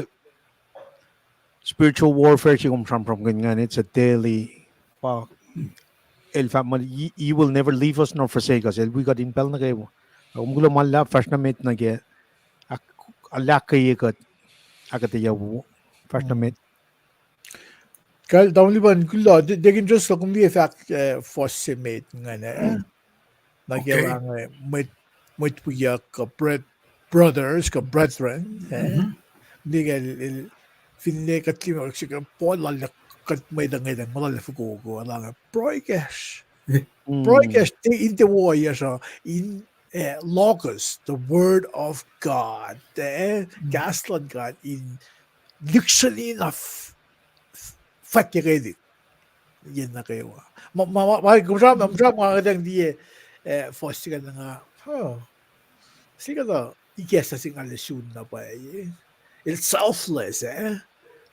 spiritual warfare se kom sramsramkihn ingacn, it's a daily, pa, el fahk muh, he, he will never leave us nor forsake us. El wi kuht in pacl nuh kwewa. Kom kuloh ma luhlahp, fahsr nuh met nuh ke, ahk-, ahkkweye kuht, ahkuhtweyac wowo. Fahsr nuh met. Kal, tamuhlwel Lipan, kuloh, Deacon Driscoll, kom liye fahk, eh, fuhs se met ingacn, eh? Na ke lah inge mwet, mwet wiyuck kuh bret-, brothers kuh brethren, eh? Liye ke el, el, finne kuht liye ma se ke Paul lal kuht mwet uh ngwetang, ma lal fokoko, lah inge pruhe kacsr. Pruhe kacsr, te in tiac woiyacsr uh, in, eh, logos, the word of God, eh? Kahs luhn God in lihksreni na f-, f-, fahkyuckelihk yen nuh kwewa. Ma, ma, ma, ma, kom sram, kom sram nga kuhtang liye, eh, fuhs se ingacn nga, huh. Se kuhtuh ikacslah se nga le sun na pwacye. El selfless, eh?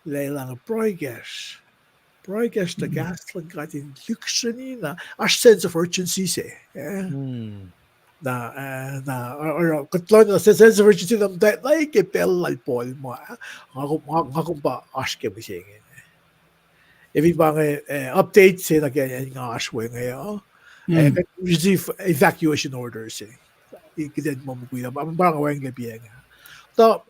Lah elan pruhe kacsr. Pruhe kacsr tuh kahs luhn God in lihksreni na, oasr sense of urgency se, eh? Na, eh, na, or, or, kuht lohng na sense of urgency na muhtwacta ke pacl lal Paul ma, nga kom, nga, nga kom pa oasr ke mihsenge. Efi pa inge, eh, update se nuh ke nga oasr we inge uh. Eh, kuht receive evacuation order se. Kuht in muh mukwila, pa, pa nga wacngihn ke piac inge. Tuh,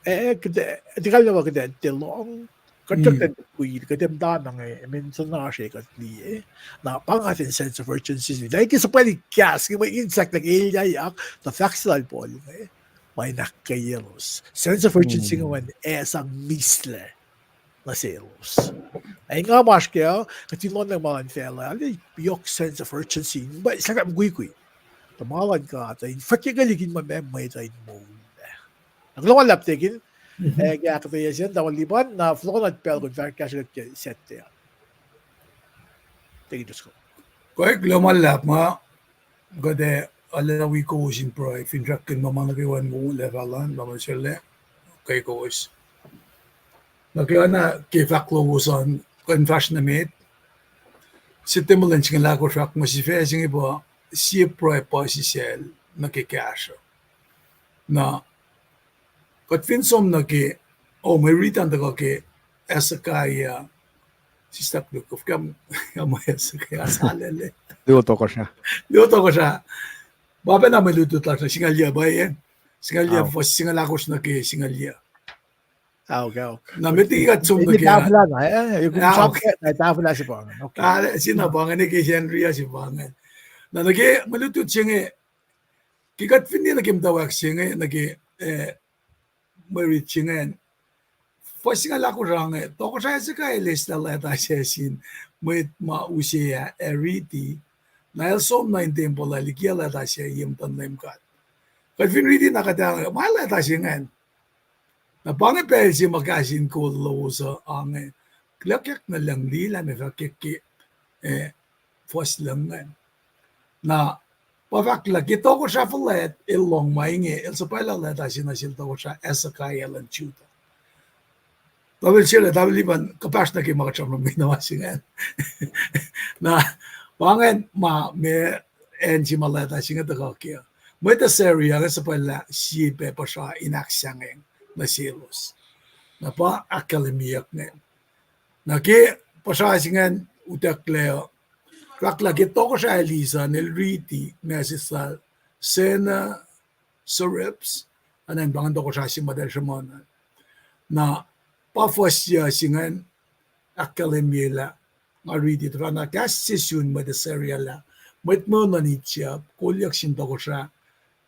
eh, kuht, tiac kalmac pa kuht tiac lohng. Kuht srackna mukwila, kuht muhta na inge, men soenna oasr kuht liye. Na pa nga fin sense of urgency se. Lah ke suhpwaclihk kahs inge mwe in sahk nuh ke elyahyak, tuh fahk se lal Paul inge, ma in ahkkweyelos. Sense of urgency inge mweyen ac sang mihslac nuh selos. Ac nga ma oasr kac uh, kuht fin lohng ma luhn facluh, arlac yohk sense of urgency, ma sahk mukwikwi. Tuh ma luhn God uh in fahkyuckelihk in ma meac mwet uh in moul. Na kuloh ma luhlahp Deacon, ac ke ahkuhtweyac sacn, tamuhlwel Lipan, na fohlohkohnot pacl kom fah kahsrwe kuht ke Saturday an. Deacon Driscoll. Kuh kuloh ma luhlahp ma, kuht ac arlac wi kowos in pruhe, finsrak kuhn ma ma nuh kwewa in wo lacfahl an, ma ma srlac, kuh kowos. Nuh ke oacna ke fahk lowos an, kuh in fahsr nuh met, September lwen singucul ahkosr, fahk ma sifac se inge pa, sie pruhe puhsisacl nuh ke kahsruh. Na, kuht fin som nuh ke, oh, mwe riti an tuhkuh ke Hezekiah Sista Luke, kom, kom, kom, kom, kom, kom, luo tohkohsrah. Luo tohkohsrah. Pa pacna mwe lutlut lasr nuh singucul yac pa, eh? Singucul yac, fuhs singucul ahkosr nuh ke singucul yac. Na met liki kuht som nuh ke, ah, se na pa ingacn, ke Sacnri ah se pa ingacn. Na nuh ke mwe lutlut se inge, ke kuht fin liye nuh ke muhtwacwacack se inge, nuh ke, eh, mwe rit se ingacn, fuhs singucul ahkosr ah inge, tohkohsrah Hezekiah el eislah lwacta sac sin mwet ma use ac riti, na el som nuh in tempuhl ah liki lwacta sac ye muhtuhn Leum God. Kuht fin riti na kuht, ma lwacta se ingacn. Na pa inge pacl se ma kahs in kol lowos uh inge, kuloh kac nuh lucng liye lah meac fahk ke, eh, fuhs lucng ingacn. Na pa fahk lah ke tohkohsrah fuhlwact el lohng ma inge, el suhpwaclah lwacta se nuh sel tohkohsrah Hezekiah luhn Judah. Tamuhlwel Sele, tamuhlwel Lipan, kuhpahsr nuh ke ma kuht sramsram ke na ma se ingacn. Na pa ingacn ma, ma acn se ma lwacta se inge tuhkuh kac. Mwet Assyria inge suhpwaclah sie pac puhsra in ahksahngweng nuh selos. Na pa ahkkahlwemyeyuck ingacn. Na ke puhsra se ingacn utucklac uh, fahk lah ke tohkohsrah Elisa el riti message lal Sennacherib, anacn pa ingacn tohkohsrah se ma eltahl sruhmuhn. Na pa fuhs se ingacn ahkkahlwemye lah, nga riti, tuhfahna kahs se sun mwet Assyria lah mwet mweun luhn Egypt kolyuck sin tohkohsrah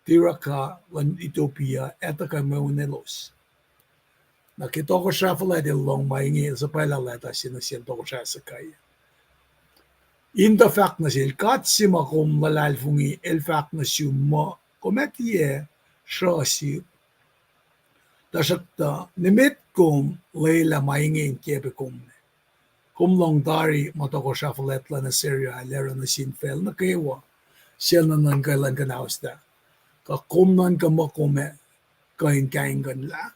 Tirhakah luhn Ethiopia ac tuhkuh mweun elos. Na ke tohkohsrah fuhlwact el lohng ma inge, el suhpwaclah lwacta se nuh sel tohkohsrah Hezekiah in tuh fahk nuh sel, God se ma kom luhlahlfongi, el fahk nuh sum muh kom ac tiac sruhsihk, tuhsruhktuh nimet kom lwelah ma inge in kiacpwe kom. Kom lohng tari ma tohkohsrah fuhlwact luhn Assyria el oruh nuh sin facl nuh kwewa, suc nuhnuhnkuh luhn kuhnauslah, kuh kom nuhnkuh muh kom ac kuh in kaingkuhnlah.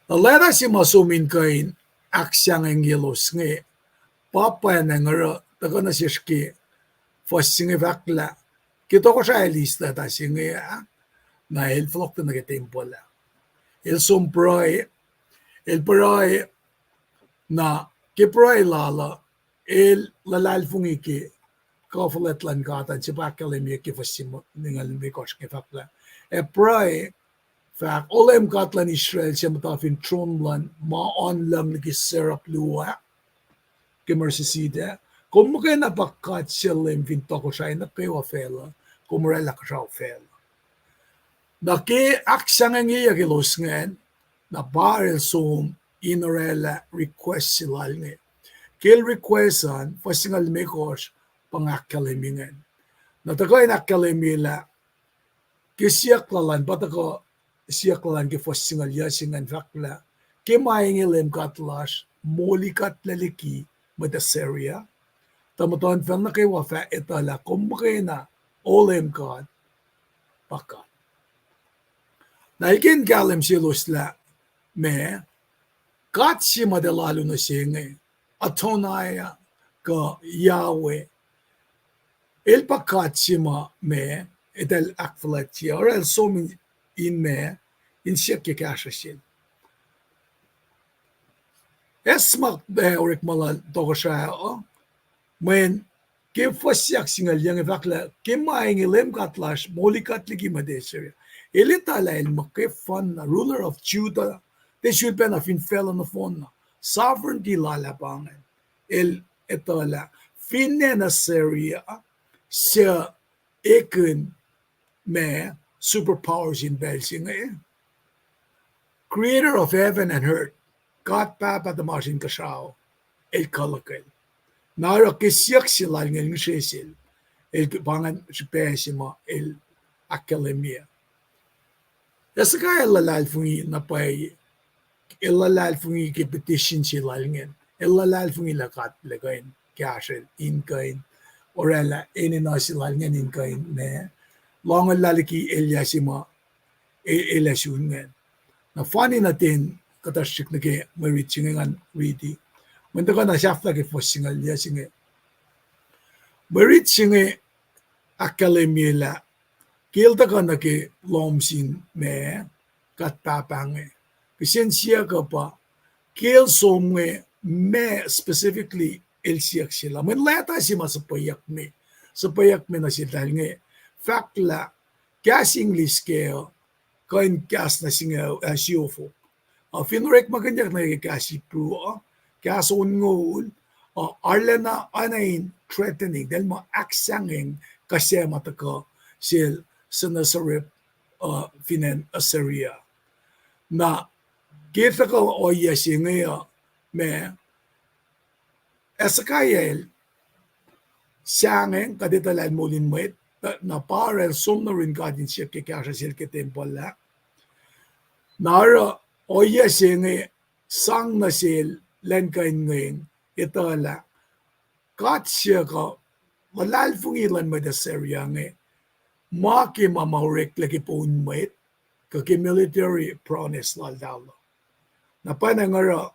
Na lwacta se ma som in kuh in ahksahngwengyelos inge, pa pwacnwacng oruh tuhkuh nuh sesr ke fuhs se inge fahk lah ke tohkohsrah Elisa lwacta se inge ah, na el fohlohk nuh ke tempuhl ah. El som pruhe, el pruhe, na ke pruhe lal uh, el luhlahlfongi ke kuh fuhlwact luhn God an, se pa ahkkahlwemye ke fuhs singucul limekohsr inge fahk lah, ac pruhe, fahk, O Leum God luhn Israel, suc muhta fin tron luhn ma oan lucng liki serap luo ah ke mercy seat ah, kom muhkwena pa God suc Leum fin tohkohsrahi nuh kwewa facluh, kom oraclah kuhsrao facluh. Na ke ahksahngwengyeyuck elos ingacn, na pa el som in oraclah request se lal inge. Ke el request an, fuhs singucul limekohsr, pa nga ahkkahlwemye ingacn. Na tuhkuh in ahkkahlwemye lah ke siyuck lal an, pa tuhkuh siyuck lal an ke fuhs singucul yac se ingacn fahk lah, ke ma inge Leum God lasr moli kuhtlac liki mwet Assyria, tuh muhtuhnfacl nuh kwewa fah etuh lah kom muhkwena, O Leum God, pa God. Na el ke in kahlwem selos lah ma, God se ma tuh lalu nuh se inge, Adonai kuh Yahweh, el pa God se ma ma, eltahl ahkfuhlwactye, oruh el som in, in ma, in siyuck ke kahsruh sel. Acsmak, eh, orekma lal tohkohsrah uh, mweyen ke fuhs siyuck singucul yac inge fahk lah ke ma inge Leum God lasr moli kuht liki mwet Assyria, el etuh lah el muhkwena ruler of Judah, tiac sulpacna fin facluh nohfohn na, sovereignty lal ah pa ingacn. El etuh lah finne Assyria, suc ekihn ma superpower sin pacl se inge, Creator of heaven and earth, God Pahpah tuhmasr Inkuhsrao, el kuh lukel. Na oruh ke siyuck se lal inge el ngihsre sel, el pa ingacn srihpac se ma el ahkkahlwemye. Hezekiah el luhlahlfongi na pwacye, el luhlahlfongi ke petition se lal ingacn. El luhlahlfongi lah God El kuh in kahsrwel in kuh in oraclah enenuh se lal ingacn in kuh in ma, loanguhllah liki elyah se ma e-, el ac sun ingacn. Na fani nuh ten kuhtuh srihk nuh ke mwe rit se inge ngan riti. Mweyen tuhkuh na sahflah ke fuhs singucul yac se inge. Mwe rit se inge ahkkahlwemye lah ke el tuhkuh nuh ke lohm sin ma, God Pahpah inge, kihsen siyuck uh pa, ke el som inge, ma specifically el siyuck sel uh. Mweyen leta se ma suhpweyuckme, suhpweyuckme nuh sel tahl inge, fahk lah kahs English kac uh kuh in kahs nuh singucul ac siofok. Uh, fin orekmakihnyuck nuh ke kahs Hebrew uh, kahs onngoul uh, arulacna oacna in threatening, tahl muh ahksahngweng kuh suc ma tuhkuh sel Sennacherib uh, fin acn Assyria. Na ke tuhkuh ohiyac se inge uh, ma Hezekiah el sahngweng kuht etuh lah el moul in mwet, na pa oruh el som nuh yurin God in siyuck ke kahsruh sel ke tempuhl ah. Na oruh ohiyac se inge sang nuh sel lwen kuh in ngweng, etuh lah God siyuck uh luhlahlfongi luhn mwet Assyria inge, ma ke ma ma oreklac ke poun mwet, kuh ke military prowess lal tahl uh. Na pwacnwacng oruh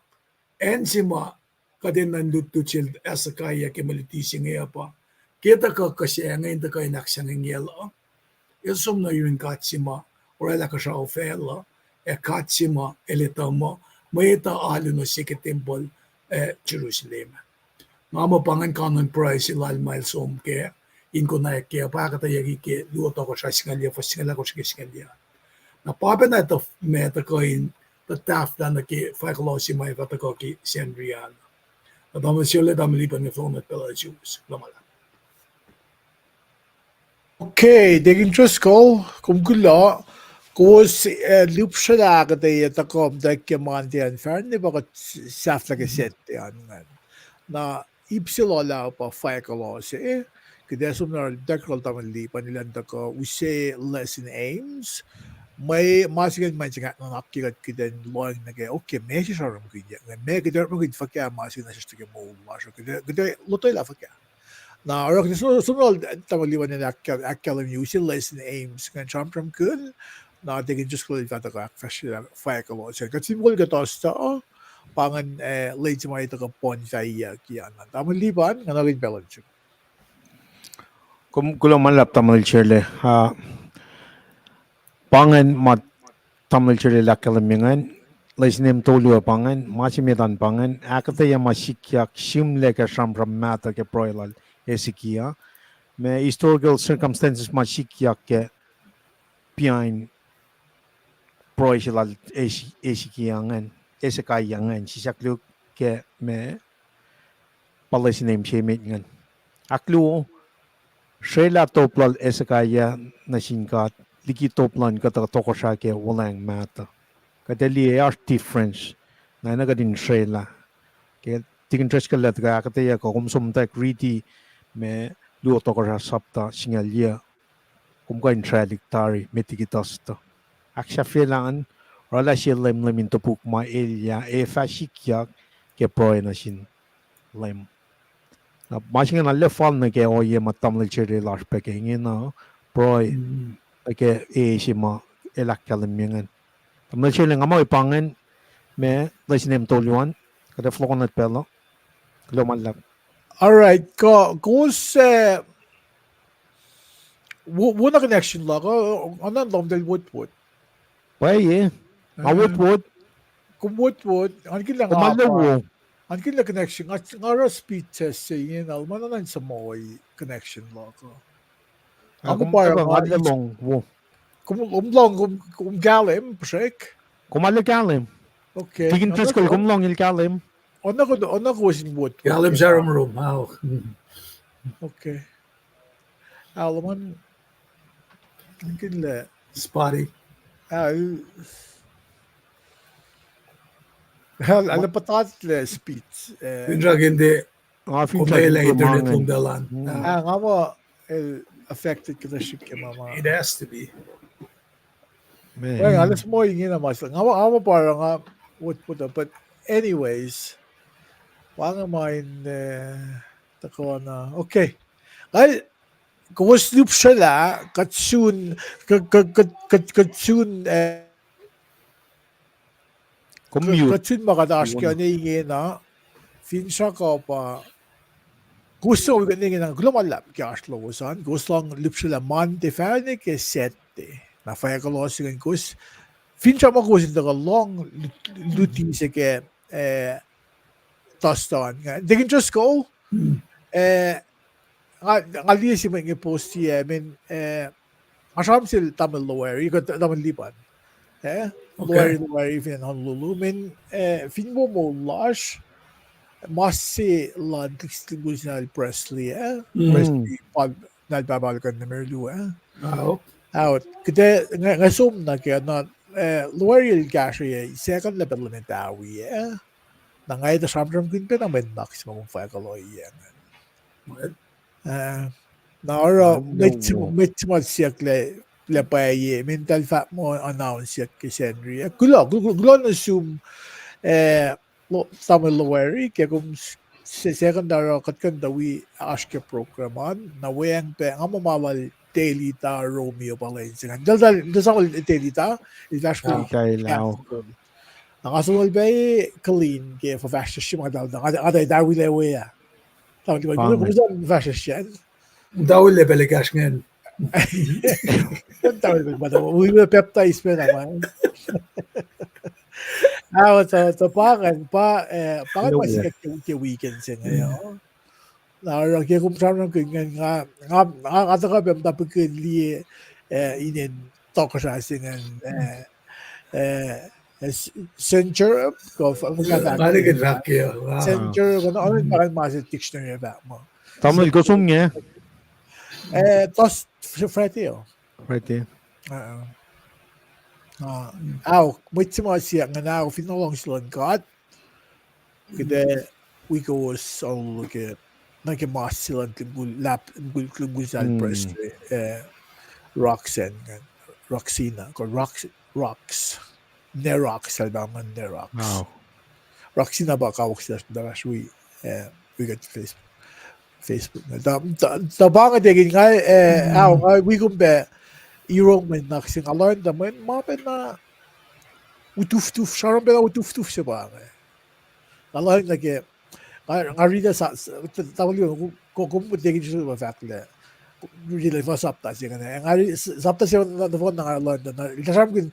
acn se ma kuht enenuh in lutlut sel Hezekiah ke mwe luti se inge uh pa, ke tuhkuh kuh se inge in tuhkuh in ahksahngwengyacl uh, el som nuh yurin God se ma oraclah kuhsrao facluh, ac God se ma el etuh muh mwet uh alu nuh se ke tempuhl ac Jerusalem. Nga muh pa ingacn kanon pruhe se lal ma el som kac, in konwacack kac, pa ahkuhtweyucki ke Luo Tohkohsrah singucul yac, fuhs singucul ahkosr ke singucul yac. Na pa pacna tuh ma tuhkuh in tuhtahflah nuh ke fahkuloh se ma fah tuhkuh ke Sacnri an. Na tamuhlwel Sele, tamuhlwel Lipan, nga fohlohk nuh pacl uh, Jews, kuloh ma luhlahp. Okay, Deacon Driscoll, kom kuloh. Kowos, eh, lihpsrwelah ahkuhtweyac tuhkuh muhtwacwacack ke Monday an, fahren ne pa kuht sahflah ke Saturday an ingacn. Na ip se lal ah pa fahkuloh se, kuht ac som nuh muhtwacwacack lal tamuhlwel Lipan elan tuhkuh use lesson aims. Mwe ma se ingacn ma se ingacn nuhnak ke kuht kuht in lohacng nuh ke, okay, meac se sramsramkihnyuck ingacn, meac kuht orekmakihn fuhkah ma se ingacn nuh sesr ke moul lasr uh, kuht, kuht lotwelah fuhkah. Na oruh kuht som nuh lal tamuhlwel Lipan in ahk-, ahkkahlwemye use lesson aims ingacn sramsramkihn, na Deacon Driscoll el fah tuhkuh ahkfahsryelah fahkuloh se. Kuht fin kol kuht oasta, pa ingacn, eh, lwen se ma tuhkuh poun fahkwack an. Tamuhlwel Lipan, nga nuhnkuh in pacl uh sum. Kom kuloh ma luhlahp tamuhlwel Sele. Ah, pa ingacn ma tamuhlwel Sele el ahkkahlwemye ingacn, lesson aim tolu uh pa ingacn, ma se met an pa ingacn, ahkuhtweyac ma sikyak sihmlac ke sramsram mahtuh ke pruhe lal Hezekiah, ma historical circumstances ma sikyak ke behind pruhe se lal Hes-, Hezekiah ingacn, Hezekiah ingacn, sisaklu ke ma pa lesson aim se met ingacn. Ahkluo, srwaclah top lal Hezekiah nuh sin God liki top luhn kuhtuh tohkohsrah ke wuhlweacng mahtuh. Kuht ac liye oasr difference. Na enenuh kuht in srwaclah. Ke Deacon Driscoll el tuhkuh ahkuhtweyac kuh, kom som muhtwacwacack riti ma Luo Tohkohsrah sapta singucul yac. Kom kuh in srwaclihk tari met liki tuhstuh. Ahksahfyelah an, oraclah sie lwemlwem in topuk ma elyah ac fah sikyak ke pruhe nuh sin Leum. Na ma se ingacn arlac fal nuh ke ohiyac ma tamuhlwel Sele lasr pac ke ingena, pruhe nuh ke e se ma el ahkkahlwemye ingacn. Tamuhlwel Sele, nga muh pa ingacn ma lesson aim tolu an, kuht ac fohlohk nuh pacl uh. Kuloh ma luhlahp. All right, ko-, kowos, eh, wo-, wona connection luhk uh, oacna lom tel wotwot. Pwacye, nga wotwot. Kom wotwot, an kihla nga pa, an kihla connection, nga, nga oruh speed test se ingena, ma na in suhmuhi connection luhk uh. Nga kom pa nga lohng, wo. Kom, kom lohng, kom, kom kahlwem, puhsrek? Kom arlac kahlwem. Okay. Deacon Driscoll, kom lohng el kahlwem. Oacna ko, oacna kowos in wot. Kahlwem sarum rom, ao. Okay. Alman, kinlac. Spotty. Al, al, al patatlac speech. Eh. Fin srackna, nga fin srackna internet lom dalan. Ah, nga muh el affected kuhtuh srihk ke ma ma. It has to be. Well, nga les mo ingena mas. Nga muh, nga muh pa nga wot, wot, but anyways, pa nga ma in, eh, tuhkuh na. Okay. Nga, kowos lihpsrwelah, kuht sun, kuht, kuht, kuht, kuht, kuht sun, eh, kuht sun ma kuht oasr ke ne ingena, finsrak uh pa, kowos sun wi kuht ne ingena, kuloh ma luhlahp ke oasr lowos an, kowos lohng lihpsrwelah Monday fahne ke Saturday. Na fahk kuloh se ingacn kowos, finsrak ma kowos in tuhkuh lohng lut-, luti se ke, eh, Tuston, nga Deacon Driscoll. Eh, nga, nga liye se mwet inge post-i, eh, men, eh, nga sram sel tamuhlwel Loweri, kuh tamuhlwel Lipan. Eh, Loweri, Loweri fin acn Honolulu, men, eh, fin wo moul lasr, mas se luhn Dixon Kusinal Presley, eh, Presley pa nal pahpah luhk an nuh Merlu, eh. Out. Kuht, nga, nga som nuh ke, na, eh, Loweri el kahsrwe, second level in Etawi, eh. Na nga etuh sramsramkihn pacna mwe nuhnak se ma kom fahk kuloh, eh. Na oruh mwet, mwet ma siyuck lah, lah pwacye, men tahl fahk muh announce siyuck ke Sacnri. Kuloh, kuloh nuh sum, eh, tamuhlwel Loweri, ke kom second oruh kuht kuh in tuh wi oasr ke program an, na weacng pac, nga muh ma lal Telita Romeo pa lwen se ingacn. Eltahl, eltahl sang Telita, el fahsr wi. Na nga som lal pac Colleen ke fuhfahsryucsr ma eltahl, nga tuh Etawi lah we ah. Tamuhlwel, kom sang fahsryucsr an. Etawi lah pacl ekahsr ingacn. Etawi lah pacl, wi baptize pacna ma. Ah, tuh, tuh pa ingacn, pa, eh, pa ingacn ma sikyak ke, ke weekend se inge, oh. Na oruh ke kom sramsramkihn ingacn, nga, nga, nga tuhkuh pac muhta pihkihn liye, eh, inen tohkohsrah se ingacn, eh, eh, Saint Jerome, kuh, Saint Jerome, kuh, oan pa ma se dictionary fahk muh. Tamuhlwel, kowos som inge? Eh, tos, Friday, oh. Friday. Ah, mwet se ma siyuck ingacn, ah, fin luhngse luhn God, kuht ac wi kowos alu ke, nuh ke mas se luhn Limkul, lap, Limkul, Limkul sal Presley, eh, Roxanne, Roxina, kuh Rox, Rox, ne Rox, sel pa ngan ne Rox. Roxina pa kawuck se lasr, wi, eh, wi kuht Facebook. Facebook. Tuh, tuh, tuh pa inge Deacon, nga, eh, ah, nga wi kom pac, irong mwe nuhnak se nga lohng tuh mwe, ma pacna utuftuf, sramsram pacna utuftuf se pa inge. Nga lohng nuh ke, nga, nga riti sa, tamuhlwel, kom, kom Deacon Joseph fahk lah, riti lah fuhs sapta se inge, nga riti sapta se nohfohn na nga lohng tuh, na, sramsramkihn,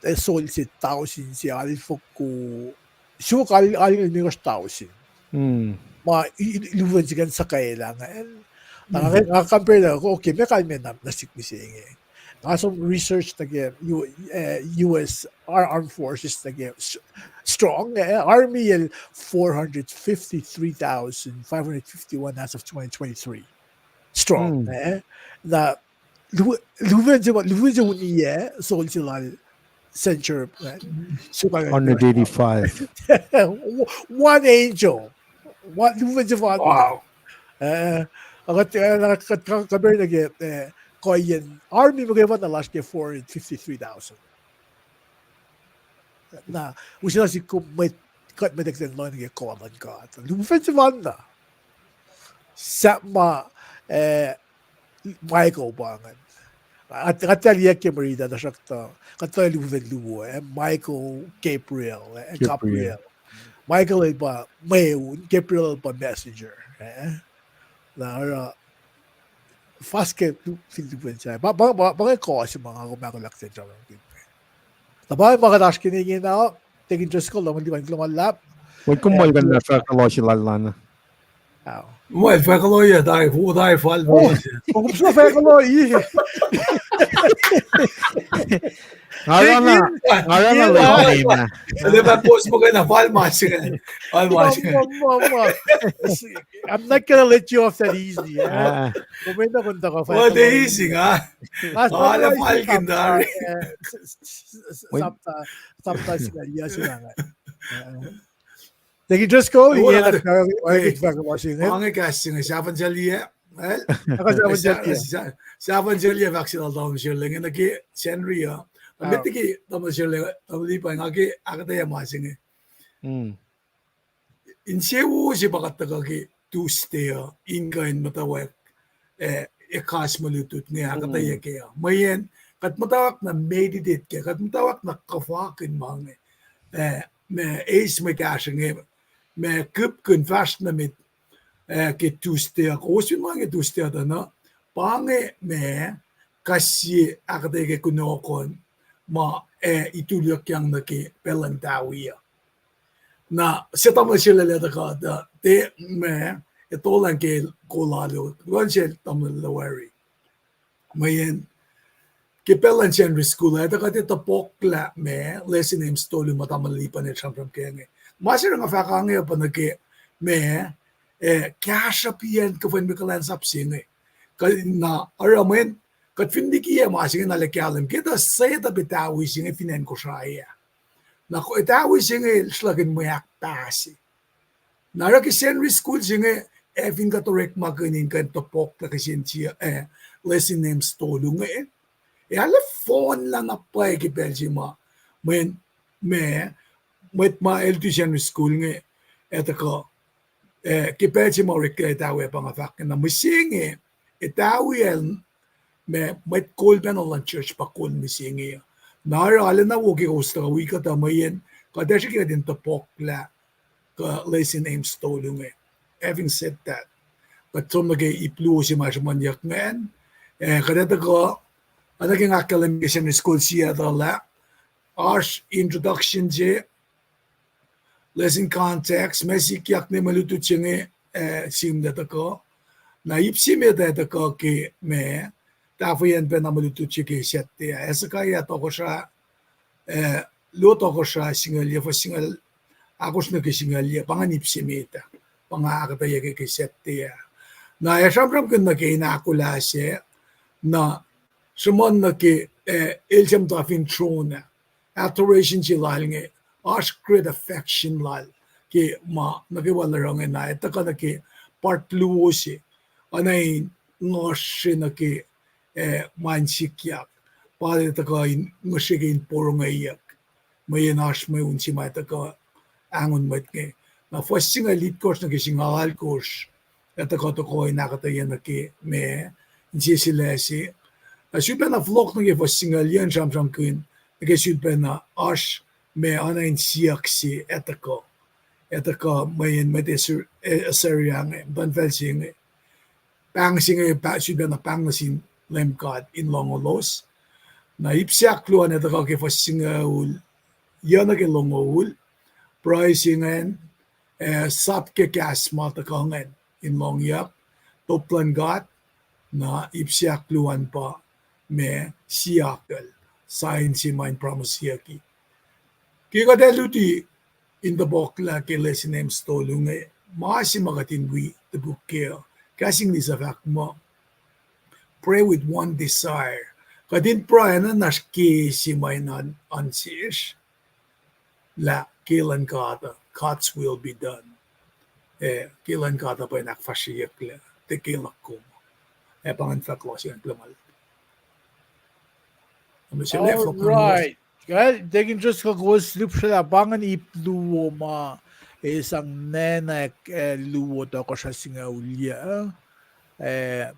eh, sol se tausin se, alfoko, suk al, al limekohsr tausin. Ma, i, i, lufacn se ingacn suhkwalah ingacn. Na nga, nga compare lah, okay, meac kalmac na, nuh sihk mihsenge. Nga som research nuh ke U-, eh, U S Ar-, Armed Forces nuh ke s-, strong, eh, army el four hundred fifty-three thousand five hundred fifty-one as of twenty twenty-three. Strong, eh. Na lu-, lufacn se, lufacn se uniyac, sol se lal Saint Jerome, eh, suk al hundred eighty-five. One angel. One, lufacn se fal. Wow. Eh, kuht, eh, kuht, kuht compare nuh ke, eh, kuhiyacn army muhkwena lasr ke four hundred fifty-three thousand. Na, use na sihk kom mwet, kuht mwet eklac lohng nuh ke kuh luhn God. Lufacn se fal na. Sahp ma, eh, Michael pa ingacn. Kuht, kuht tiac liye ke mwe riti, tuhsruhktuh kuht tuh lufacn luo, eh, Michael, Gabriel, eh, Gabriel. Michael el pa mweun, Gabriel el pa messenger, eh. Na oruh, fas ke lu-, fin lufacn sa. Pa, pa, pa, pa inge kuh se ma nga kom ahkolah kuht in sramsramkihn. Na pa inge ma kuht oasr ke inge na, Deacon Driscoll, lom in lipan kuloh ma luhlahp. Mwet kom muhlkuhnlah fahk kuloh se lal lana. Muh el fahk kuloh, tari, wo tari fal. Kom som fahk kuloh, i. Nga rana, nga rana lal name. Ele pa post muhkwena fal ma se inge. Fal ma se inge. I'm not gonna let you off that easy, eh? Kom enenuh in tuhkuh fal. What easy, ah? Ala falkin tari. Sapta, sapta singucul yac se inge. Deacon Driscoll, inge, fahk kuloh se inge. Inge kahs se inge, sahfan sel yac. Sahfan sel yac fahk se lal tamuhlwel Sherle inge nuh ke Sacnri uh. Met liki tamuhlwel Sherle, tamuhlwel Lipan, nga ke ahkuhtweyac ma se inge. Insewowo se pa kuht tuhkuh ke Tuesday uh in kuh in muhtwacwacack, eh, ekahsr mwe lutlut inge ahkuhtweyac kac uh. Mweyen kuht muhtwacwacack na meditate kac, kuht muhtwacwacack na kuhfakihn ma inge, eh, ma eis mwe kahsruh inge, ma kihpkihn fahsr nuh met, eh, ke Tuesday uh, kowos fin ma inge Tuesday uh tuh na, pa inge ma kuht sie ahkuhtweyac ke kunohkohn ma, eh, itulyuckyang nuh ke pacl luhn Tawi uh. Na se tamuhlwel se lal ah tuhkuh tuh, te, ma, e tolan ke kol alu, luhn sel tamuhlwel Loweri. Mweyen, ke pacl luhn Sacnri School ah, tuhkuh tuh topuk lah ma, Lesson Aims tolu ma tamuhlwel Lipan el sramsram ke inge. Ma se nga fahk inge pa nuh ke ma, eh, kahsruh pian kuhfa in kuhlwacnsap se inge. Kuh na oruh mweyen, kuht fin likiyac ma se inge na lah kahlwem ke tuh se tuh pa tawi se inge fin acn Kosrae ah. Na ko tawi se inge sruhlahkihn mwe ahkpah se. Na oruh ke Sacnri School se inge, ac fin kuht orekmakihn in kuh in topuk lah kihsen sie, eh, Lesson Aims tolu inge, ac arlac fohnlah na pwacye ke pacl se ma, mweyen, ma, mwet ma el tu Sacnri School inge, ac tuhkuh, eh, ke pacl se ma orek ke tawi ah pa nga fahk na mihsenge, e tawi el, ma, mwet kol pacna luhn church pa kol mihsenge. Na oruh arulacna wo ke kowos tuhkuh wi kuhtuh mweyen, kuht ac srihke kuht in topuk lah, kuh Lesson Aims tolu inge. Having said that, kuht som nuh ke ip luo se ma sruhmuhnyuck ingacn, eh, kuht ac tuhkuh, oacna ke nga ahkkahlwemye ke Sacnri School Seattle ah, oasr introduction se, lesson context, ma sikyak ne mwe lutlut se inge, eh, sihmlac tuhkuh. Na ip se met ah tuhkuh ke ma, tahfweyacn pacna mwe lutlut se ke Saturday ah, Hezekiah tohkohsrah, eh, luo tohkohsrah singucul yac, fuhs singucul, ahkosr nuh ke singucul yac, pa ingacn ip se met ah, pa nga ahkuhtweyac ke, ke Saturday ah. Na ac sramsramkihn nuh ke in ahkolah se, na sruhmuhn nuh ke, eh, el suc muhta fin throne ah, adoration se lal inge, oasr great affection lal, ke ma nuh kwewa el oruh inge na, ac tuhkuh nuh ke part luo se, oacna in ngohsre nuh ke, eh, ma in sikyak, pa el tuhkuh in ngohsre ke in porongeyuck, mweyen oasr mweun se ma tuhkuh angon mwet inge. Na fuhs singucul itkohsr nuh ke singucul alkohsr, ac tuhkuh toko in ahkuhtweyac nuh ke ma, insese lac se. Na sulpacna fohlohk nuh ke fuhs singucul yac in sramsramkihn, nuh ke sulpacna oasr ma oacna in siyuck se ac tuhkuh. Ac tuhkuh mweyen mwet Assyr-, eh, Assyria inge, muhtuhnfacl se inge. Pahng se inge, pa-, sulpacna pahng nuh sin Leum God in lohngolos. Na ip se ahkluo an ac tuhkuh ke fuhs singucul yac nuh ke longoul, pruhe se ingacn, eh, sap ke kahs ma tuhkuh ingacn in lohngyuck, top luhn God, na ip se ahkluo an pa ma siakel, sign se ma in promiseyucki. Ke kuht ac luti in topuklah ke Lesson Aims tolu inge, ma se ma kuht in wi topuk kac, kahs English uh fahk muh, pray with one desire. Kuht in pruhe na oasr ke se ma in an-, an sesr, lah ke luhn God uh, God's will be done. Eh, ke luhn God uh pa in ahkfahsryeyucklac, tiac ke luhk kom. Eh, pa ingacn fahk lal se ingacn, kuloh ma luhlahp. All right. Well, taking just kowos lihpsrlah pa ingacn ip luo ma, eh, sang nacnack, eh, luo tohkohsrah singucul yac, eh,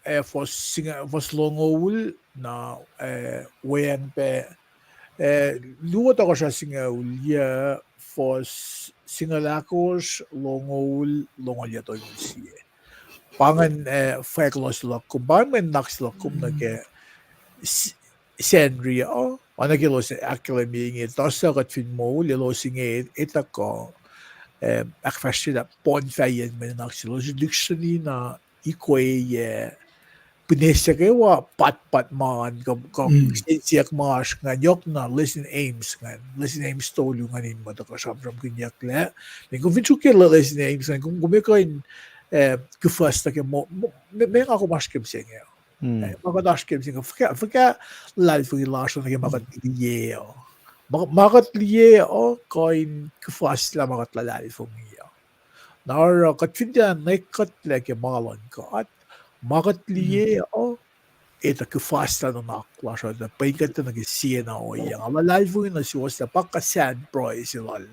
eh, fuhs singu-, fuhs longoul, na, eh, weacng pac, eh, luo tohkohsrah singucul yac, fuhs singucul ahkosr, longoul, longoul yac tolngoul sie. Pa ingacn, eh, fwack lal se luhk kom, pa ingacn mwe nuhnak se luhk kom nuh ke s-, Sacnri uh, oacna ke elos ahkkahlwemye inge, tuh suc kuht fin moul, elos inge etuh kuh, eh, ahkfahsryelah poun fahiyacn mwe nuhnak se elos lihksreni na ikweyac, pwacnwacng kwewa pahtpaht ma an, kuh, kuh, siyuck ma oasr ingacn, yohk na Lesson Aims ingacn, Lesson Aims tolu ingacn in muh tuhkuh sramsramkihnyucklac. Mweyen kom fin sruok ke Lesson Aims ingacn, kom, kom ac kuh in, eh, kuhfuhs nuh ke mo-, mo-, me, me nga kom oasr ke mihsenge. Eh, ma kuht oasr ke mihsenge, fuhkah, fuhkah luhlahlfongi lasr uh nuh ke ma kuht liye uh. Ma, ma kuht liye uh kuh in kuhfuhslah ma kuht luhlahlfongi uh. Na oruh kuht fin tiac nwackkuhtlac ke ma luhn God, ma kuht liye uh, etuh kuhfuhslah nuhnak lasr uh, etuh pweng kuht nuh ke siena ohiyac. Nga luhlahlfongi nuh suwos lah pa kuh sacn pruhe se lal,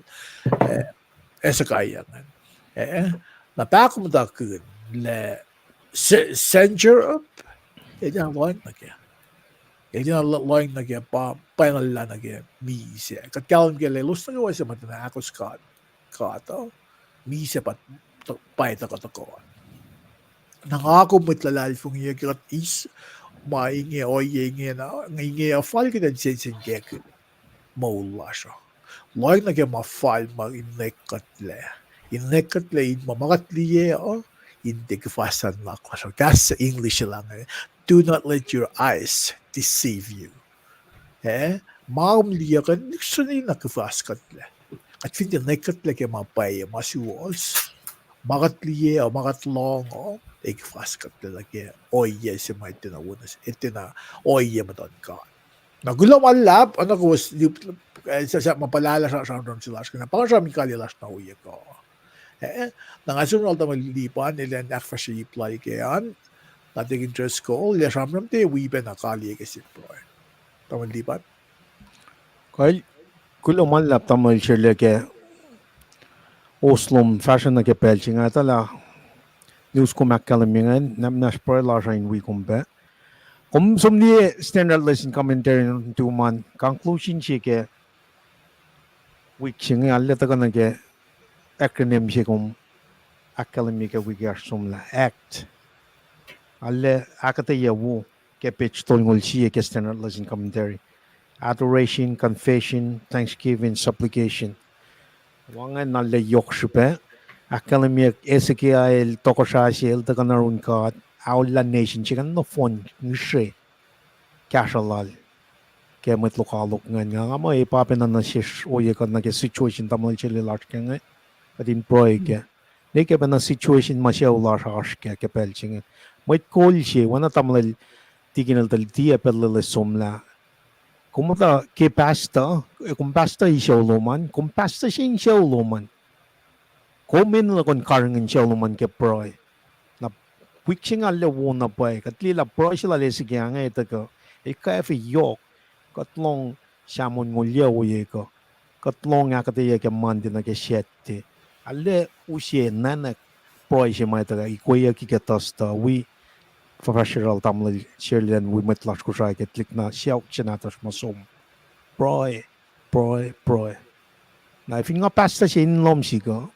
eh, Hezekiah ingacn. Eh, na pahkomuhtakihn lah Sennacherib, el tiacna lohacng nuh kac. El tiacna lo-, lohacng nuh kac, pa pwacnwacllah nuh ke misac. Kuht kahlwem ke lah elos nuh kwewa suc muhtwacn ahkos God, God uh, misac pa, pwacye tuhkuh tohkoh. Na nga kom mwet luhlahlfongi uh, ke kuht eis ma inge, ohiyac inge na, inge uh fal kuht in sensenkackihn moul lasr uh. Lohacng nuh ke ma fal ma in nwackkuhtlac. In nwackkuhtlac in ma, ma kuht liye uh, in tiac kuhfa sacn nuhnak lasr uh. Kahs English se lah inge, do not let your eyes deceive you. Eh, ma kom liye kuh in lihksreni na kuhfahskuhtlac. Kuht fin tiac nwackkuhtlac ke ma pwacye, ma suwohs, ma kuht liye uh, ma kuht lohng uh, ac kuhfahskuhtlac lah ke ohiyac se ma etuh na wona, etuh na ohiyac muhtuhn God. Na kuloh ma luhlahp, oacna kowos, eh, sahp ma puhlah lah sra-, sramsram se lasr, kuh na pa sramsram in kaliyac lasr na ohiyac kuh. Eh, na nga som lal tamuhlwel Lipan, elan ahkfahsrye ip lal ke an, na Deacon Driscoll, lah sramsram tiac wi pac na kaliyac ke sip pruhe. Tamuhlwel Lipan. Kuloh ma luhlahp tamuhlwel Sele ke ohs lom fahsruh nuh ke pacl se inge, tuh lah news kom ahkkahlwemye ingacn, na muhnahs pruhe lasr uh in wi kom pac. Kom som liye Standard Lesson Commentary nuhtum an, conclusion se ke wik se inge, arlac tuhkuh nuh ke acronym se kom ahkkahlwemye ke wik oasr somlah, act. Arlac ahkuhtweyac wo ke page tolngoul sie ke Standard Lesson Commentary. Adoration, confession, thanksgiving, supplication. Wacngihn arlac yohk srihpac. Ahkkahlwemye Hezekiah el tohkohsrah se el tuhkuh nuh yurin God, aollah nation se ingacn nohfohn ngihsre kahsruh lal ke mwet lokoalok ingacn. Nga, nga muh e pa pacna nuh sesr ohiyac kuh nuh ke situation tamuhlwel Sele lasr ke inge, kuht in pruhe kac. Ne ke pacna situation ma sucu lasr oasr kac ke pacl se inge. Mwet kol se, oacna tamuhlwel Tikin el tuh tiac pacl loes somlah. Kom muhta ke pastor, eh, kom pastor in sucu lom an, kom pastor se in sucu lom an. Kom enenuh kuh in karihngihn sucu lom an ke pruhe. Na wik se inge arlac wo na pwacye, kuht liye lah pruhe se lal Hezekiah inge tuhkuh, el kwacfe yohk, kuht lohng Psalm onngoul yac ohiyac kuh, kuht lohng ahkuhtweyac ke Monday nuh ke Saturday. Arlac use nwacknak pruhe se ma tuhkuh ikweyucki ke Thursday, wi fuhfahsryucr lal tamuhlwel Sele an wi mwet lasr Kosrae ke tuhlihk na sacohk se nahtuhsr ma som. Pruhe, pruhe, pruhe. Na fin nga pastor se in lohm sihk uh,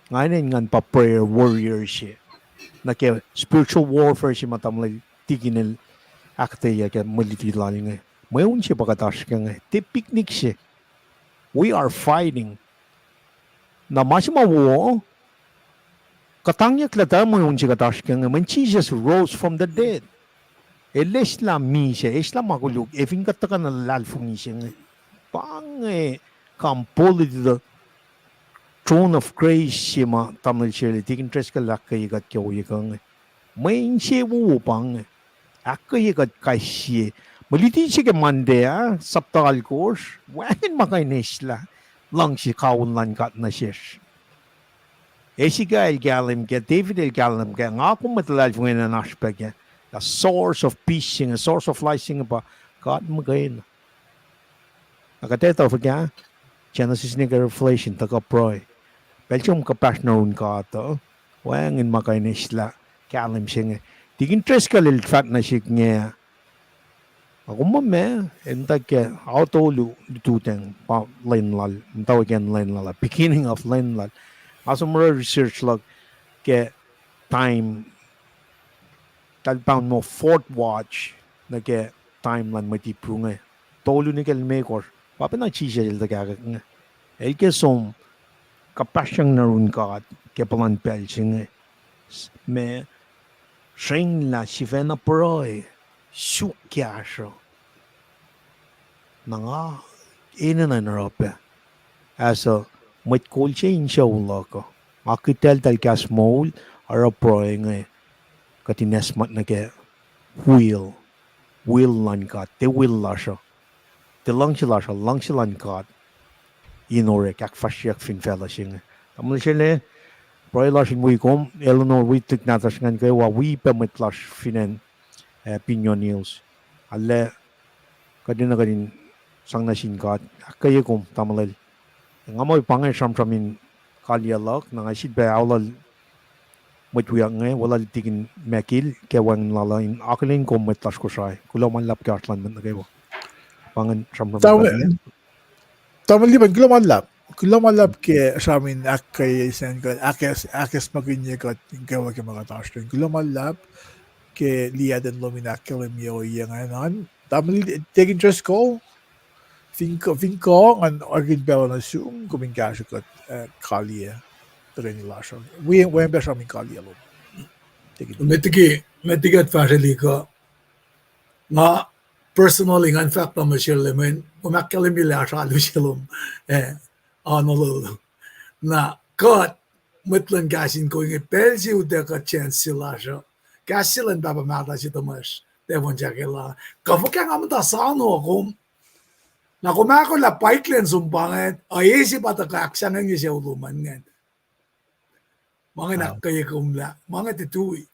nga enenuh in ngan pa prayer warrior se nuh ke spiritual warfare se ma tamuhlwel Tikin el ahkuhtweyac ke mwe luti lal inge. Mweun se pa kuht oasr ke inge, tiac picnic se. We are fighting. Na ma se ma wo, kuhtangyucklah tuh mweun se kuht oasr ke inge, mweyen Jesus rose from the dead. El eslah misac, eslah ma koluk, ac fin kuht tuhkuh na luhlahlfongi se inge. Pa inge kam puhla the throne of grace se ma tamuhlwel Sele, Tikin Driscoll el ahkkweye kuht ke ohiyac kuh inge. Mwe insewowo pa inge. Ahkkweye kuht kais sie. Mwe luti se ke Monday ah, sapta alkosr, wacngihn ma kuh in eslah luhngse kawihl luhn God nuh sesr. Hezekiah el kahlwem kac, David el kahlwem kac, nga kom mwet luhlahlfongi an oasr pac kac. The source of peace se inge, source of life se inge pa God muhkwena. Na kuht etuh fuhkah? Genesis nuh ke Revelation tuhkuh pruhe. Pacl se kom kuhpahsr nuh yurin God uh, wacngihn ma kuh in eslah kahlwem se inge. Tikin Driscoll el fahk nuh sihk inge, na kom muh ma, el muhtwacwacack ke ao tolu lututacng pa lwen lal, muhtwacwacack lwen lal, beginning of lwen lal. Nga som oruh research luhk ke time, eltahl pahngon muh fourth watch nuh ke time luhn mwet Hebrew inge. Tolu nuh ke limekohsr, pa pacna Jisus el tuhkahkwack inge. El ke som kuhpahsryang nuh yurin God ke puhlan pacl se inge. Ma srwenglah sifacna pruhe, suk kahsruh. Na nga enenuh in oruh pac, as a mwet kol se in sucu luhk uh, nga kihtacltahl kahs moul, oruh pruhe inge, kuht in acsmak nuh ke will, will luhn God, tiac will lasr uh, tiac luhngse lasr uh, luhngse luhn God in orek ahkfahsryeyuck fin facluh se inge. Tamuhlwel Sele, pruhe lasr in wi kom, Eleanor, wi tuhlihk nahtuhsr ingacn kwewa, wi pac mwet lasr fin acn, eh, Pinyon Hills. Arlac kuht enenuh kuht in sang nuh sin God, ahkkweye kom tamuhlwel. Nga muh pa inge sramsram in kaliyac luhk, na nga sifilpac aolal mwet wiyuck inge, weluhl Tikin Mekil ke wacngihn lal uh in akihlen kom mwet lasr Kosrae. Kuloh ma luhlahp ke oasr luhn mwet nuh kwewa. Pa ingacn sramsram. Tamuhlwel Lipan, kuloh ma luhlahp. Kuloh ma luhlahp ke sramsram in ahkkweye sacn kuh ahkacsm-, ahkacsmakihnye kuht in kwewa ke ma kuht oasr in. Kuloh ma luhlahp ke liyacten lom in ahkkahlwemye ohiyac ingacn an. Tamuhlwel Deacon Driscoll, Fin kuh, fin kuh ngan orekmakihn pacl uh nuh sum, kom in kahsruh kuht, eh, kaliyac. Tuhkweni lasr uh. Wi, wi pac sramsram in kaliyac lom. Met liki, met liki kuht fahsrwelihk uh. Nga personally ngan fahk tamuhlwel Sherley, mweyen kom ahkkahlwemye lah oasr alu se lom, eh, Honolulu. Na kuht, mwet luhn kahs in kol inge, pacl se utuckuh chance se lasr uh. Kahs se luhn pahpah mahtuh se Thomas, Devon Jackie la. Kuh fuhkah nga muhta sano kom. Na kom ahkolah pike lwen som pa ingacn, a e se pa tuhkuh ahksahngwengye sucu lom an ingacn. Ma inge ahkkweye kom lah, ma inge tiac tui.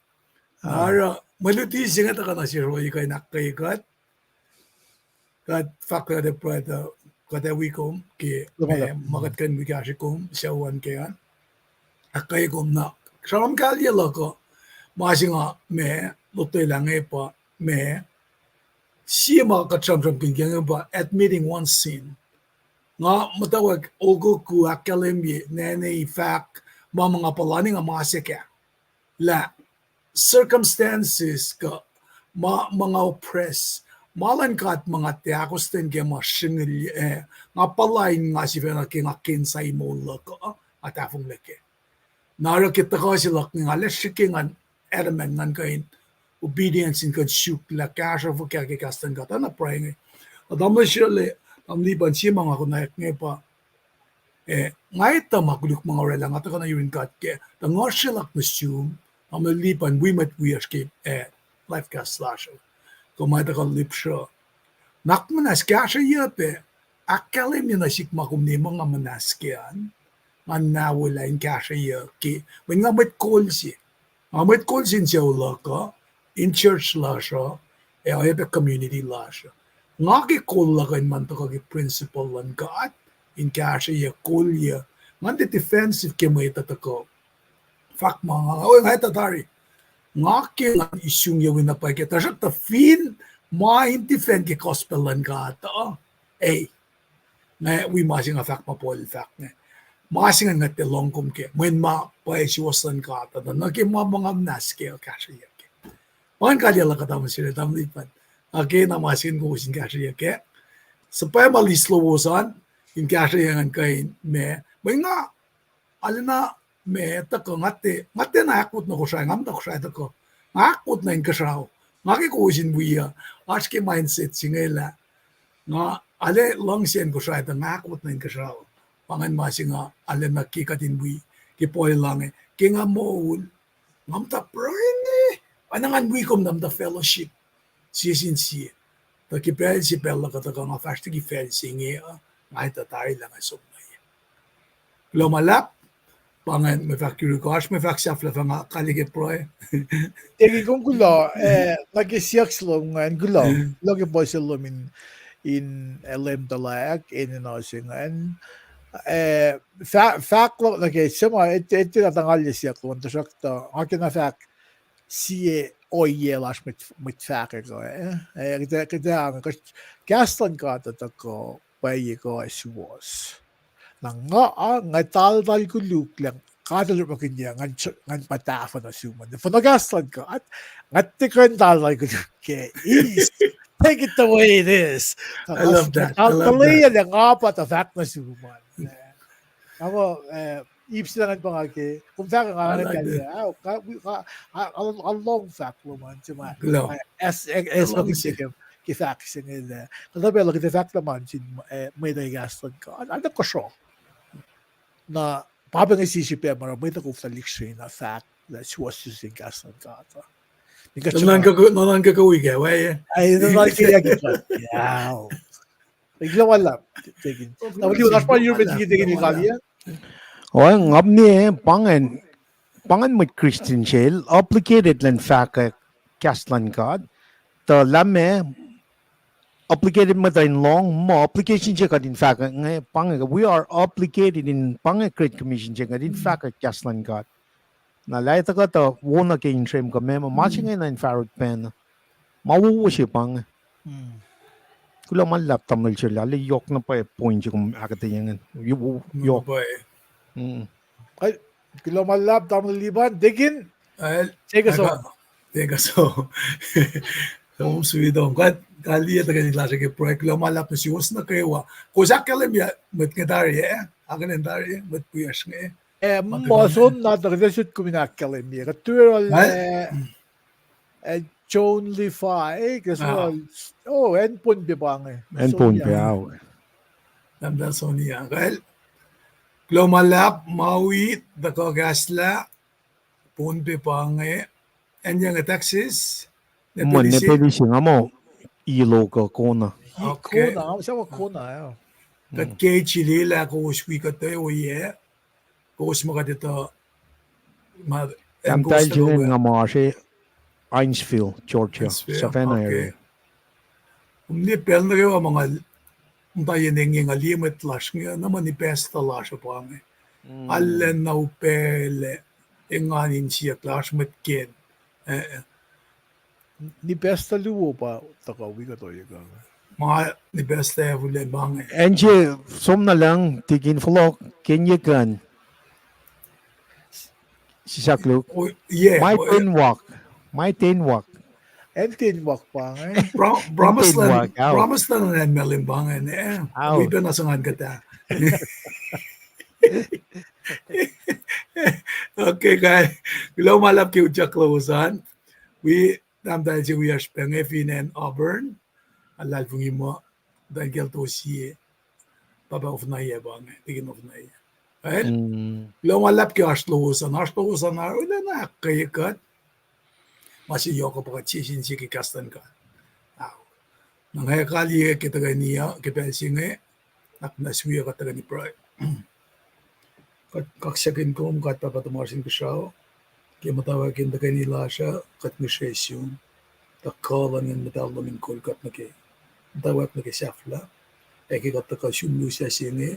Na oruh, mwe luti se inge tuhkuh nuh sesr uh, kuh in ahkkweye kuht. Kuht fahk kuht ac pruhe tuh, kuht ac wi kom ke, ma kuht kuh in wi kahsrwe kom sucu an ke an. Ahkkweye kom na, sramsram kaliyac luhk uh, ma se nga ma lotwelah inge pa, ma, sie ma kuht sramsramkihn ke inge pa admitting one's sin. Nga muhtwacwacack okoko ahkkahlwemye, nane fahk, ma ma nga puhlakihn nga ma se kac. Lah circumstances kuh ma, ma nga oppress, ma luhn God ma nga tiac ahkostwen ke ma srihngihn, eh, nga puhla in nga sifacna ke nga kena in moul luhk uh, nga tahfonglac kac. Na oruh ke tuhkuh se luhk inge nga lah srihke ngan adamant ngan kuh in obedience in kuh in suk lah kahsruh fuhkah ke kahs luhn God, na pruhe inge. Tamuhlwel Sherley, tamuhlwel Lipan, sie ma nga konwacack inge pa, eh, nga etuh ma koluk ma nga orwaclah, nga tuhkuh nuh yurin God kac, tuh nga srwacklah nuh sum, tamuhlwel Lipan, wi mwet wiyacsr ke, eh, live cast lasr uh, kuh ma tuhkuh lipsruh. Nga muhnahs kahsrweyuc pac, ahkkahlwemye nuh sihk ma kom ne ma nga muhnahs kac an, nga nawelah in kahsrweyuc ke, mweyen nga mwet kol se. Nga mwet kol se in sucu luhk uh, in church lasr uh, ac oacyacpac community lasr uh. Nga ke kol luhk uh in ma tuhkuh ke principle luhn God, in kahsrweyuc, kolyuc, ngan tiac defensive ke mwet uh tuhkuh fahk ma nga, oh, nga etuh tari. Nga ke ngan isungyuck wi na pwacye kac, tuhsruhktuh fin ma in defend ke gospel luhn God uh, ei, nga wi ma se nga fahk ma Paul fahk inge. Ma se ingacn nga tiac lohng kom kac, mweyen ma pwacye suwohs luhn God uh, na nuh ke ma ma nga muhnahs kac uh kahsrweyuc kac. Pa ingacn kaliyac luhk uh tamuhlwel Sherley, tamuhlwel Lipan. Nga ke na ma se ingacn kowos in kahsrweyuc kac. Suhpwacma list lowos an, in kahsrweyuc ngan kuh in ma, mweyen nga, arulacna ma tuhkuh, nga tiac, nga tiacna ahkwot nuh Kosrae, nga muhta Kosrae tuhkuh. Nga ahkwot nuh Inkuhsrao. Nga ke kowos in wi uh, oasr ke mindset se inge lah nga arlac luhngse Inkuhsrao tuh nga ahkwot nuh Inkuhsrao. Pa ingacn ma se nga arulacna ke kuht in wi, ke Paul el ange, ke nga moul, nga muhta pruhe, oacna ngan wi kom na muhta fellowship sie sin sie. Tuh ke pacl se pacl luhk uh tuhkuh nga fahsr liki facl se inge uh, nga etuh tari lah nga som nuh ye. Kuloh ma luhlahp, pa ingacn mwe fahk yuruk, oasr mwe fahk sahflah fah nga kaliyac ke pruhe? Tekin, kom kuloh, eh, nuh ke siyuck se lom ingacn, kuloh. Kuloh ke puhsisacl lom in, in, eh, leum tuhlac, enenuh se ingacn. Eh, fah-, fahk lom nuh ke, suc ma, et-, etuh na tuh nga liye siyuck lom an, tuhsruhktuh nga kena fahk sie ohiyac lasr mwet, mwet fahkwack uh, eh, kuht, kuht, kahs luhn God uh tuhkuh pwacye kuh ac suwohs. Na nga, ah, nga taltal koluk lah God el orekmakihnyuc ngan, ngan pa tahfuh nuh sum an. Fohnoh kahs luhn God, nga tiac kuh in taltal koluk kac. Take it the way it is. Nga taltal lah nga pa tuh fahk nuh sum an. Nga muh, eh, ip se ingacn pa nga ke, kom fahk nga, nga, nga, nga lohng fahk lom an se ma, as, as, ke fahk se inge lah kuhtuh pacl uh kuht fahk lah ma sin, eh, mwet uh kahs luhn God, arlac kosro. Na pa pa inge sie srihpac ma oruh mwet uh koflah lihksreni na fahk lah suwohswohs in kahs luhn God uh. Nuhnuhnkuh, nuhnuhnkuh wi kac, wacngihn. Kuloh ma luhlahp, Tekin. Na, oasr ma yuruk met liki Tekin in kaliyac? Oacna nga me, pa ingacn, pa ingacn mwet Christian se el obligated elan fahkwack kahs luhn God. Tuh lah ma obligated mwet uh in lohng, muh obligation se kuht in fahkwack inge, pa inge, we are obligated in, pa inge Great Commission se kuht in fahkwack kahs luhn God. Na lah etuh kuhtuh wo nuh ke insrem kuh meac, ma se inge na in fahrut pacna. Ma wowo se pa inge. Kuloh ma luhlahp tamuhlwel Sherley, arlac yohk na pwacye point se kom ahkuhtweyac ingacn. Yohk. Kuloh ma luhlahp tamuhlwel Lipan, Tekin. Take us home. Kom sweet om. Kuht, kuht liye tuhkweni lasr ke pruhe, kuloh ma luhlahp nuh suwos nuh kwewa. Kowos ahkkahlwemye mwet inge tari, eh? Akihlen tari, mwet wiyacsr inge. Eh, ma som na tuh kuht sut kom in ahkkahlwemye. Kuht tuh, eh, eh, John Levi, eh, kuht, oh, acn Pohnpei pa inge. Acn Pohnpei, ao. Tahmtahel Sonia, kal. Kuloh ma luhlahp, Maui, tuhkuh kahslah, Pohnpei pa inge, acn inge Texas, Nepelisi, nga muh Hilo kuh Kona. Kona, nga muh Kona, ah. Kuht ke chililah kowos wi kuht oyac, kowos ma kuht etuh, ma, tahmtahel se inge nga muh oasr Hinesville, Georgia, Savannah area. Kom liye pacl nuh kwewa ma nga muhta yen inge nga liye mwet lasr inge, na ma ni pastor lasr uh pa inge. Arulacna upac, engan in siyuck lah oasr mwet kena. Ni pastor luo pa tuhkuh wi kuht oyac uh. Ma ni pastor ac fuhleacng pa inge. Acn se som na lucng, tikin fohlohk, kenye kuhn. Sisak Luke. Ma Denmark. Ma Denmark. Acn Denmark pa inge. Promise Land, Promise Land an Malem pa inge, eh. Wi pac na sang an kuht ah. Okay, kal. Kuloh ma luhlahp ke utyak lowos an. Wi tahmtahel se wiyacsr pac inge fin acn Auburn. Aluhlahlfongi muh, tahmtahel kiyacl Tosie, pahpah Ofnaiyac pa inge, tikin Ofnaiyac. Kuloh ma luhlahp ke oasr lowos an, oasr lowos an, arulacna ahkkweye kuht. Ma se yohk uh pa kuht sie sin sie ke kahs luhn God. Ao. Na nga kaliyac ke tuhkweni uh, ke pacl se inge, ahknwacsnwacs wi kuht tuhkweni pruhe. Kuht kaksakihn kom, God Pahpah tuhmasr Inkuhsrao, ke muhtwacwacack in tuhkweni lasr uh, kuht ngihsre sum, tuh kuh luhn Nguhn Muhtahl lom in kol kuht nuh ke muhtwacwacack nuh ke sahflah, ac ke kuht tuhkuh sum lusac se inge,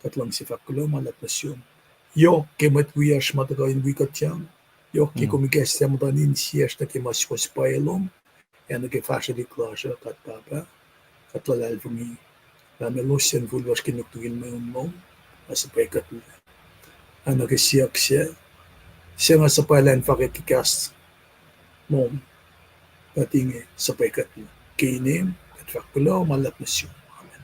kuht luhngse fahk kuloh ma luhlahp nuh sum. Yohk ke mwet wiyacsr ma tuhkuh in wi kuht yang, yohk ke kom ikacslah muhtuhn insiyacsr nuh ke ma suwohs pwacye lom, ac nuh ke fahsrwelihk lasr uh, God Pahpah, kuht luhlahlfongi lah melos suc infulwasr ke nuknuk in mweun lom, ac suhpwackuhtlac. Ac nuh ke siyuck sac, suc nga suhpwaclah in fahkwack ke kahs lom, kuht inge suhpwackuhtlac. Ke inem kuht fahk kuloh ma luhlahp nuh sum. Amen.